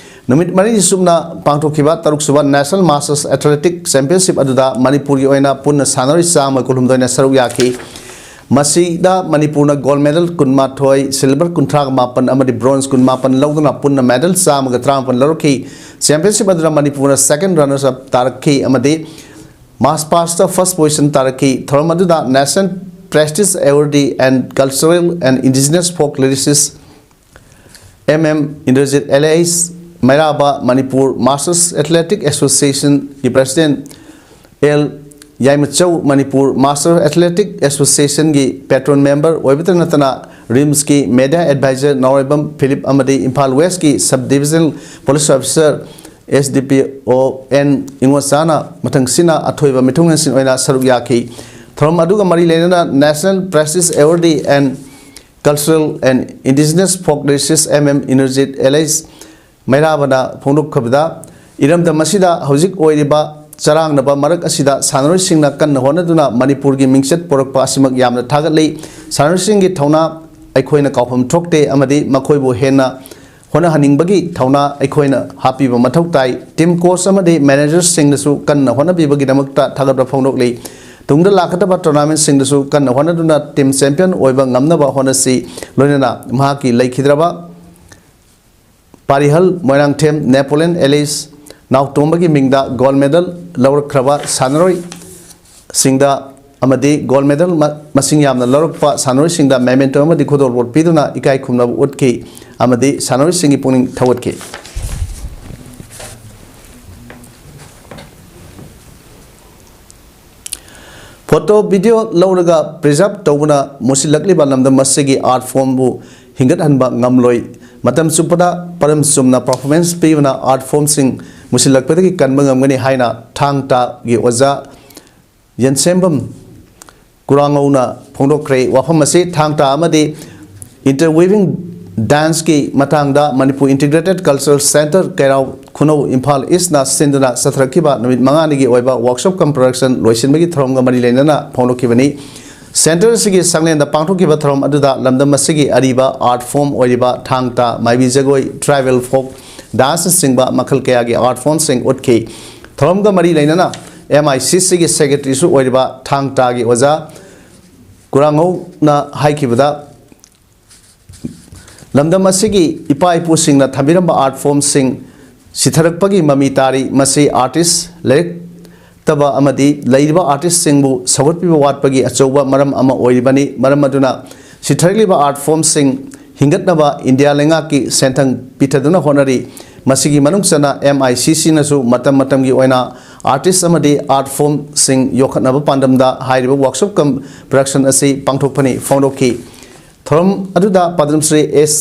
ꯅꯨꯃꯤꯠ ꯃꯔꯤꯅꯤ ꯆꯨꯞꯅ ꯄꯥꯡꯊꯣꯛꯈꯤꯕ ꯇꯔꯨꯛꯁꯨꯕ National Masters Athletic Championship ꯑꯗꯨꯗ ꯃꯅꯤꯄꯨꯔꯒꯤ ꯑꯣꯏꯅ ꯄꯨꯟꯅ ꯁꯥꯟꯅꯔꯣꯏ ꯆꯥꯝꯃ ꯀꯨꯟꯍꯨꯝꯗꯣꯏꯅ ꯁꯔꯨꯛ ꯌꯥꯈꯤ꯫ ꯃꯁꯤꯗ ꯃꯅꯤꯄꯨꯔꯅ gold medal ꯀꯨꯟꯃꯥꯊꯣꯏ, silver ꯀꯨꯟꯊ꯭ꯔꯥꯒ ꯃꯥꯄꯟ ꯑꯃꯗꯤ bronze ꯀꯨꯟꯃꯥꯄꯟ ꯂꯧꯗꯨꯅ ꯄꯨꯟꯅ medal ꯆꯥꯝꯃꯒ ꯇꯔꯥꯃꯥꯄꯟ ꯂꯧꯔꯛꯈꯤ꯫ Championship ꯑꯗꯨꯗ ꯃꯅꯤꯄꯨꯔꯅ second runners up ꯇꯥꯔꯛꯈꯤ ꯑꯃꯗꯤ mass passꯇ first position ꯇꯥꯔꯛꯈꯤ꯫ ꯊꯧꯔꯝ ꯑꯗꯨꯗ National Prestige Awardee and Cultural and Indigenous Folk Lyricist M M Indrajit alias ꯃꯩꯔꯥꯕ, Manipur Masters Athletic Associationꯒꯤ president L ꯌꯥꯏꯃꯆꯧ, Manipur Master Athletic Associationꯒꯤ patron member ꯑꯣꯏꯕꯇ ꯅꯠꯇꯅ RIMSꯀꯤ media advisor ꯅꯥꯎꯔꯦꯝꯕꯝ ꯐꯤꯂꯤꯞ ꯑꯃꯗꯤ Imphal Westꯀꯤ sub divisional police officer S D P O N ꯏꯉꯣꯆꯥꯅ ꯃꯊꯪꯁꯤꯠꯅ ꯑꯊꯣꯏꯕ ꯃꯤꯊꯨꯡꯂꯦꯟꯁꯤꯡ ꯑꯣꯏꯅ ꯁꯔꯨꯛ ꯌꯥꯈꯤ꯫ ꯊꯧꯔꯝ ꯑꯗꯨꯒ ꯃꯔꯤ ꯂꯩꯅꯅ National Prestige Awardee and Cultural and Indigenous Folk Lyricist M M Indrajit alias ꯃꯩꯔꯥꯕꯅ ꯐꯣꯡꯗꯣꯛꯈꯤꯕꯗ, ꯏꯔꯝꯗꯝ ꯑꯁꯤꯗ ꯍꯧꯖꯤꯛ ꯑꯣꯏꯔꯤꯕ ꯆꯔꯥꯡꯅꯕ ꯃꯔꯛ ꯑꯁꯤꯗ ꯁꯥꯟꯅꯔꯣꯏꯁꯤꯡꯅ ꯀꯟꯅ ꯍꯣꯠꯅꯗꯨꯅ ꯃꯅꯤꯄꯨꯔꯒꯤ ꯃꯤꯡꯆꯠ ꯄꯨꯔꯛꯄ ꯑꯁꯤꯃꯛ ꯌꯥꯝꯅ ꯊꯥꯒꯠꯂꯤ꯫ ꯁꯥꯟꯅꯔꯣꯏꯁꯤꯡꯒꯤ ꯊꯧꯅꯥ ꯑꯩꯈꯣꯏꯅ ꯀꯥꯎꯐꯝ ꯊꯣꯛꯇꯦ ꯑꯃꯗꯤ ꯃꯈꯣꯏꯕꯨ ꯍꯦꯟꯅ ꯍꯣꯠꯅꯍꯟꯅꯤꯡꯕꯒꯤ ꯊꯧꯅꯥ ꯑꯩꯈꯣꯏꯅ ꯍꯥꯞꯄꯤꯕ ꯃꯊꯧ ꯇꯥꯏ꯫ Team coach ꯑꯃꯗꯤ managerꯁꯤꯡꯅꯁꯨ ꯀꯟꯅ ꯍꯣꯠꯅꯕꯤꯕꯒꯤꯗꯃꯛꯇ ꯊꯥꯒꯠꯄ ꯐꯣꯡꯗꯣꯛꯂꯤ꯫ ꯇꯨꯡꯗ ꯂꯥꯛꯀꯗꯕ tournamentꯁꯤꯡꯗꯁꯨ ꯀꯟꯅ ꯍꯣꯠꯅꯗꯨꯅ team champion ꯑꯣꯏꯕ ꯉꯝꯅꯕ ꯍꯣꯠꯅꯁꯤ꯫ ꯂꯣꯏꯅꯅ ꯃꯍꯥꯛꯀꯤ ꯂꯩꯈꯤꯗ꯭ꯔꯕ ꯄꯥꯔꯤꯍꯜ ꯃꯣꯏꯔꯥꯡꯊꯦꯝ ꯅꯦꯄꯣꯂꯤꯌꯟ ꯑꯦꯂꯤꯁ ꯅꯥꯎꯇꯣꯝꯕꯒꯤ ꯃꯤꯡꯗ ꯒꯣꯜ ꯃꯦꯗꯜ ꯂꯧꯔꯛꯈ꯭ꯔꯕ ꯁꯥꯟꯅꯔꯣꯏꯁꯤꯡꯗ ꯑꯃꯗꯤ ꯒꯣꯜ ꯃꯦꯗꯜ ꯃ-, ꯃꯁꯤꯡ ꯌꯥꯝꯅ ꯂꯧꯔꯛꯄ ꯁꯥꯟꯅꯔꯣꯏꯁꯤꯡꯗ ꯃꯦꯃꯦꯟꯇꯣ ꯑꯃꯗꯤ ꯈꯨꯗꯣꯜꯄꯣꯠ ꯄꯤꯗꯨꯅ ꯏꯀꯥꯏ ꯈꯨꯝꯅꯕ ꯎꯠꯈꯤ ꯑꯃꯗꯤ ꯁꯥꯟꯅꯔꯣꯏꯁꯤꯡꯒꯤ ꯄꯨꯛꯅꯤꯡ ꯊꯧꯒꯠꯈꯤ꯫ ꯐꯣꯇꯣ ꯚꯤꯗꯤꯑꯣ ꯂꯧꯔꯒ ꯄ꯭ꯔꯤꯖꯥꯔꯚ ꯇꯧꯕꯅ ꯃꯨꯁꯤꯜꯂꯛꯂꯤꯕ ꯂꯝꯗꯝ ꯑꯁꯤꯒꯤ ꯑꯥꯔꯠ ꯐꯣꯝꯕꯨ ꯍꯤꯡꯒꯠꯍꯟꯕ ꯉꯝꯂꯣꯏ꯫ ꯃꯇꯝ ꯆꯨꯞꯄꯗ ꯄꯔꯝ ꯆꯨꯝꯅ ꯄꯔꯐꯣꯔꯃꯦꯟꯁ ꯄꯤꯕꯅ ꯑꯥꯔꯠ ꯐꯣꯝꯁꯤꯡ ꯃꯨꯁꯤꯜꯂꯛꯄꯗꯒꯤ ꯀꯟꯕ ꯉꯝꯒꯅꯤ ꯍꯥꯏꯅ ꯊꯥꯡ ꯇꯥꯒꯤ ꯑꯣꯖꯥ ꯌꯦꯟꯁꯦꯝꯕꯝ ꯀꯨꯔꯥꯉꯧꯅ ꯐꯣꯡꯗꯣꯛꯈ꯭ꯔꯦ꯫ ꯋꯥꯐꯝ ꯑꯁꯤ ꯊꯥꯡ ꯇꯥ ꯑꯃꯗꯤ ꯏꯟꯇꯔꯋꯤꯚꯤꯡ ꯗꯥꯟꯁꯀꯤ ꯃꯇꯥꯡꯗ Manipur integrated cultural centre Keirao Khunou Imphal ꯏꯁꯅ ꯁꯤꯟꯗꯨꯅ ꯆꯠꯊꯔꯛꯈꯤꯕ ꯅꯨꯃꯤꯠ ꯃꯉꯥꯅꯤꯒꯤ ꯑꯣꯏꯕ ꯋꯥꯔꯛꯁꯣꯞ ꯀꯝ ꯄ꯭ꯔꯗꯛꯁꯟ ꯂꯣꯏꯁꯤꯟꯕꯒꯤ ꯊꯧꯔꯝꯒ ꯃꯔꯤ ꯂꯩꯅꯅ ꯐꯣꯡꯗꯣꯛꯈꯤꯕꯅꯤ꯫ ꯁꯦꯟꯇꯔ ꯑꯁꯤꯒꯤ ꯁꯪꯂꯦꯟꯗ ꯄꯥꯡꯊꯣꯛꯈꯤꯕ ꯊꯧꯔꯝ ꯑꯗꯨꯗ ꯂꯝꯗꯝ ꯑꯁꯤꯒꯤ ꯑꯔꯤꯕ ꯑꯥꯔꯠ ꯐꯣꯝ ꯑꯣꯏꯔꯤꯕ ꯊꯥꯡ ꯇꯥ, ꯃꯥꯏꯕꯤ ꯖꯒꯣꯏ, ꯇ꯭ꯔꯥꯏꯕꯦꯜ ꯐꯣꯛ ꯗꯥꯟꯁꯅꯆꯤꯡꯕ ꯃꯈꯜ ꯀꯌꯥꯒꯤ ꯑꯥꯔꯠ ꯐꯣꯝꯁꯤꯡ ꯎꯠꯈꯤ꯫ ꯊꯧꯔꯝꯒ ꯃꯔꯤ ꯂꯩꯅꯅ ꯑꯦꯝ ꯑꯥꯏ ꯁꯤ ꯁꯤꯒꯤ ꯁꯦꯀ꯭ꯔꯦꯇꯔꯤꯁꯨ ꯑꯣꯏꯔꯤꯕ ꯊꯥꯡ ꯇꯥꯒꯤ ꯑꯣꯖꯥ ꯀꯨꯔꯥꯉꯧꯅ ꯍꯥꯏꯈꯤꯕꯗ, ꯂꯝꯗꯝ ꯑꯁꯤꯒꯤ ꯏꯄꯥ ꯏꯄꯨꯁꯤꯡꯅ ꯊꯝꯕꯤꯔꯝꯕ ꯑꯥꯔꯠ ꯐꯣꯝꯁꯤꯡ ꯁꯤꯊꯔꯛꯄꯒꯤ ꯃꯃꯤ ꯇꯥꯔꯤ꯫ ꯃꯁꯤ ꯑꯥꯔꯇꯤꯁ ꯂꯩꯔꯛꯇꯕ ꯑꯃꯗꯤ ꯂꯩꯔꯤꯕ ꯑꯥꯔꯇꯤꯁꯁꯤꯡꯕꯨ ꯁꯧꯒꯠꯄꯤꯕ ꯋꯥꯠꯄꯒꯤ ꯑꯆꯧꯕ ꯃꯔꯝ ꯑꯃ ꯑꯣꯏꯔꯤꯕꯅꯤ꯫ ꯃꯔꯝ ꯑꯗꯨꯅ ꯁꯤꯊꯔꯛꯂꯤꯕ ꯑꯥꯔꯠ ꯐꯣꯝꯁꯤꯡ ꯍꯤꯡꯒꯠꯅꯕ ꯏꯟꯗꯤꯌꯥ ꯂꯩꯉꯥꯛꯀꯤ ꯁꯦꯟꯊꯪ ꯄꯤꯊꯗꯨꯅ ꯍꯣꯠꯅꯔꯤ꯫ ꯃꯁꯤꯒꯤ ꯃꯅꯨꯡ ꯆꯟꯅ ꯑꯦꯝ ꯑꯥꯏ ꯁꯤ ꯁꯤꯅꯁꯨ ꯃꯇꯝ ꯃꯇꯝꯒꯤ ꯑꯣꯏꯅ ꯑꯥꯔꯇꯤꯁ ꯑꯃꯗꯤ ꯑꯥꯔꯠ ꯐꯣꯝꯁꯤꯡ ꯌꯣꯛꯈꯠꯅꯕ ꯄꯥꯟꯗꯝꯗ ꯍꯥꯏꯔꯤꯕ ꯋꯥꯔꯛꯁꯣꯞ ꯀꯝ ꯄ꯭ꯔꯗꯛꯁꯟ ꯑꯁꯤ ꯄꯥꯡꯊꯣꯛꯄꯅꯤ ꯐꯣꯡꯗꯣꯛꯈꯤ꯫ ꯊꯧꯔꯝ ꯑꯗꯨꯗ Padma Shri S,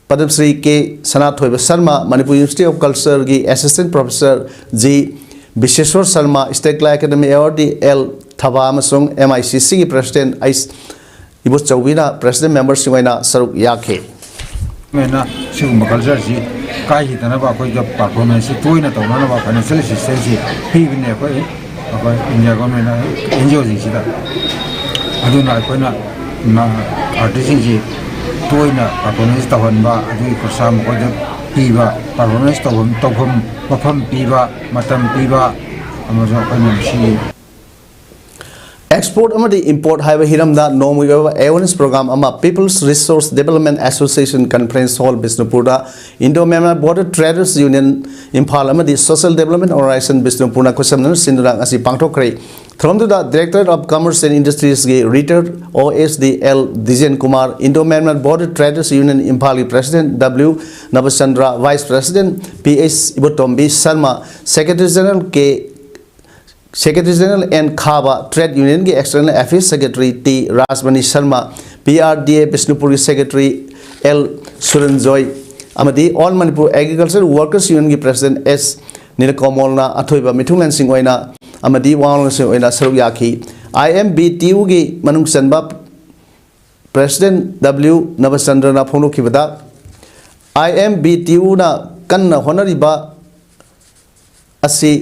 Padma Shri K Sanathoiba Sharma, Manipur university of ꯀꯜꯆꯔꯒꯤ assistant professor G Bisheshor Sharma, state Kala academy awardee L Thaba ꯑꯃꯁꯨꯡ ꯑꯦꯝ ꯑꯥꯏ ꯁꯤ ꯁꯤꯒꯤ ꯄ꯭ꯔꯁꯤꯗꯦꯟꯠ ꯑꯩꯁ ꯏꯕꯣꯆꯧꯕꯤꯅ ꯄ꯭ꯔꯁꯤꯗꯦꯟꯠ ꯃꯦꯝꯕꯔꯁꯤꯡ ꯑꯣꯏꯅ ꯁꯔꯨꯛ ꯌꯥꯈꯤ꯫ ꯃꯦꯟꯅ ꯁꯤꯒꯨꯝꯕ ꯀꯜꯆꯔꯁꯤ ꯀꯥꯏꯈꯤꯗꯅꯕ ꯑꯩꯈꯣꯏꯗ ꯄꯔꯐꯣꯔꯃꯦꯟꯁꯁꯤ ꯇꯣꯏꯅ ꯇꯧꯅꯅꯕ ꯐꯥꯏꯅꯥꯟꯁꯤꯌꯦꯜ ꯑꯦꯁꯤꯁꯇꯦꯟꯁꯁꯤ ꯄꯤꯕꯅꯤ ꯑꯩꯈꯣꯏ, ꯑꯩꯈꯣꯏ ꯏꯟꯗꯤꯌꯥ ꯒꯣꯔꯃꯦꯟꯅ ꯑꯦꯟ ꯖꯤ ꯑꯣꯁꯤꯡꯁꯤꯗ꯫ ꯑꯗꯨꯅ ꯑꯩꯈꯣꯏꯅ ꯑꯥꯔꯇꯤꯁꯁꯤꯡꯁꯤ ꯇꯣꯏꯅ ꯄꯔꯐꯣꯔꯃꯦꯟꯁ ꯇꯧꯍꯟꯕ, ꯑꯗꯨꯒꯤ ꯈꯣꯔꯁꯥ ꯃꯈꯣꯏꯗ ꯄꯤꯕ, ꯄꯔꯐꯣꯔꯃꯦꯟꯁ ꯇꯧꯐꯝ, ꯇꯧꯐꯝ ꯃꯐꯝ ꯄꯤꯕ, ꯃꯇꯝ ꯄꯤꯕ ꯑꯃꯁꯨꯡ ꯑꯩꯈꯣꯏꯅ ꯃꯁꯤꯒꯤ ꯑꯦꯛꯁꯄꯣꯔꯠ ꯑꯃꯗꯤ ꯏꯝꯄꯣꯔꯠ ꯍꯥꯏꯕ ꯍꯤꯔꯝꯗ ꯅꯣꯡꯃꯒꯤ ꯑꯣꯏꯕ ꯑꯦꯋꯦꯔꯅꯦꯁ ꯄ꯭ꯔꯣꯒ꯭ꯔꯥꯝ ꯑꯃ People's Resource Development Association Conference Hall ꯕꯤꯁꯅꯨꯄꯨꯔꯗ, Indo Myanmar Border Traders Union Imphal ꯑꯃꯗꯤ Social Development Organization ꯕꯤꯁꯅꯨꯄꯨꯔꯅ ꯈꯨꯠꯁꯝꯅꯅ ꯁꯤꯟꯗꯨꯅ ꯉꯁꯤ ꯄꯥꯡꯊꯣꯛꯈ꯭ꯔꯦ꯫ ꯊꯧꯔꯝꯗꯨꯗ Director of Commerce and Industries ꯒꯤ retired O S D L Dijen Kumar, Indo Myanmar Border Traders Union ꯏꯝꯐꯥꯜꯒꯤ president W Nabachandra, vice president P H Ibotombi Sharma, secretary general K secretary general N Khaba, trade ꯌꯨꯅꯤꯌꯟꯒꯤ external affairs secretary T Rajmani Sharma, P R D A ꯕꯤꯁꯅꯨꯄꯨꯔꯒꯤ ꯁꯦꯀ꯭ꯔꯦꯇꯔꯤ ꯑꯦꯜ ꯁꯨꯔꯟꯖꯣꯏ ꯑꯃꯗꯤ ꯑꯣꯜ ꯃꯅꯤꯄꯨꯔ ꯑꯦꯒ꯭ꯔꯤꯀꯜꯆꯔ ꯋꯥꯔꯀꯔꯁ ꯌꯨꯅꯤꯌꯟꯒꯤ ꯄ꯭ꯔꯦꯁꯤꯗꯦꯟꯠ ꯑꯦꯁ ꯅꯤꯂꯀꯃꯣꯜꯅ ꯑꯊꯣꯏꯕ ꯃꯤꯊꯨꯡꯂꯦꯟꯁꯤꯡ ꯑꯣꯏꯅ ꯑꯃꯗꯤ ꯋꯥꯉꯥꯡꯂꯣꯏꯁꯤꯡ ꯑꯣꯏꯅ ꯁꯔꯨꯛ ꯌꯥꯈꯤ꯫ ꯑꯥꯏ ꯑꯦꯝ ꯕꯤ ꯇꯤ ꯌꯨꯒꯤ ꯃꯅꯨꯡ ꯆꯟꯕ ꯄ꯭ꯔꯦꯁꯤꯗꯦꯟꯠ ꯗꯕ꯭ꯂꯤꯎ ꯅꯕꯆꯟꯗ꯭ꯔꯅ ꯐꯣꯡꯗꯣꯛꯈꯤꯕꯗ, ꯑꯥꯏ ꯑꯦꯝ ꯕꯤ ꯇꯤ ꯌꯨꯅ ꯀꯟꯅ ꯍꯣꯠꯅꯔꯤꯕ ꯑꯁꯤ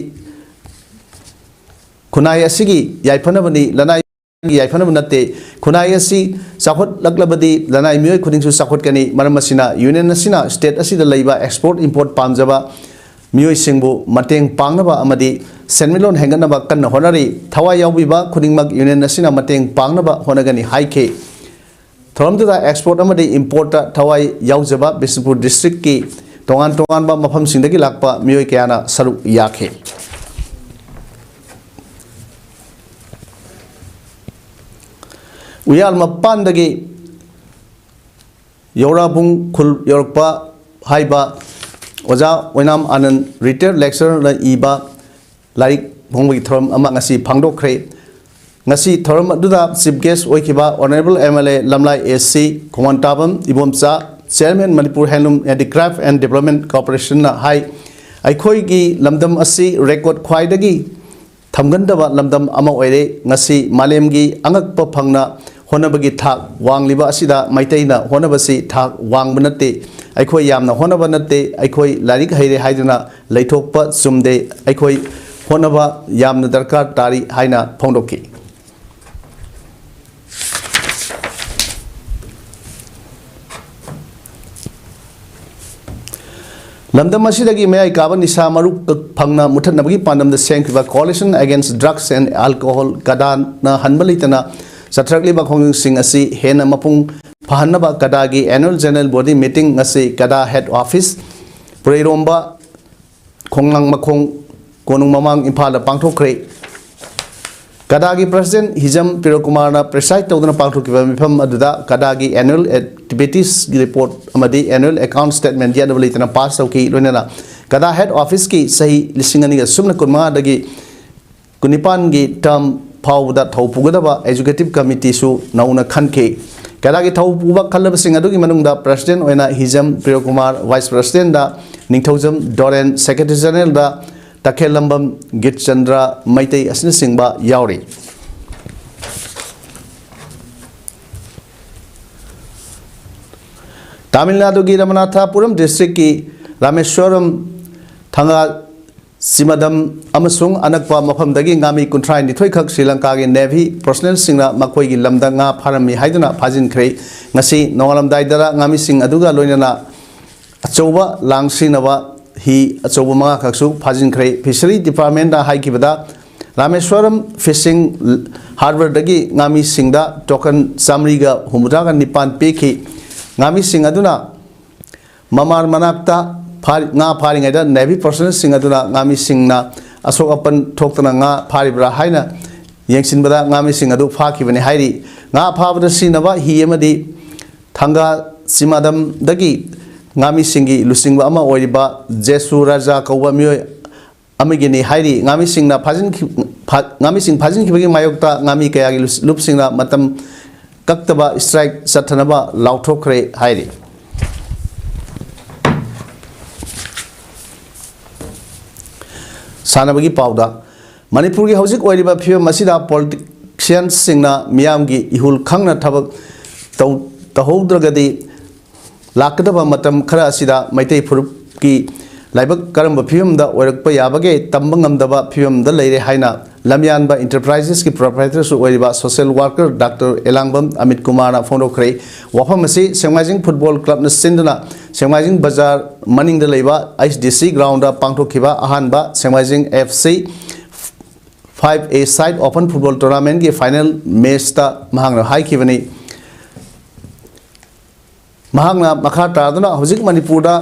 ꯈꯨꯟꯅꯥꯏ ꯑꯁꯤꯒꯤ ꯌꯥꯏꯐꯅꯕꯅꯤ, ꯂꯅꯥꯏꯒꯤ ꯌꯥꯏꯐꯅꯕ ꯅꯠꯇꯦ꯫ ꯈꯨꯟꯅꯥꯏ ꯑꯁꯤ ꯆꯥꯎꯈꯠꯂꯛꯂꯕꯗꯤ ꯂꯅꯥꯏ ꯃꯤꯑꯣꯏ ꯈꯨꯗꯤꯡꯁꯨ ꯆꯥꯎꯈꯠꯀꯅꯤ꯫ ꯃꯔꯝ ꯑꯁꯤꯅ ꯌꯨꯅꯤꯌꯟ ꯑꯁꯤꯅ ꯁ꯭ꯇꯦꯠ ꯑꯁꯤꯗ ꯂꯩꯕ ꯑꯦꯛꯁꯄꯣꯔꯠ ꯏꯝꯄꯣꯔꯠ ꯄꯥꯝꯖꯕ ꯃꯤꯑꯣꯏꯁꯤꯡꯕꯨ ꯃꯇꯦꯡ ꯄꯥꯡꯅꯕ ꯑꯃꯗꯤ ꯁꯦꯟꯃꯤꯠꯂꯣꯟ ꯍꯦꯟꯒꯠꯅꯕ ꯀꯟꯅ ꯍꯣꯠꯅꯔꯤ꯫ ꯊꯋꯥꯏ ꯌꯥꯎꯕꯤꯕ ꯈꯨꯗꯤꯡꯃꯛ ꯌꯨꯅꯤꯌꯟ ꯑꯁꯤꯅ ꯃꯇꯦꯡ ꯄꯥꯡꯅꯕ ꯍꯣꯠꯅꯒꯅꯤ ꯍꯥꯏꯈꯤ꯫ ꯊꯧꯔꯝꯗꯨꯗ ꯑꯦꯛꯁꯄꯣꯔꯠ ꯑꯃꯗꯤ ꯏꯝꯄꯣꯔꯠꯇ ꯊꯋꯥꯏ ꯌꯥꯎꯖꯕ ꯕꯤꯁꯅꯨꯄꯨꯔ ꯗꯤꯁꯇ꯭ꯔꯤꯛꯀꯤ ꯇꯣꯉꯥꯟ ꯇꯣꯉꯥꯟꯕ ꯃꯐꯝꯁꯤꯡꯗꯒꯤ ꯂꯥꯛꯄ ꯃꯤꯑꯣꯏ ꯀꯌꯥꯅ ꯁꯔꯨꯛ ꯌꯥꯈꯤ꯫ ꯎꯌꯥꯜ ꯃꯄꯥꯟꯗꯒꯤ ꯌꯧꯔꯥꯕꯨꯡ ꯈꯨꯜ ꯌꯧꯔꯛꯄ ꯍꯥꯏꯕ ꯑꯣꯖꯥ ꯑꯣꯏꯅꯥꯝ ꯑꯥꯅꯟ, ꯔꯤꯇꯥꯌꯔ ꯂꯦꯛꯆꯔꯔꯅ ꯏꯕ ꯂꯥꯏꯔꯤꯛ ꯐꯣꯡꯕꯒꯤ ꯊꯧꯔꯝ ꯑꯃ ꯉꯁꯤ ꯐꯥꯡꯗꯣꯛꯈ꯭ꯔꯦ꯫ ꯉꯁꯤ ꯊꯧꯔꯝ ꯑꯗꯨꯗ ꯆꯤꯐ ꯒꯦꯁ ꯑꯣꯏꯈꯤꯕ honourable M L A Lamlai A C Khongmantabam Ibomcha, chairman Manipur handloom handicraft and development ꯀꯣꯔꯄꯣꯔꯦꯁꯟꯅ ꯍꯥꯏ, ꯑꯩꯈꯣꯏꯒꯤ ꯂꯝꯗꯝ ꯑꯁꯤ ꯔꯦꯀꯣꯔꯗ ꯈ꯭ꯋꯥꯏꯗꯒꯤ ꯊꯝꯒꯟꯗꯕ ꯂꯝꯗꯝ ꯑꯃ ꯑꯣꯏꯔꯦ꯫ ꯉꯁꯤ ꯃꯥꯂꯦꯝꯒꯤ ꯑꯉꯛꯄ ꯐꯪꯅ ꯍꯣꯠꯅꯕꯒꯤ ꯊꯥꯛ ꯋꯥꯡꯂꯤꯕ ꯑꯁꯤꯗ ꯃꯩꯇꯩꯅ ꯍꯣꯠꯅꯕꯁꯤ ꯊꯥꯛ ꯋꯥꯡꯕ ꯅꯠꯇꯦ꯫ ꯑꯩꯈꯣꯏ ꯌꯥꯝꯅ ꯍꯣꯠꯅꯕ ꯅꯠꯇꯦ, ꯑꯩꯈꯣꯏ ꯂꯥꯏꯔꯤꯛ ꯍꯩꯔꯦ ꯍꯥꯏꯗꯨꯅ ꯂꯩꯊꯣꯛꯄ ꯆꯨꯝꯗꯦ꯫ ꯑꯩꯈꯣꯏ ꯍꯣꯠꯅꯕ ꯌꯥꯝꯅ ꯗꯔꯀꯥꯔ ꯇꯥꯔꯤ ꯍꯥꯏꯅ ꯐꯣꯡꯗꯣꯛꯈꯤ꯫ ꯂꯝꯗꯝ ꯑꯁꯤꯗꯒꯤ ꯃꯌꯥꯏ ꯀꯥꯕ ꯅꯤꯁꯥ ꯃꯔꯨ ꯐꯪꯅ ꯃꯨꯊꯠꯅꯕꯒꯤ ꯄꯥꯟꯗꯝꯗ ꯁꯦꯝꯈꯤꯕ Coalition Against Drugs and Alcohol, ꯀꯗꯥꯅ ꯍꯟꯕ ꯂꯩꯇꯅ ꯆꯠꯊꯔꯛꯂꯤꯕ ꯈꯣꯡꯖꯪꯁꯤꯡ ꯑꯁꯤ ꯍꯦꯟꯅ ꯃꯄꯨꯡ ꯐꯍꯟꯅꯕ ꯀꯗꯥꯒꯤ Annual General Body Meeting ꯉꯁꯤ ꯀꯗꯥ Head Office, ꯄꯨꯔꯩꯔꯣꯝꯕ, ꯈꯣꯡꯅꯥꯡ ꯃꯈꯣꯡ, ꯀꯣꯅꯨꯡ ꯃꯃꯥꯡ, ꯏꯝꯐꯥꯜꯗ ꯄꯥꯡꯊꯣꯛꯈ꯭ꯔꯦ꯫ ꯀꯗꯥꯒꯤ President ꯍꯤꯖꯝ ꯄꯤꯔꯣꯀꯨꯃꯥꯔꯅ preside ꯇꯧꯗꯨꯅ ꯄꯥꯡꯊꯣꯛꯈꯤꯕ ꯃꯤꯐꯝ ꯑꯗꯨꯗ ꯀꯗꯥꯒꯤ Annual Activities Report ꯑꯃꯗꯤ Annual Account Statement ꯌꯦꯠꯅꯕ ꯂꯩꯇꯅ pass ꯇꯧꯈꯤ꯫ ꯂꯣꯏꯅꯅ ꯀꯗꯥ Head Officeꯀꯤ ꯆꯍꯤ ꯂꯤꯁꯤꯡ ꯑꯅꯤꯒ ꯁꯨꯞꯅ ꯀꯨꯟꯃꯉꯥꯗꯒꯤ ꯀꯨꯟꯅꯤꯄꯥꯟꯒꯤ term ꯐꯥꯎꯕꯗ ꯊꯧ ꯄꯨꯒꯗꯕ Executive Committeeꯁꯨ ꯅꯧꯅ ꯈꯟꯈꯤ꯫ ꯀꯗꯥꯒꯤ ꯊꯧ ꯄꯨꯕ ꯈꯜꯂꯕꯁꯤꯡ ꯑꯗꯨꯒꯤ ꯃꯅꯨꯡꯗ President ꯑꯣꯏꯅ ꯍꯤꯖꯝ ꯄ꯭ꯔꯤꯌꯣꯀꯨꯃꯥꯔ, Vice Presidentꯗ ꯅꯤꯡꯊꯧꯖꯝ ꯗꯣꯔꯦꯟ, Secretary Generalꯗ ꯇꯈꯦꯜꯂꯝꯕꯝ ꯒꯤꯠꯆꯟꯗ꯭ꯔ ꯃꯩꯇꯩ ꯑꯁꯤꯅꯆꯤꯡꯕ ꯌꯥꯎꯔꯤ꯫ ꯇꯥꯃꯤꯜ ꯅꯥꯗꯨꯒꯤ ꯔꯃꯅꯥꯊꯥꯄꯨꯔꯝ districtꯀꯤ ꯔꯥꯃꯦꯁ꯭ꯋꯔꯝ, ꯊꯪꯒꯥ ꯁꯤꯃꯗꯝ ꯑꯃꯁꯨꯡ ꯑꯅꯛꯄ ꯃꯐꯝꯗꯒꯤ ꯉꯥꯃꯤ ꯀꯨꯟꯊ꯭ꯔꯥ ꯅꯤꯊꯣꯏ ꯈꯛ ꯁ꯭ꯔꯤ ꯂꯪꯀꯥꯒꯤ Navy personnelꯁꯤꯡꯅ ꯃꯈꯣꯏꯒꯤ ꯂꯝꯗ ꯉꯥ ꯐꯥꯔꯝꯃꯤ ꯍꯥꯏꯗꯨꯅ ꯐꯥꯖꯤꯟꯈ꯭ꯔꯦ꯫ ꯉꯁꯤ ꯅꯣꯡꯉꯥꯜꯂꯝꯗꯥꯏꯗ ꯉꯥꯃꯤꯁꯤꯡ ꯑꯗꯨꯒ ꯂꯣꯏꯅꯅ ꯑꯆꯧꯕ ꯂꯥꯡ ꯁꯤꯖꯤꯟꯅꯕ ꯍꯤ ꯑꯆꯧꯕ ꯃꯉꯥ ꯈꯛꯁꯨ ꯐꯥꯖꯤꯟꯈ꯭ꯔꯦ꯫ Fishery Departmentꯅ ꯍꯥꯏꯈꯤꯕꯗ, ꯔꯥꯃꯦꯁ꯭ꯋꯔꯝ Fishing Harbourꯗꯒꯤ ꯉꯥꯃꯤꯁꯤꯡꯗ token ꯆꯥꯃꯔꯤꯒ ꯍꯨꯝꯐꯨꯇꯔꯥꯒ ꯅꯤꯄꯥꯟ ꯄꯤꯈꯤ꯫ ꯉꯥꯃꯤꯁꯤꯡ ꯑꯗꯨꯅ ꯃꯃꯥꯔ ꯃꯅꯥꯛꯇ ꯐꯥꯔꯤ-, ꯉꯥ ꯐꯥꯔꯤꯉꯩꯗ Navy personnelꯁꯤꯡ ꯑꯗꯨꯅ ꯉꯥꯃꯤꯁꯤꯡꯅ ꯑꯁꯣꯛ ꯑꯄꯟ ꯊꯣꯛꯇꯅ ꯉꯥ ꯐꯥꯔꯤꯕ꯭ꯔꯥ ꯍꯥꯏꯅ ꯌꯦꯡꯁꯤꯟꯕꯗ ꯉꯥꯃꯤꯁꯤꯡ ꯑꯗꯨ ꯐꯥꯈꯤꯕꯅꯤ ꯍꯥꯏꯔꯤ꯫ ꯉꯥ ꯐꯥꯕꯗ ꯁꯤꯖꯤꯟꯅꯕ ꯍꯤ ꯑꯃꯗꯤ ꯊꯪꯒꯥ ꯆꯤꯃꯥꯗꯝꯗꯒꯤ ꯉꯥꯃꯤꯁꯤꯡꯒꯤ ꯂꯨꯆꯤꯡꯕ ꯑꯃ ꯑꯣꯏꯔꯤꯕ ꯖꯦꯁꯨ ꯔꯥꯖꯥ ꯀꯧꯕ ꯃꯤꯑꯣꯏ ꯑꯃꯒꯤꯅꯤ ꯍꯥꯏꯔꯤ꯫ ꯉꯥꯃꯤꯁꯤꯡꯅ ꯐꯥꯖꯤꯟꯈꯤ-, ꯐꯥ-, ꯉꯥꯃꯤꯁꯤꯡ ꯐꯥꯖꯤꯟꯈꯤꯕꯒꯤ ꯃꯥꯌꯣꯛꯇ ꯉꯥꯃꯤ ꯀꯌꯥꯒꯤ ꯂꯨꯞ-, ꯂꯨꯞꯁꯤꯡꯅ ꯃꯇꯝ ꯀꯛꯇꯕ strike ꯆꯠꯊꯅꯕ ꯂꯥꯎꯊꯣꯛꯈ꯭ꯔꯦ ꯍꯥꯏꯔꯤ꯫ ꯁꯥꯟꯅꯕꯒꯤ ꯄꯥꯎꯗ, ꯃꯅꯤꯄꯨꯔꯒꯤ ꯍꯧꯖꯤꯛ ꯑꯣꯏꯔꯤꯕ ꯐꯤꯕꯝ ꯑꯁꯤꯗ politiciansꯁꯤꯡꯅ ꯃꯤꯌꯥꯝꯒꯤ ꯏꯍꯨꯜ ꯈꯪꯅ ꯊꯕꯛ ꯇꯧ-, ꯇꯧꯍꯧꯗ꯭ꯔꯒꯗꯤ ꯂꯥꯛꯀꯗꯕ ꯃꯇꯝ ꯈꯔ ꯑꯁꯤꯗ ꯃꯩꯇꯩ ꯐꯨꯔꯨꯞꯀꯤ ꯂꯥꯏꯕꯛ ꯀꯔꯝꯕ ꯐꯤꯕꯝꯗ ꯑꯣꯏꯔꯛꯄ ꯌꯥꯕꯒꯦ ꯇꯝꯕ ꯉꯝꯗꯕ ꯐꯤꯕꯝꯗ ꯂꯩꯔꯦ ꯍꯥꯏꯅ ꯂꯝꯌꯥꯟꯕ ꯏꯟꯇꯔꯄ꯭ꯔꯥꯏꯖꯦꯁꯀꯤ ꯄ꯭ꯔꯣꯄ꯭ꯔꯥꯏꯇꯔꯁꯨ ꯑꯣꯏꯔꯤꯕ ꯁꯣꯁꯤꯌꯦꯜ ꯋꯥꯔꯀꯔ ꯗꯥꯛꯇꯔ ꯑꯦꯂꯥꯡꯕꯝ ꯑꯃꯤꯠ ꯀꯨꯃꯥꯔꯅ ꯐꯣꯡꯗꯣꯛꯈ꯭ꯔꯦ꯫ ꯋꯥꯐꯝ ꯑꯁꯤ ꯁꯦꯡꯃꯥꯏꯖꯤꯡ ꯐꯨꯠꯕꯣꯜ ꯀ꯭ꯂꯕꯅ ꯁꯤꯟꯗꯨꯅ ꯁꯦꯡꯃꯥꯏꯖꯤꯡ ꯕꯖꯥꯔ ꯃꯅꯤꯡꯗ ꯂꯩꯕ ꯑꯩꯆ ꯗꯤ ꯁꯤ ꯒ꯭ꯔꯥꯎꯟꯗ ꯄꯥꯡꯊꯣꯛꯈꯤꯕ ꯑꯍꯥꯟꯕ ꯁꯦꯡꯃꯥꯏꯖꯤꯡ ꯑꯦꯐ ꯁꯤ ꯐꯥꯏꯚ ꯑꯦ ꯁꯥꯏꯠ ꯑꯣꯄꯟ ꯐꯨꯠꯕꯣꯜ ꯇꯣꯔꯅꯥꯃꯦꯟꯒꯤ ꯐꯥꯏꯅꯦꯜ ꯃꯦꯆꯇ ꯃꯍꯥꯛꯅ ꯍꯥꯏꯈꯤꯕꯅꯤ꯫ ꯃꯍꯥꯛꯅ ꯃꯈꯥ ꯇꯥꯗꯨꯅ ꯍꯧꯖꯤꯛ ꯃꯅꯤꯄꯨꯔꯗ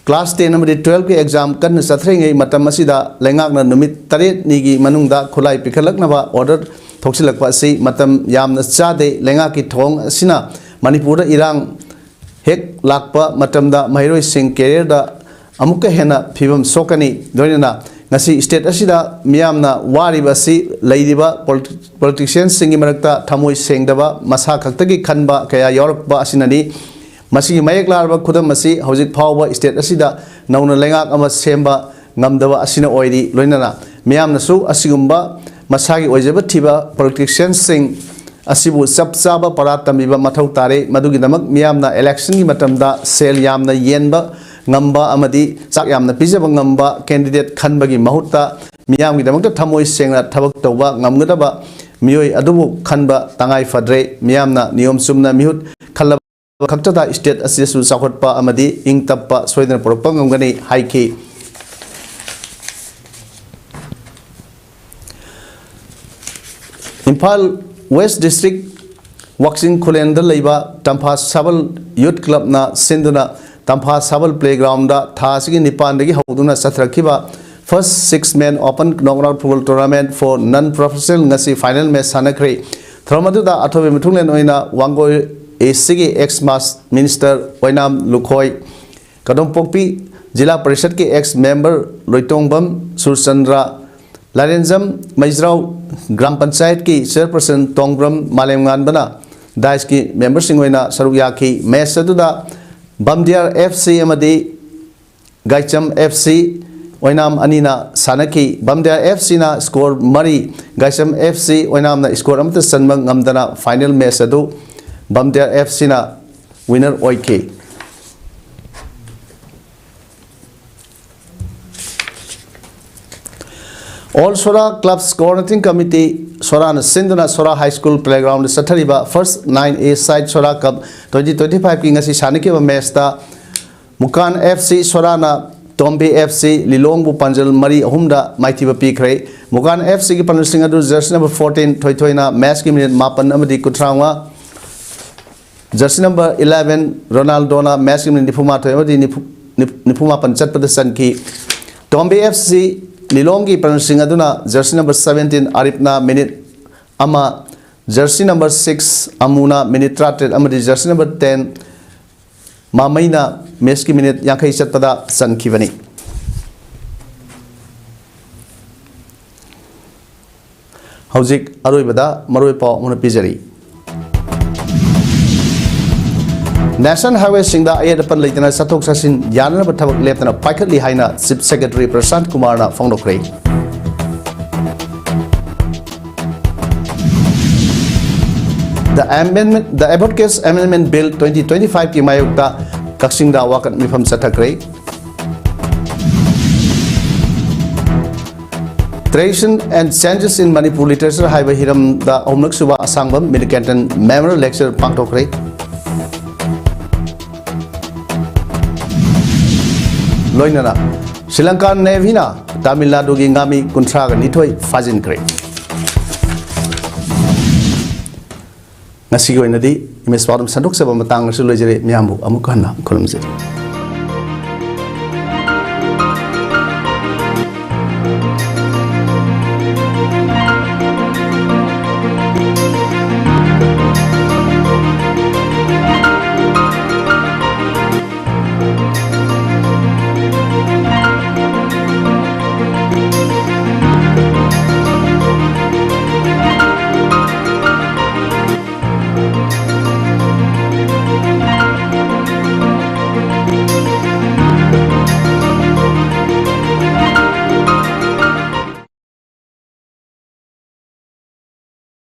ꯀ꯭ꯂꯥꯁ ꯇꯦꯟ ꯑꯃꯗꯤ ꯇꯨꯋꯦꯜꯐꯀꯤ ꯑꯦꯛꯖꯥꯝ ꯀꯟꯅ ꯆꯠꯊꯔꯤꯉꯩ ꯃꯇꯝ ꯑꯁꯤꯗ ꯂꯩꯉꯥꯛꯅ ꯅꯨꯃꯤꯠ ꯇꯔꯦꯠꯅꯤꯒꯤ ꯃꯅꯨꯡꯗ ꯈꯨꯠꯂꯥꯏ ꯄꯤꯈꯠꯂꯛꯅꯕ ꯑꯣꯔꯗꯔ ꯊꯣꯛꯆꯤꯜꯂꯛꯄ ꯑꯁꯤ ꯃꯇꯝ ꯌꯥꯝꯅ ꯆꯥꯗꯦ꯫ ꯂꯩꯉꯥꯛꯀꯤ ꯊꯧꯑꯣꯡ ꯑꯁꯤꯅ ꯃꯅꯤꯄꯨꯔꯗ ꯏꯔꯥꯡ ꯍꯦꯛ ꯂꯥꯛꯄ ꯃꯇꯝꯗ ꯃꯍꯩꯔꯣꯏꯁꯤꯡ ꯀꯦꯔꯤꯌꯔꯗ ꯑꯃꯨꯛꯀ ꯍꯦꯟꯅ ꯐꯤꯕꯝ ꯁꯣꯛꯀꯅꯤ꯫ ꯂꯣꯏꯅꯅ ꯉꯁꯤ ꯁ꯭ꯇꯦꯠ ꯑꯁꯤꯗ ꯃꯤꯌꯥꯝꯅ ꯋꯥꯔꯤꯕ ꯑꯁꯤ ꯂꯩꯔꯤꯕ ꯄꯣꯂꯤꯇꯤꯛꯁꯤꯌꯟꯁꯤꯡꯒꯤ ꯃꯔꯛꯇ ꯊꯃꯣꯏ ꯁꯦꯡꯗꯕ, ꯃꯁꯥ ꯈꯛꯇꯒꯤ ꯈꯟꯕ ꯀꯌꯥ ꯌꯥꯎꯔꯛꯄ ꯑꯁꯤꯅꯅꯤ꯫ ꯃꯁꯤꯒꯤ ꯃꯌꯦꯛ ꯂꯥꯔꯕ ꯈꯨꯗꯝ ꯑꯁꯤ ꯍꯧꯖꯤꯛ ꯐꯥꯎꯕ ꯁ꯭ꯇꯦꯠ ꯑꯁꯤꯗ ꯅꯧꯅ ꯂꯩꯉꯥꯛ ꯑꯃ ꯁꯦꯝꯕ ꯉꯝꯗꯕ ꯑꯁꯤꯅ ꯑꯣꯏꯔꯤ꯫ ꯂꯣꯏꯅꯅ ꯃꯤꯌꯥꯝꯅꯁꯨ ꯑꯁꯤꯒꯨꯝꯕ ꯃꯁꯥꯒꯤ ꯑꯣꯏꯖꯕ ꯊꯤꯕ ꯄꯣꯂꯤꯇꯤꯁꯤꯌꯟꯁꯤꯡ ꯑꯁꯤꯕꯨ ꯆꯞ ꯆꯥꯕ ꯄꯔꯥ ꯇꯝꯕꯤꯕ ꯃꯊꯧ ꯇꯥꯔꯦ꯫ ꯃꯗꯨꯒꯤꯗꯃꯛ ꯃꯤꯌꯥꯝꯅ ꯏꯂꯦꯛꯁꯟꯒꯤ ꯃꯇꯝꯗ ꯁꯦꯜ ꯌꯥꯝꯅ ꯌꯦꯟꯕ ꯉꯝꯕ ꯑꯃꯗꯤ ꯆꯥꯛ ꯌꯥꯝꯅ ꯄꯤꯖꯕ ꯉꯝꯕ ꯀꯦꯟꯗꯤꯗꯦꯠ ꯈꯟꯕꯒꯤ ꯃꯍꯨꯠꯇ ꯃꯤꯌꯥꯝꯒꯤꯗꯃꯛꯇ ꯊꯃꯣꯏ ꯁꯦꯡꯅ ꯊꯕꯛ ꯇꯧꯕ ꯉꯝꯒꯗꯕ ꯃꯤꯑꯣꯏ ꯑꯗꯨꯕꯨ ꯈꯟꯕ ꯇꯉꯥꯏ ꯐꯗ꯭ꯔꯦ꯫ ꯃꯤꯌꯥꯝꯅ ꯅꯤꯌꯣꯝ ꯆꯨꯝꯅ ꯃꯤꯍꯨꯠ ꯈꯜꯂꯕ ꯈꯛꯇꯗ ꯁ꯭ꯇꯦꯠ ꯑꯁꯤꯗꯁꯨ ꯆꯥꯎꯈꯠꯄ ꯑꯃꯗꯤ ꯏꯪ ꯇꯞꯄ ꯁꯣꯏꯗꯅ ꯄꯨꯔꯛꯄ ꯉꯝꯒꯅꯤ ꯍꯥꯏꯈꯤ꯫ ꯏꯝꯐꯥꯜ ꯋꯦꯁ ꯗꯤꯁꯇ꯭ꯔꯤꯛ ꯋꯥꯛꯆꯤꯡ ꯈꯨꯂꯦꯟꯗ ꯂꯩꯕ ꯇꯝꯐꯥ ꯁꯥꯕꯜ ꯌꯨꯠ ꯀ꯭ꯂꯕꯅ ꯁꯤꯟꯗꯨꯅ ꯇꯝꯐꯥ ꯁꯥꯕꯜ ꯄ꯭ꯂꯦꯒ꯭ꯔꯥꯎꯟꯗ ꯊꯥ ꯑꯁꯤꯒꯤ ꯅꯤꯄꯥꯟꯗꯒꯤ ꯍꯧꯗꯨꯅ ꯆꯠꯊꯔꯛꯈꯤꯕ First Six Man Open Knockout Football Tournament for Non Professional ꯉꯁꯤ ꯐꯥꯏꯅꯦꯜ ꯃꯦꯆ ꯁꯥꯟꯅꯈ꯭ꯔꯦ꯫ ꯊꯧꯔꯝ ꯑꯗꯨꯗ ꯑꯊꯣꯏꯕ ꯃꯤꯊꯨꯡꯂꯦꯟ ꯑꯣꯏꯅ ꯋꯥꯡꯒꯣꯏ ꯑꯦ ꯁꯤꯒꯤ ꯑꯦꯛꯁ ꯃꯥꯁ ꯃꯤꯅꯤꯁꯇꯔ ꯑꯣꯏꯅꯥꯝ ꯂꯨꯈꯣꯏ, ꯀꯗꯣꯝꯄꯣꯛꯄꯤ ꯖꯤꯂꯥ ꯄꯔꯤꯁꯠꯀꯤ ꯑꯦꯛꯁ ꯃꯦꯝꯕꯔ ꯂꯣꯏꯇꯣꯡꯕꯝ ꯁꯨꯔꯆꯟꯗ꯭ꯔ, ꯂꯥꯏꯔꯦꯟꯖꯝ ꯃꯩꯖ꯭ꯔꯥꯎ ꯒ꯭ꯔꯥꯝ ꯄꯟꯆꯥꯌꯠꯀꯤ ꯆꯤꯌꯔꯄꯔꯁꯟ ꯇꯣꯡꯕ꯭ꯔꯝ ꯃꯥꯂꯦꯝꯉꯥꯟꯕꯅ ꯗꯥꯏꯁꯀꯤ ꯃꯦꯝꯕꯔꯁꯤꯡ ꯑꯣꯏꯅ ꯁꯔꯨꯛ ꯌꯥꯈꯤ꯫ ꯃꯦꯆ ꯑꯗꯨꯗ ꯕꯝꯗꯤꯌꯥꯔ ꯑꯦꯐ ꯁꯤ ꯑꯃꯗꯤ ꯒꯥꯏꯆꯝ ꯑꯦꯐ ꯁꯤ ꯑꯣꯏꯅꯥꯝ ꯑꯅꯤꯅ ꯁꯥꯟꯅꯈꯤ꯫ ꯕꯝꯗꯤꯌꯥꯔ ꯑꯦꯐ ꯁꯤꯅ ꯁ꯭ꯀꯣꯔ ꯃꯔꯤ, ꯒꯥꯏꯆꯝ ꯑꯦꯐ ꯁꯤ ꯑꯣꯏꯅꯥꯝꯅ ꯁ꯭ꯀꯣꯔ ꯑꯃꯠꯇ ꯆꯟꯕ ꯉꯝꯗꯅ ꯐꯥꯏꯅꯦꯜ ꯃꯦꯆ ꯑꯗꯨ ꯕꯝꯗꯤꯌꯥꯔ ꯑꯦꯐ ꯁꯤꯅ ꯋꯤꯅꯔ ꯑꯣꯏꯈꯤ꯫ All Sora Clubs Coordinating Committee, ꯁꯣꯔꯥꯅ ꯁꯤꯟꯗꯨꯅ ꯁꯣꯔꯥ ꯍꯥꯏ ꯁ꯭ꯀꯨꯜ ꯄ꯭ꯂꯦꯒ꯭ꯔꯥꯎꯟꯗ ꯆꯠꯊꯔꯤꯕ ꯐꯥꯔꯁ ꯅꯥꯏꯟ ꯑꯦ ꯁꯥꯏꯠ ꯁꯣꯔꯥ ꯀꯞ ꯇ꯭ꯋꯦꯟꯇꯤ ꯇ꯭ꯋꯦꯟꯇꯤ ꯐꯥꯏꯚꯀꯤ ꯉꯁꯤ ꯁꯥꯟꯅꯈꯤꯕ ꯃꯦꯆꯇ ꯃꯨꯀꯥꯟ ꯑꯦꯐ ꯁꯤ ꯁꯣꯔꯥꯅ ꯇꯣꯝꯕꯤ ꯑꯦꯐ ꯁꯤ ꯂꯤꯂꯣꯡꯕꯨ ꯄꯥꯟꯖꯜ ꯃꯔꯤ ꯑꯍꯨꯝꯗ ꯃꯥꯏꯊꯤꯕ ꯄꯤꯈ꯭ꯔꯦ꯫ ꯃꯨꯀꯥꯟ ꯑꯦꯐ ꯁꯤꯒꯤ ꯄꯥꯟꯖꯜꯁꯤꯡ ꯑꯗꯨ ꯖꯔꯁꯤ ꯅꯝꯕꯔ ꯐꯣꯔꯇꯤꯟ ꯊꯣꯏꯊꯣꯏꯅ ꯃꯦꯆꯀꯤ ꯃꯤꯅꯤꯠ ꯃꯥꯄꯟ ꯑꯃꯗꯤ ꯀꯨꯟꯊ꯭ꯔꯥꯃꯉꯥ, ꯖꯔꯁꯤ ꯅꯝꯕꯔ ꯏꯂꯦꯚꯦꯟ ꯔꯣꯅꯥꯜꯗꯣꯅ ꯃꯦꯆꯀꯤ ꯃꯤꯅꯤꯠ ꯅꯤꯐꯨꯃꯥꯊꯣꯏ ꯑꯃꯗꯤ ꯅꯤꯐꯨ, ꯅꯤꯐꯨ, ꯅꯤꯐꯨꯃꯥꯄꯟ ꯆꯠꯄꯗ ꯆꯟꯈꯤ꯫ ꯇꯣꯝꯕꯤ ꯑꯦꯐ ꯁꯤ ꯂꯤꯂꯣꯡꯒꯤ ꯄꯥꯟꯖꯜꯁꯤꯡ ꯑꯗꯨꯅ ꯖꯔꯁꯤ ꯅꯝꯕꯔ ꯁꯚꯦꯟꯇꯤꯟ ꯑꯔꯤꯞꯅ ꯃꯤꯅꯤꯠ ꯑꯃ, ꯖꯔꯁꯤ ꯅꯝꯕꯔ ꯁꯤꯛꯁ ꯑꯃꯨꯅ ꯃꯤꯅꯤꯠ ꯇꯔꯥꯇꯔꯦꯠ ꯑꯃꯗꯤ ꯖꯔꯁꯤ ꯅꯝꯕꯔ ꯇꯦꯟ ꯃꯥꯃꯩꯅ ꯃꯦꯆꯀꯤ ꯃꯤꯅꯤꯠ ꯌꯥꯡꯈꯩ ꯆꯠꯄꯗ ꯆꯟꯈꯤꯕꯅꯤ꯫ ꯍꯧꯖꯤꯛ ꯑꯔꯣꯏꯕꯗ ꯃꯔꯨꯑꯣꯏ ꯄꯥꯎ ꯑꯃꯅ ꯄꯤꯖꯔꯤ꯫ ꯅꯦꯁꯅꯦꯜ ꯍꯥꯏꯋꯦꯁꯤꯡꯗ ꯑꯌꯦꯠ ꯑꯄꯟ ꯂꯩꯇꯅ ꯆꯠꯊꯣꯛ ꯆꯠꯁꯤꯟ ꯌꯥꯅꯅꯕ ꯊꯕꯛ ꯂꯦꯞꯇꯅ ꯄꯥꯏꯈꯠꯂꯤ ꯍꯥꯏꯅ ꯆꯤꯐ ꯁꯦꯀ꯭ꯔꯦꯇꯔꯤ ꯄ꯭ꯔꯁꯥꯟꯠ ꯀꯨꯃꯥꯔꯅ ꯐꯣꯡꯗꯣꯛꯈ꯭ꯔꯦ꯫ The amendment, the Abortgate Amendment Bill twenty twenty-five ꯀꯤ ꯃꯥꯌꯣꯛꯇ ꯀꯛꯆꯤꯡꯗ ꯋꯥꯀꯠ ꯃꯤꯐꯝ ꯆꯠꯊꯈ꯭ꯔꯦ꯫ Tradition and Changes in Manipur Literature ꯍꯥꯏꯕ ꯍꯤꯔꯝꯗ ꯑꯍꯨꯝꯂꯛ ꯁꯨꯕ ꯑꯁꯥꯡꯕꯝ ꯃꯤꯂꯤꯀꯦꯟꯇꯟ Memorial Lecture ꯄꯥꯡꯊꯣꯛꯈ꯭ꯔꯦ꯫ ꯂꯣꯏꯅꯅ ꯁ꯭ꯔꯤ ꯂꯪꯀꯥ ꯅꯦꯚꯤꯅ ꯇꯥꯃꯤꯜ ꯅꯥꯗꯨꯒꯤ ꯉꯥꯃꯤ ꯀꯨꯟꯊ꯭ꯔꯥꯒ ꯅꯤꯊꯣꯏ ꯐꯥꯖꯤꯟꯈ꯭ꯔꯦ꯫ ꯉꯁꯤꯒꯤ ꯑꯣꯏꯅꯗꯤ ꯏꯃꯦꯖ ꯄꯥꯎꯗꯝ ꯁꯟꯗꯣꯛꯆꯕ ꯃꯇꯥꯡ ꯑꯁꯤ ꯂꯣꯏꯖꯔꯦ꯫ ꯃꯤꯌꯥꯝꯕꯨ ꯑꯃꯨꯛ ꯍꯟꯅ ꯈꯨꯔꯨꯝꯖꯔꯤ꯫